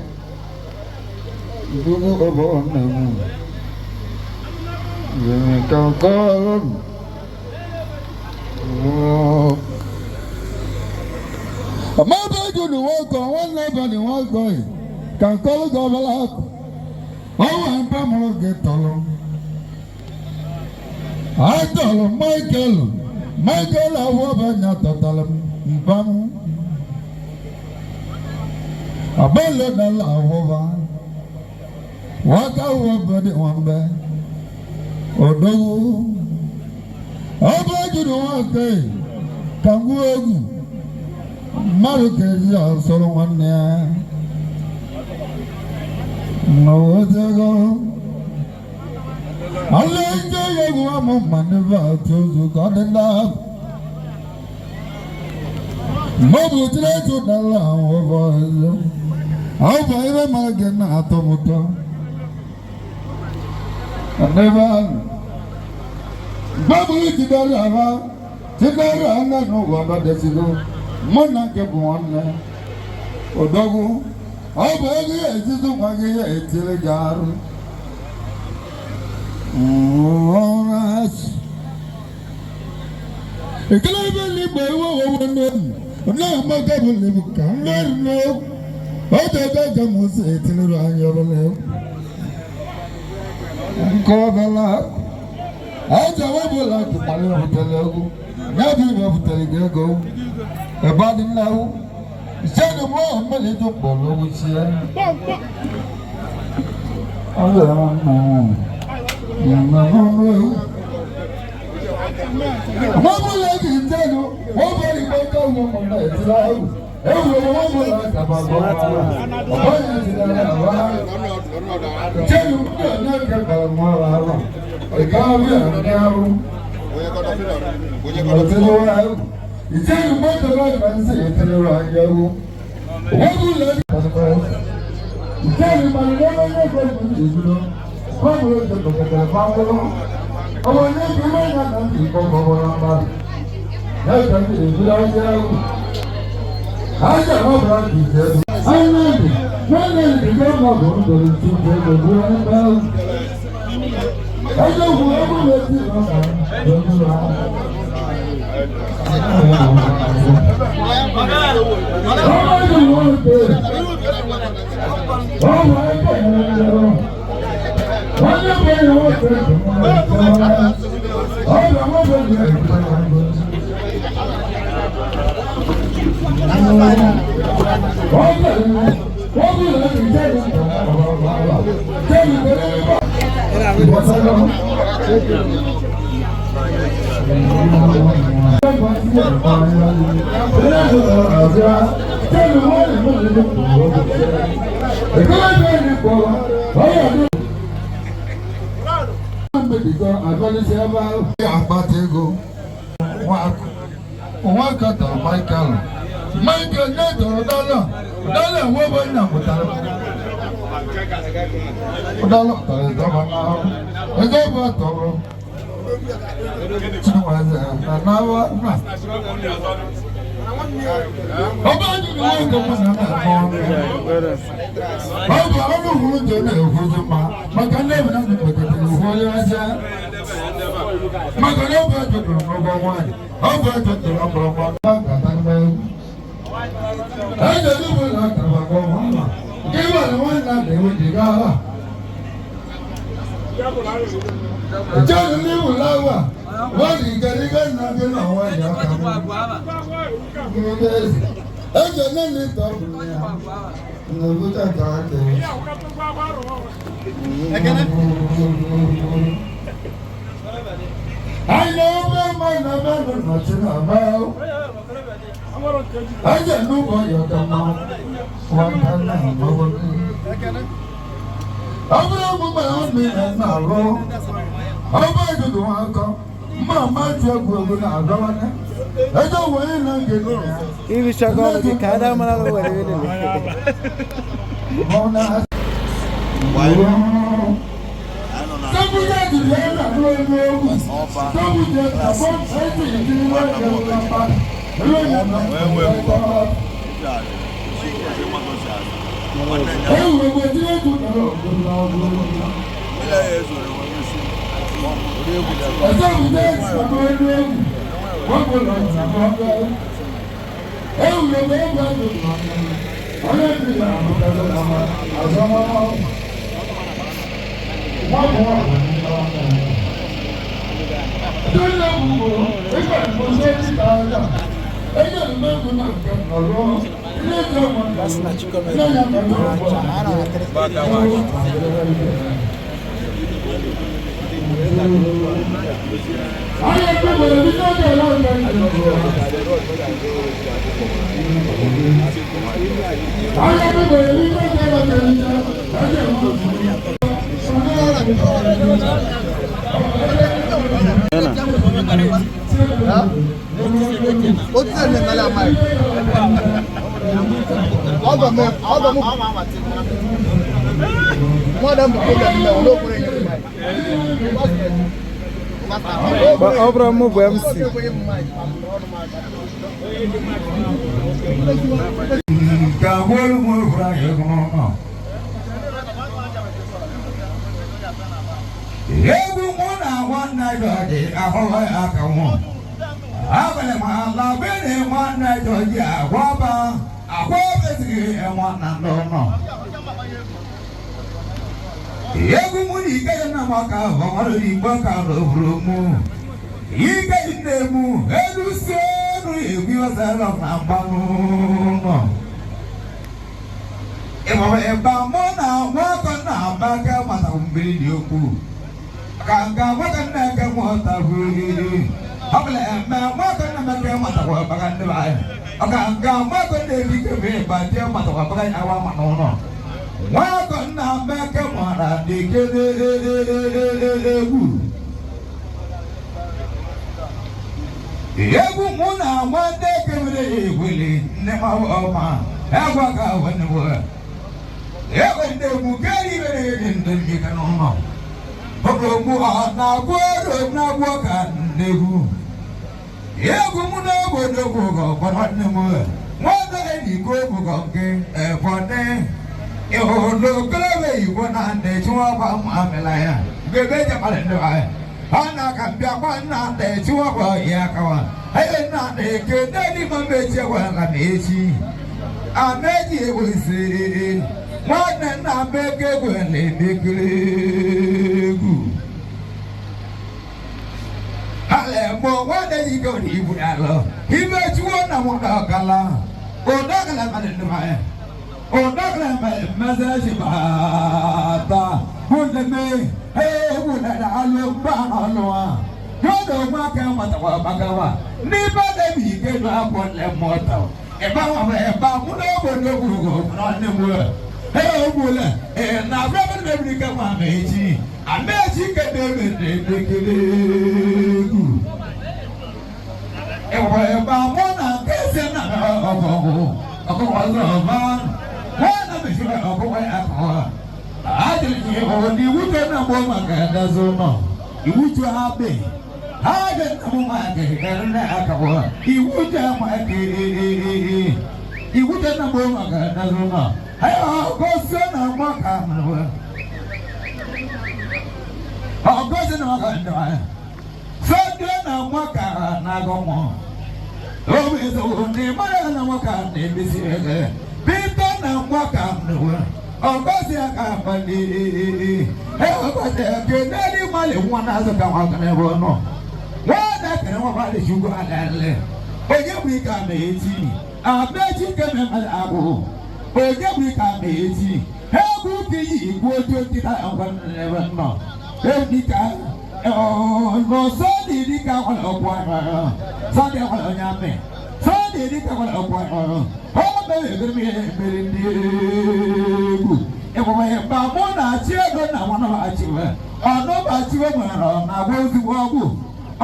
[SPEAKER 1] Gbogbo ọbọ nna m. Ka kọrọ m. Ọmọ bá jòlù wọn kọ wọn lọ́bàlì wọn kọ yìí. Ka nkọlụ gị ọbụla akụ. Ọwọ́ ẹ̀ ń bá mụrụ gị tọrọ. Atọrọ Michael. Michael Awobanya tọtara m mpa m. Abẹ́lẹ̀ dala awọba. Waka awọba dị nwambe. Odogwu. Ọba juru nwake ka ngwa egwu. Mmadụ ka ezi asọrọ nwanne ya. N'owetego. Alaeze egwu amụ ma n'ebe atụ ozu ka ọ dị nda. Mmadụ tiri etu dala awọba eze. Awọba ebe mara gị na-atọ m ụtọ. N'ebe ahụ. Gbabụ jidere aba, jidere anya n'ụwa ọdọdesigo, mụ na nke bụ nwanne. Odogwu, ọ bụ ego ya ezizi nwa gị ya etiri gị arụ. Ekele ebe n'igbo ewe owe n'elu, na-amaga bụ n'ebu ka mmerụ n'egwu. Ọ dị ebe ka m si etiri anya ọbụla egwu. Nke ọbụla aja wabụla tụtara wepụtara egwu ya bụ wepụtara gị ego ebe adị nnawu sẹ́ni mọ́ ọ̀mẹ́lẹ̀ tó pọ̀ lówó sí ẹ́. Wọ́n kì í tẹ́lu wọ́n bá rí pé káwọn ọmọ náà ti láwù. Ewu wọ́n bọ̀ láti àbàbọ̀ ọ̀bọ̀ yẹn ti dára wá. Tẹ́lu náà kẹ́kọ̀ọ́ mọ́ ara ìkáwé àmì ìjẹ́nu mọ́tò lọ́gbà ń sì ìtìlẹ̀ àyẹ̀wò. Wọ́n bú lẹ́nu pàṣípàṣí. Ìjẹ́nu màlúwọ́n yóò gbọ́ ìdúró. Wọ́n bú lẹ́nu kọ̀kọ̀kọ̀ fáwọn. Ọmọ ní ìdúró yẹn náà ti kọ́ kọ́kọ́ náà bá. Lẹ́yìn tó ìdúró ayẹ̀wò. Ayé wọn bá kì í jẹ́ ayé wọ́n lè dìgbò mọ̀gò ń dòrò tí ń bẹ gbogbo ẹ̀ bá. Ẹjọ́ wo ẹgbẹ́ wo ti lọ́kàn Michael ní dọ́là dọ́là wọ́n bá ní àkùtàrà dọ́là tọ̀rọ̀ ìjọba náà ẹjọ́ bá tọ̀rọ̀ tí wọ́n ṣe náwó náà. Ọba àjùlọ wọn kò mú sàmì àmọ́ ọba ọlọ́run jẹ́ ní èkóso ma maka ní èmi náà ní pẹ̀tẹ̀tẹ̀ ìwọlé ẹsẹ̀ maka ní ọba àjọ̀dún ọgbọ̀n wọn ọba àjọ̀dún ọgbọ̀n wọn ẹ̀jẹ̀ ní wọ́n náà tàbí ọgbọ̀n wọn mà kí wọ́n ní wọ́n náà lè wọ́n dìgbà wà. Ìjọba ní wùláwà wọ́n ní gẹ́gẹ́ náà bí náà wọ́n yà á kàwé. Ẹ̀jẹ̀ náà ní tọ́kù ní à ní kàkà kẹ́. Àyè ọbẹ̀ máa ń bá lọ́nà tí náà bá ó. Ẹ̀jẹ̀ ló bọ̀ yọ̀dọ̀ mọ́ wọn bá náà lọ́wọ́ ní. Ọbẹ̀ ọmọ mi na-arụ ọba ìdúdú wọn kọ mma mma ti egwu egwu na-adọwa ní. Ẹjọ́ wọ̀nyí na nke nínú ya.
[SPEAKER 2] Ibi shakọ gị ka ada mara gị were were. Ọ bụrụ mụ bụ MC.
[SPEAKER 1] Egwu mụ na nwanne Jọji ahụghị aka nwụ. Abalị ma ala bene nwanne Jọji agwaba agwa ezighị nwanna n'ụlọ. Egwu mụ na ike ya na maka ọrụ igbo ka rụrụ mụ. Ike nne mụ elu si elu egwu ọzara na mgbanụ ụlọ. Ịba mụ na nwakọ na-aba ka mata mmiri dị ukwuu. Kanga waka na ka mota huri. Abla ma waka na ma ka mata wa baga ne ba. Kanga waka ne bi ke be ba te mata wa baga awa ma no no. Waka na ma ka mara de ke de gu. Egu mu na wa de ke mere egwele ne ma o ma. Agwa ka wa ne wa. Egu de mu ke ri mere de ni ka no no. Ọ̀rọ̀mù ọ̀nàgbọ́rọ̀ náwó ka nnegwu. Egwu mụ na obodo bụ ọgbọrọ nne m. Nwanne n'iko bụ nke ẹ̀fọ́dé. Ìhòòlò kẹlẹ́wé ìwọ náà nà-echiwakwa amịla ya. Gbebe jẹmara ndị anyị. Ọ na-aka mbịakwa nna na-echiwakwa ya akawa. Ebe nna na-eke n'elu ma mechi egwela m echi. Ameji ewesi. Nwanne nna m eke egwela emekiri egwu. Alẹ́ mọ nwanne yi ka ọ na-ibu n'alọ. Imechiwo na mụ na ọkala. Ọdọkala mmadụ ndị anyị. Ọdọkala mmadụ bata. Wụleme egwu na alụ mgba ọlụ a. Yọdọ nwa ka nwatakwa bakawa. N'ebe na-ebi ike nụ akwọ nle mmụta. Ịba nwa ebe mụ na obodo gwuru nwanne m. Ee, na abịa mebiri ka nwa amechi. Amechi ka na-emere emekere egwu. Ịba mụ na nke si na ọkọgwụ ọkụkọ ọzọ nwanne mechiri ọkụkọ akụkọ. Ajụrụ ịhụrụ na iwu ka na mgbe maka edozi ụlọ. Iwu ju ha be. Ha dị nna m nwa kere akụkọ. Iwu ju ama kere. Iwu ka na mgbe maka edozi ụlọ. Ọgọsị na mwaka mwe. Ọgọsị na mwaka ndwa. Sọdị na mwaka na agọmọ. Obizo ni mara na mwaka na-emesi ege. Bito na mwaka mwe. Ọgọsị aka abalị. Ọgọsị eke n'elu mmalị nwa na-azụ ka nwa kere bụ nọ. Nwa na-ekere nwa mmalị chukwu alele. Onye bụ ike ama eti. Amechi keme mmalị agwụ. Onye bụ ike ama eti. Egwu ka iyi igwe otu nkịta ngwa nọ. Ebika n'ọsọ dị dịka nwere ọkwụ ahụ. Sọdị nwere onye amị. Sọdị dịka nwere ọkwụ ahụ. Ọ mere ebere mere ndị egwu. Ịgwara ịba mụ na achị ego na nwa nọbachiwe. Ọ nọbachiwe nwere na-agwa ozugbo ọgwụ.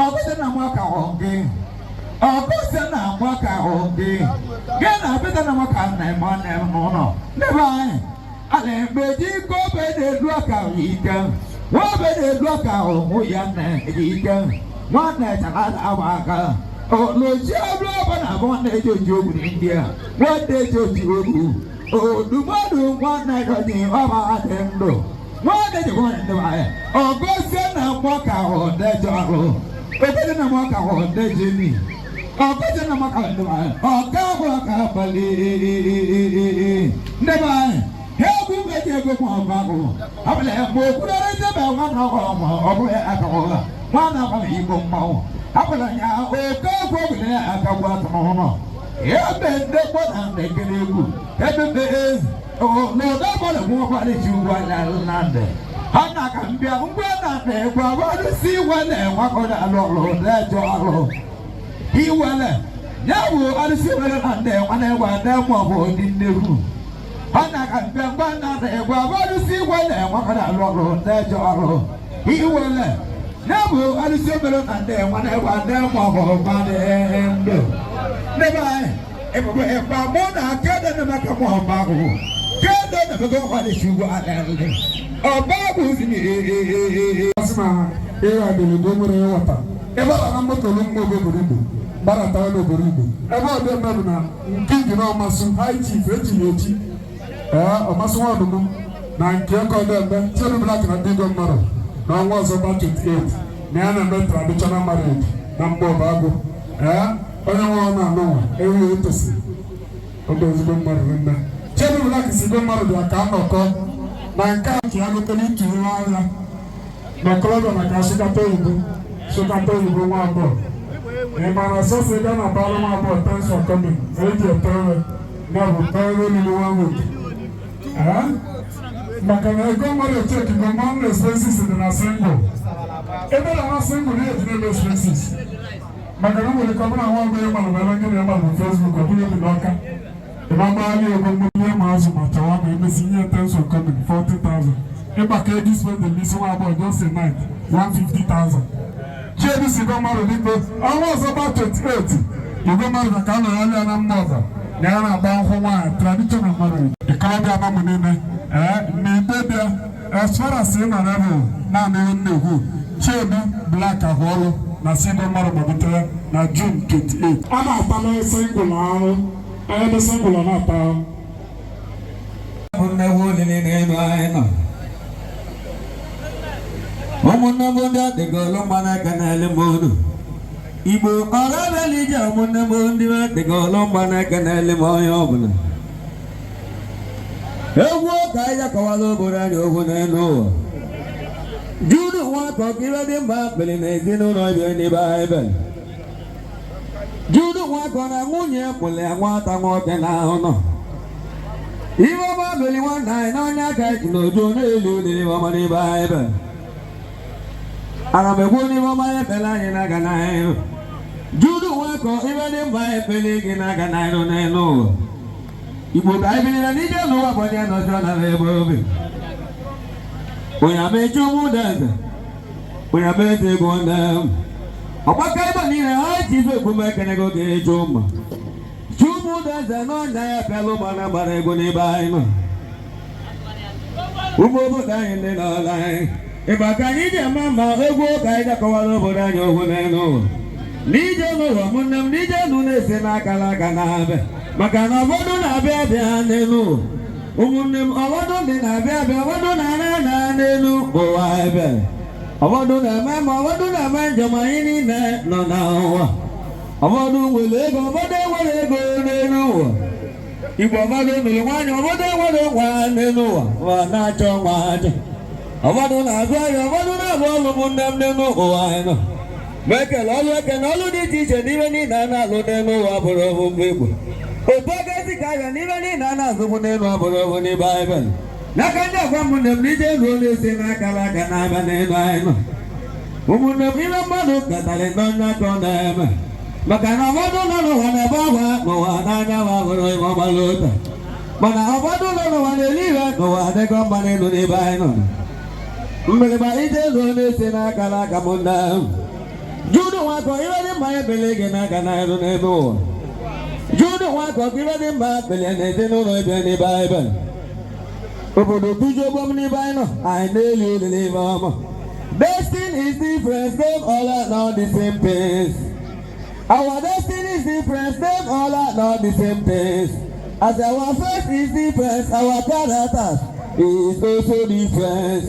[SPEAKER 1] Ọgụsị na nwaka hụ gị. Ọgụsị na nwaka hụ gị. Gị na abịta na nwaka na-eme nne m n'ụlọ. N'ebe anyị, a na-egbe ji ike obe na-edu aka ike. Nwobe na-edu aka hụ ya na-eji ike. Nwanne chara agba aka. Olochi ọbụ ọbụ na abụ nwanne eji oji ogwu ndị a. Nwanne eji oji ogwu. Odumọdụ nwanne gọzi ọba dị ndụ. Nwanne ji nwanne ndị anyị. Ọgọzie na nwaka hụ ndejọ ọrụ. Ogozie na nwaka hụ ndejọ emi. Ọgọzie na nwaka hụ ndị anyị. Ọga bụ aka abalị. Ndị anyị. Egwu meji ego ma ọ bụ agụ. Abụla mgbe okwurere ndebe nwa na ọgọ ma ọ bụghị aka ụgha.
[SPEAKER 7] Nwa na-agbara Igbo mmanwụ agbara ya oke okwu ogbenye akagbu atụrụ ebe ndị gbọna na-ekele egwu ebe mbe ezi n'ụdọ gbọna nwekwara chi ugwu anya na ndị ha na-aka mbịa ngwa na na-ekwe arụsị iwele nwakọrọ alụ ọrụ na-eje ọrụ iwele ya bụ arụsị iwele na ndị nwanne gwa ndị maọbụ ndị nnekwu ha na-aka mbịa ngwa na na-ekwe arụsị iwele nwakọrọ alụ ọrụ na-eje ọrụ iwele ya bụ arụsị obere na ndị nwanne gwa ndị maọbụ mmadụ ndụ n'ebe anyị ebube ịkpa mụ na kedo na maka mụ ọba ahụ kedo na maka ọkwa dị ugwu ala ndị ọba bụ si
[SPEAKER 4] Asị na ịgha ederede nwere nghọta ebe ọ na moto lu mgbe obodo Igbo gbadatara n'obodo Igbo ebe ọ dị eme bụ na nke iji na ọmasị high chief echiri echi, ee, ọmasị nwa ọdụm na nke ọkọ dị eme Chiedu Black na ndị igwe mmadụ na ọnwa ọzọ gba 28 na ya na-eme traditional marriage na mgbe ọba agụ. Ee, onye nwe ọ na-anụ nwa ewu etosi oge ezigbo mmadụ nne Chiedu Black si igwe mmadụ bịa ka nnọkọ na nke a ka ya gotere itu ihe ahịa na okorobịa maka asụkata oyibo, sụkata oyibo nwa agbọghọ. Ị maara sọsọ ebe a na-abara nwa agbọghọ "Thanks for coming" eji ete ewe na bụ tere olili one week. Ee? Maka na ego mmadụ echeki go man expenses dị na single ebe na na single na-eji na-eme expenses, maka na nwere ike ọ bụrụ na nwa agbọghọ ịmalụ ma ebe ndị na-eme bụ Facebook, ọ bụrụ obi n'ọka ịba mgbagharị ego mmiri ihe ma azụ ma chọwa ma emesi nye "Thanks for coming" 40,000, ịgbakọ ego spend n'isi nwa agbọghọ just a night, 150,000. Chiedu si gwa mmadụ biko, ọnwa ọzọ gba 28, igwe mmadụ ka a nọrọ ya na mma ọzọ na ya na-agba nkwụ nwaanyị traditional marriage. Ikorobịa anamụ niile, ee, na igbe bịa, as far as ị nọ n'ebe naanị ihe nnekwu Chiedu Black ahụ ọrụ na si igwe mmadụ gbagotere na June 28 a na-ata na single ahụ ebe single ọ na-ata ahụ.
[SPEAKER 8] Ụmụnne m olili n'elu anyị nọ, ụmụnne m ndị adịgolu mgba n'aka n'elu m unu Igbo ọlabịala ije, ụmụnne m ndị adịgolu mgba n'aka n'elu m onye ọbụla egwu ka anyị akọwala obodo anyị okwu n'elu ụwa. Judu nwakọ ka ibe dị mma kpere na ezinụlọ bịa n'ebe anyị bịara. Judu nwakọ na nwunye kpụrụ ya nwata nwoke na ahụ nọ ihe ọma beli nwanne anyị n'ọnya aka ji n'ojo n'elu n'ime ọma n'ebe anyị bịara. Ana m ekwu n'ime ọma ekpere anyị n'aka n'anyị. Judu nwakọ, ibe dị mma ekpere gị n'aka n'anyị n'elu ụwa. Igbo ka anyị biliri n'ije n'ụwa bụ onye nọjọ na ebe obi onye amechi ụmụ deze onye amechi ego nne m ọgbakọ ebe niile ha ji ife egwu m ekene gị oge ịjụ mma chukwu deze n'ọnya ya pịalụ mana gbara ego n'ebe anyị nọ. Ụmụ obodo anyị ndị n'ọla anyị ịgba ka anyị ji ama ma egwu ka anyị jakọwara obodo anyị ogwu n'elu ụwa n'ije n'ụwa. Ụmụnne m, n'ije nụ na-esi n'akara aka na-abịa, maka na ụfọdụ na-abịa abịa n'elu ụwa. Ụmụnne m, ụfọdụ ndị na-abịa abịa, ụfọdụ na-ana ana n'elu ụwa ebe ụfọdụ na-eme ma ụfọdụ na-eme njem. Anyị niile nọ n'ụwa, ụfọdụ nwere ego, ụfọdụ enwere ego n'elu ụwa. Igbo, ụfọdụ nụrụ nwaanyị, ụfọdụ enwere nwa n'elu ụwa, ụwa na-achọ nwa achọ, ụfọdụ na-azụ ahịa, ụfọdụ na-alụ ọrụ. Ụmụnne m, n'elu ụwa anyị nọ ma ekele ọlụ, ekene ọlụ dị iche iche n'ime niile a na-alụ n'elu ụwa bụrụ omume Igbo otu aka esi ka ahịa n'ime niile a na-azụbụ n'elu abụrụ obu n'ebe baịbụl n'aka ndị agwa. Ụmụnne m, n'ije elu na-esi n'akara aka na-abịa n'elu anyị nọ. Ụmụnne m, ime mmadụ katara n'ọnya ka ọ na-eme, maka na ụfọdụ nọ n'ụwa na-ebe akwa n'ụwa n'anya ma bụrụ ime ọgbara ụta, mana ụfọdụ nọ n'ụwa na-eli ihe n'ụwa adịgọ mma n'elu n'ebe anyị nọ. Mgbịrịgba ije elu na-esi n'akara aka m nna m Judu nwakọ iwe dị mma ebele gị n'aka n'elu n'ebe ụwa. Judu nwakọ iwe dị mma ekpele na ezinụlọ ebe n'ebe anyị bịara obodo bujo gbom n'ebe anyị nọ, anyị na-eli elu n'ebe ọma. Destiny is different, them all are not the same things. Our destiny is different, them all are not the same things. As our faith is different, our characters is also different.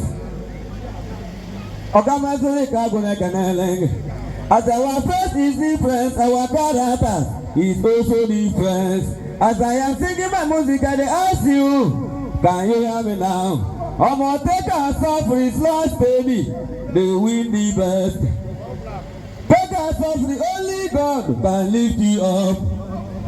[SPEAKER 8] Ọ̀gá Masori Kagun Ekenelenge. As our faith is different, our characters is also different. As I am singing my music, I dey ask you, can you hear me now? Omo take and suffer is last baby, they win the best. Suffering, only God can lift you up.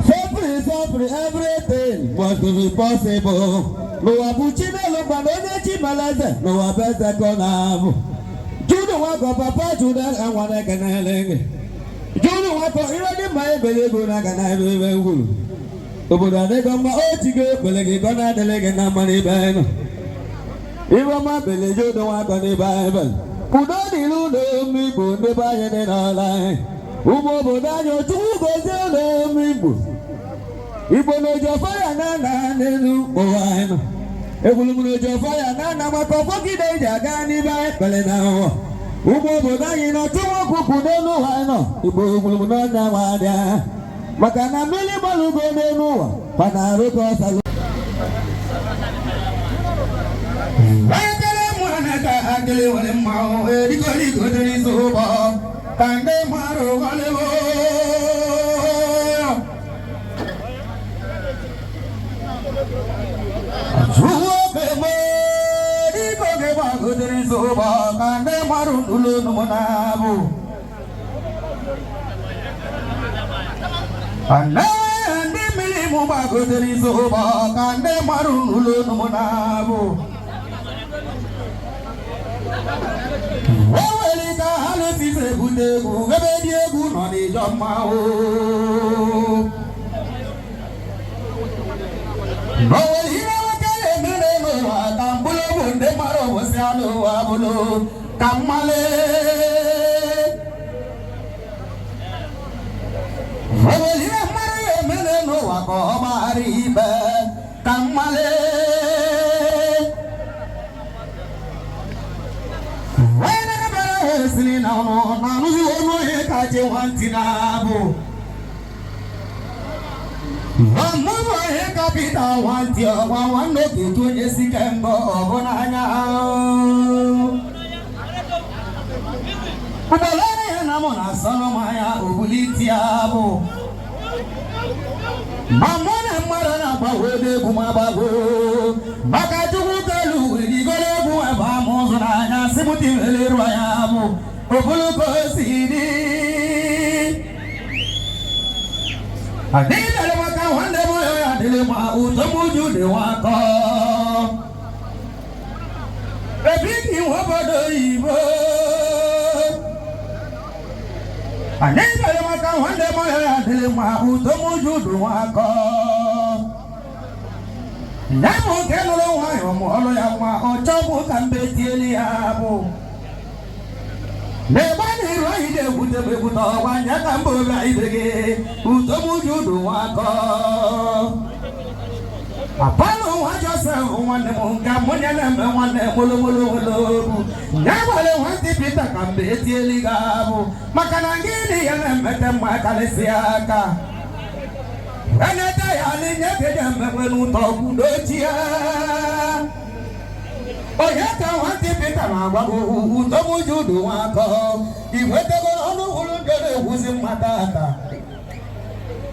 [SPEAKER 8] Suffering, suffering, everything must be possible. N'ụwa bụ Chinelo gbana onye chi mara eze n'ụwa bụ eze ka ọ na-abụ. Jude Nwakọ, papa Jude enwere ekenele gị. Jude Nwakọ, ihe dị mma ebele ego na-aga na ebe ebe ngwuru. Obodo adịghị mma o tigo ekpele gị ka ọ na-adịrị gị na mma n'ebe anyị nọ. Ibe ọma bele Jude Nwakọ n'ebe anyị bele. Udo dịrị ụlọ Igbo ndị be anyị dị n'ala anyị. Ụmụ obodo anyị, Chukwu gozie ụlọ Igbo. Igbo na oji ọfọ ya na-ana n'elu ụwa anyị nọ. Ekwuru m na oji ọfọ ya na-ana maka ọfọgide eji aga n'ibe anyị kpere na ụwa. Ụmụ obodo anyị nọ chụwa ọkụkụ n'elu ụwa anyị nọ. Igbo ekwuru m n'ọnya nwa adịa. Maka na mmiri gbara ugo n'elu ụwa, ma na-arụ ka ọ salụ.
[SPEAKER 7] Ekele mwana ka akele wale mao eriko liko diri soba kande maro wale wo. Zuwo ke mo eriko ke ba diri soba kande maro ndulo numonabu. Ande ande mili mo ba diri soba kande maro ndulo numonabu. O nwere ka ha na-esise ebute egwu ebe dị egwu nọ n'ịjọ mma o. O nwere ihe nwoke na-eme n'ụwa ka mkpụrụ bụ ndị mara obosi anụ ụwa bụrụ ka mmale. O nwere ihe mmadụ ya eme n'ụwa ka ọ gbaghara ibe ka mmale. Siri na ọnụ na anụzi ọnụ onye ka ji nwantị na-abụ. Ọmụmụ onye kapịta nwantị ọgwa nwanne oge etu onye si kemgbe ọbụ n'anya. Ụgbọala ya na mụ na asọrọ m anya obuliti ya bụ. Ma mụ na mmadụ na-agbanwe egwu m agbago. Maka Chukwu kelu igolo egwu ebe amụ ụzụ n'anya si mụ tiwele ru anya bụ. Ogologo si dị. Adịghị maka nwanne m ya adịghị ma ụtọ m Jude Nwakọ. Ebighi nwa obodo oyibo. Adịghị maka nwanne m ya adịghị ma ụtọ m Jude Nwakọ. Nne m nke nụrụ nwayọ m ọlụ ya nwa ọchọ m ka mbe tieli ya bụ. N'ebe a na-eru anyị na-egwute m egwute ọgwa nya ka mba obi anyị be gị ụtọ m Jude Nwakọ. Apalụ nwa Josef nwanne m nke mụ ya na-eme nwanne molomolomolobu. Ya gwara nwantị Pita ka mbe etieli gị abụ maka na gịnị ya na-emete mma karịsịa aka. Enete ya n'inye keje mmekwe n'ụtọ kwudochie. Onye ka nwantị Pita na-agwa gị ụtọ m Jude Nwakọ. I nwetego ọnụ hụrụ ndị na-ekwuzi mma tata.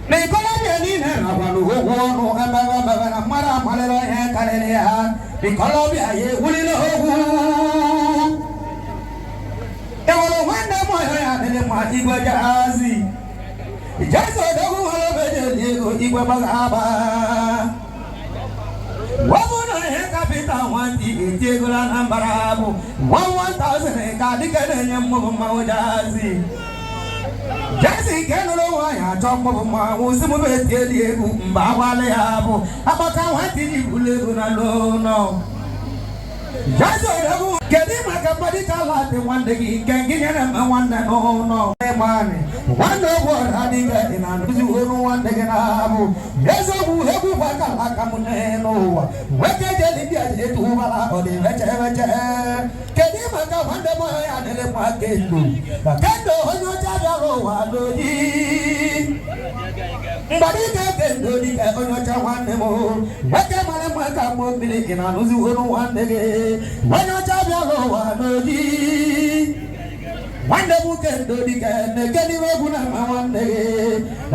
[SPEAKER 7] N'ikolobịa niile nakwa n'ụgwọ ọnụ emebe emebe na mmadụ amalịrị onye karịrị ya. Ikolobịa ya ewulile okwu. Enwere nwanne m onye ya adịrị mma igwe jahazi. Jesu odogwu nwere obeje dị ego igwe gbaga agba. Ọ bụ na ihe kapịta nwantị eti ego na Anambra bụ 1000 ka dịka na-enye mmụbụ mmanwụ jahazi. Jesi nke nụrụ nwaanyị achọ mmụbụ mmanwụ si mụ bụ etieli egwu mgbe agbalị ya bụ agbaka nwantị ji bulu ego na n'ụlọ. Jesi odogwu kedu maka mmadụ ka ala dị nwanne gị nke gị nyere m nwanne n'ụlọ ịmanị nwanne ogbu ọra dịga dị na nduzi olu nwanne gị na-abụ eziokwu egwu bụ aka aka m n'elu ụwa nwoke jeli ndị aja etu ụbara ọ dị meche meche. Kedu maka nwanne m ya adịrị mma kendo kendo onye ọcha bịara ụwa n'oyi mgbadike kendo dike onye ọcha nwanne m nwoke mara mma ka mmụọ mmiri ị na-anụzi olu nwanne gị onye ọcha bịara ụwa n'oyi nwanne m kendo dike na-eke n'ime egwu na mma nwanne gị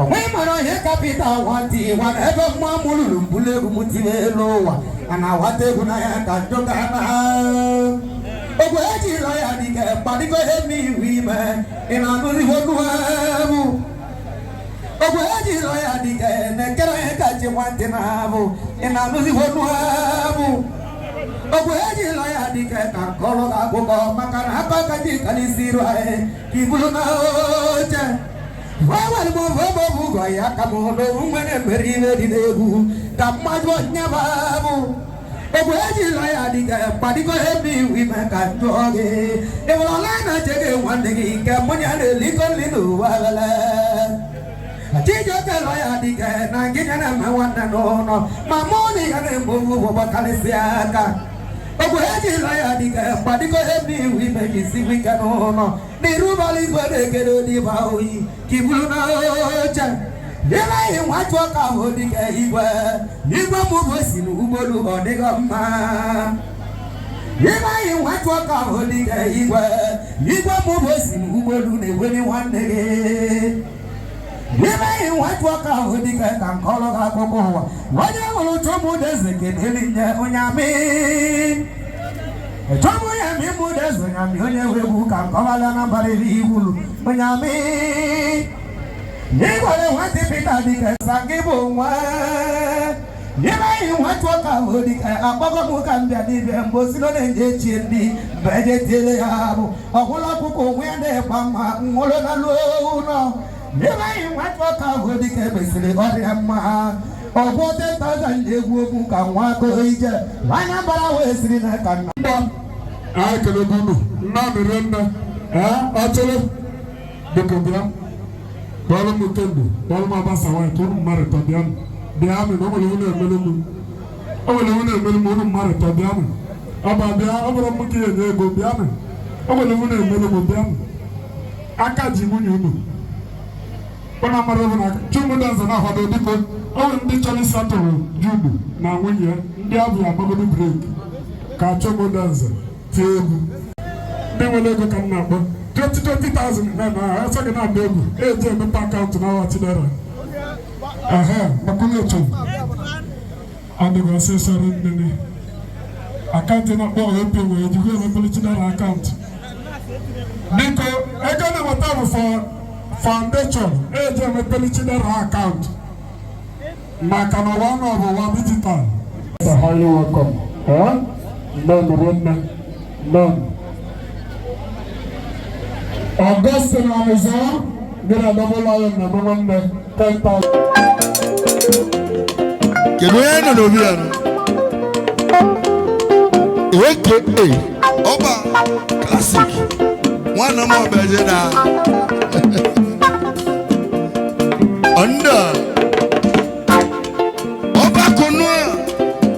[SPEAKER 7] onwe mara onye kapịta nwantị nwana ebe mma m lụrụ mbulu egwu m tinye elu ụwa a na-awata egwu n'anya ka njọ ka na Ogwe eji lọ ya dike kpadigo emi iwu ime ị na-anụzi olu egwu. Ogwe eji lọ ya dike na-ekere onye ka ji nwantị na-abụ ị na-anụzi olu egwu. Ogwe eji lọ ya dike ka nkọrọ gị akụkọ maka na aka ka ji kalisi iru anyị ka iburu na oche. Wewere m ofe bụ ụgọ ya ka m hụrụ nwere mere ihe dị n'egwu ka mmadụ onye bụ ogwe eji lọ ya dike kpadigo ebe iwu ime ka njụọ gị ị hụrụ ọla na-eche gị nwanne gị nke mụnya na-eliko nri n'ụwa lele. Chijioke lọ ya dike na ngịnya na-eme nwanne n'ụlọ ma mụ na ya na-eme ugbo gbakarịsịa aka. Ogwe eji lọ ya dike kpadigo ebe iwu ime gị sikwa ike n'ụlọ n'irubala igwe na-ekere odiba oyi ka iburu na oche. Ịlaghị nwatụ ọka ahụ dike igwe igwe mụ bụ si n'ụgbọelu ọ dịghị mma. Ịlaghị nwatụ ọka ahụ dike igwe igwe mụ bụ si n'ụgbọelu na-eweli nwanne gị. Ịlaghị nwatụ ọka ahụ dike ka nkọrọ gị akụkọ ụwa onye hụrụ chọmụdeze keneli nye onye amị chọmụ ya mi mụdeze onye amị onye wegwu ka nkọbala na mbarịrị iwulu onye amị. Igwere nwatị Pita dike sa gị bụ nwa ịlaghị nwatụ ọka ahụ dike akpọgọ m ka m bịa n'ibia mgbe osilo na-enye echie ndị mgbe eje tiele ya bụ ọgwụla ọkụkọ onwe ya na-ekpa mma nwụrụ na luo ụlọ. Ịlaghị nwatụ ọka ahụ dike mesịrị ọrịa mma ọgwụ 10,000 egwu okwu ka nwa akụ ije anya bara wee siri na ka nna.
[SPEAKER 4] Anyị kelebe unu nnọọ rie nne ee ọchịrị biko bịa kpọrọ m kemgbe kpọrọ m agbasa nwaanyị ka unu mmadụ tọ bịa bịa mị na o nwere unu emelu m o nwere unu emelu m unu mmadụ tọ bịa mị ọba bịa ọ bụrụ m ka ihe nye ego bịa mị o nwere unu emelu m bịa mị aka ji nwunye unu ụnụ amara bụ na Chumudenze na-akwado biko o nwere ndị chọrọ ịsatụrụ Jude na nwunye ya ndị abụ agbagodo breki ka Chumudenze tie egwu ndị nwere ego ka m na-akpọ 20,000 na na asa gị na-agba egwu eji emepe akaụntụ na awa Chidera ehe maka otu adịghị ọsịsọ nnene akaụntụ na-akpọ OP nwere ejikwa emepere Chidera akaụntụ biko ego na-enweta bụ for foundation eji emepere Chidera akaụntụ maka na ụwa nọ bụ ụwa digital. Highly welcome. Nne nne nne Augustine Anizo, gị na Double Lion na nwanne 10,000.
[SPEAKER 1] Kedu onye nọ n'obi ya nọ? AKA Ọba Classic nwanne m ọbịaje na Onda Ọba Konu a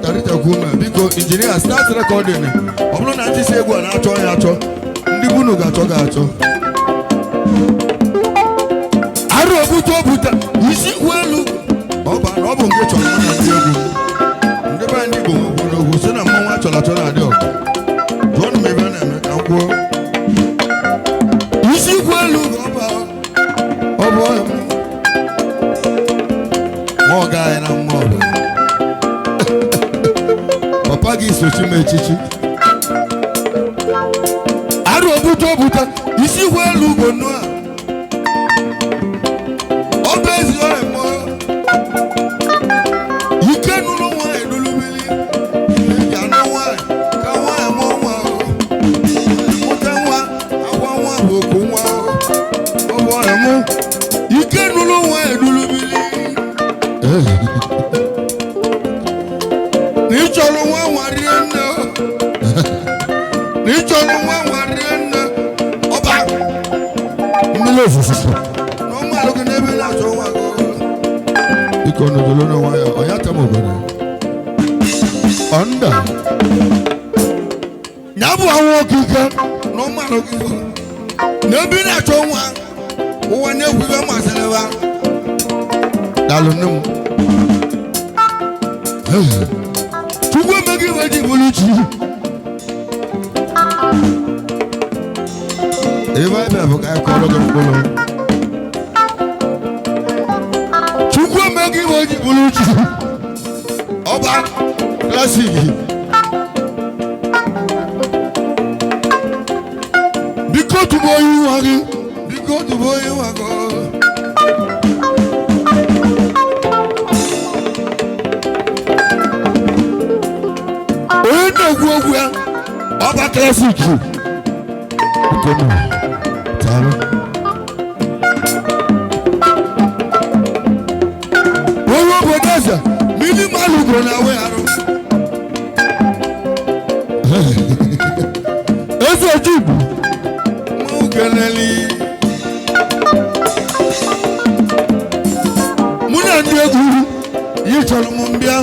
[SPEAKER 1] tarịtakwu ma biko injinia start recording. Ọ bụrụ na ndị si egwu a na-achọ ya achọ ndị bunu ga-achọ ga-achọ arụ obute obuta isi kwụ elu ọba na ọ bụ nke chọrọ mụ na ndị egwu ndị be ndị Igbo nwekwu n'okwu si na mmanwụ achọrọ achọ na-adị ọgụ jụọ m ebe a na-eme ka m kwuo isi kwụ elu ka ọba ọ bụ ma ọ gaghị na mma ọbụla papa gị sochi m echichi arụ obute obuta isi kwụ elu ugbo nnu a ọba ezi ọrịa mmụọ ike nụrụ nwaanyị lụrụ mmiri eji anụ nwaanyị ka nwaanyị mụọ nwa mụta nwa agwa nwa bụ okwu nwa ọ bụ ọrịa mụ ike nụrụ nwaanyị lụrụ mmiri na ịchọrọ nwa nwa rie nne na ịchọrọ nwa nwa rie nne ọba mmiri ofufu na ụmụ alụgị n'ebe na-achọ nwa gị biko nọdụlụ n'nwayọ ọya tam obodo ọnda ya bụ anwụ okike na ụmụ alụgị n'ebe na-achọ nwa ụwa na-egwu ibe masịrị ha daalụ nne m Chukwu emeghị iwe ji bụrụ chi ebe a bụ ka anyị kọrọ gị mkpụrụ Chukwu emeghị iwe ji bụrụ chi Ọba Classic Biko tụbụ onye nwa gị, biko tụbụ onye nwa gị. Onye na-ekwu okwu ya, ọba klasik. Biko nụ, taalụ. Onye obodo eze, mmiri mmadụ gụrụ na awe arụ. Eze Ojukwu, mụ keleli. Mụ na ndị egwu yi chọrọ m mbịa.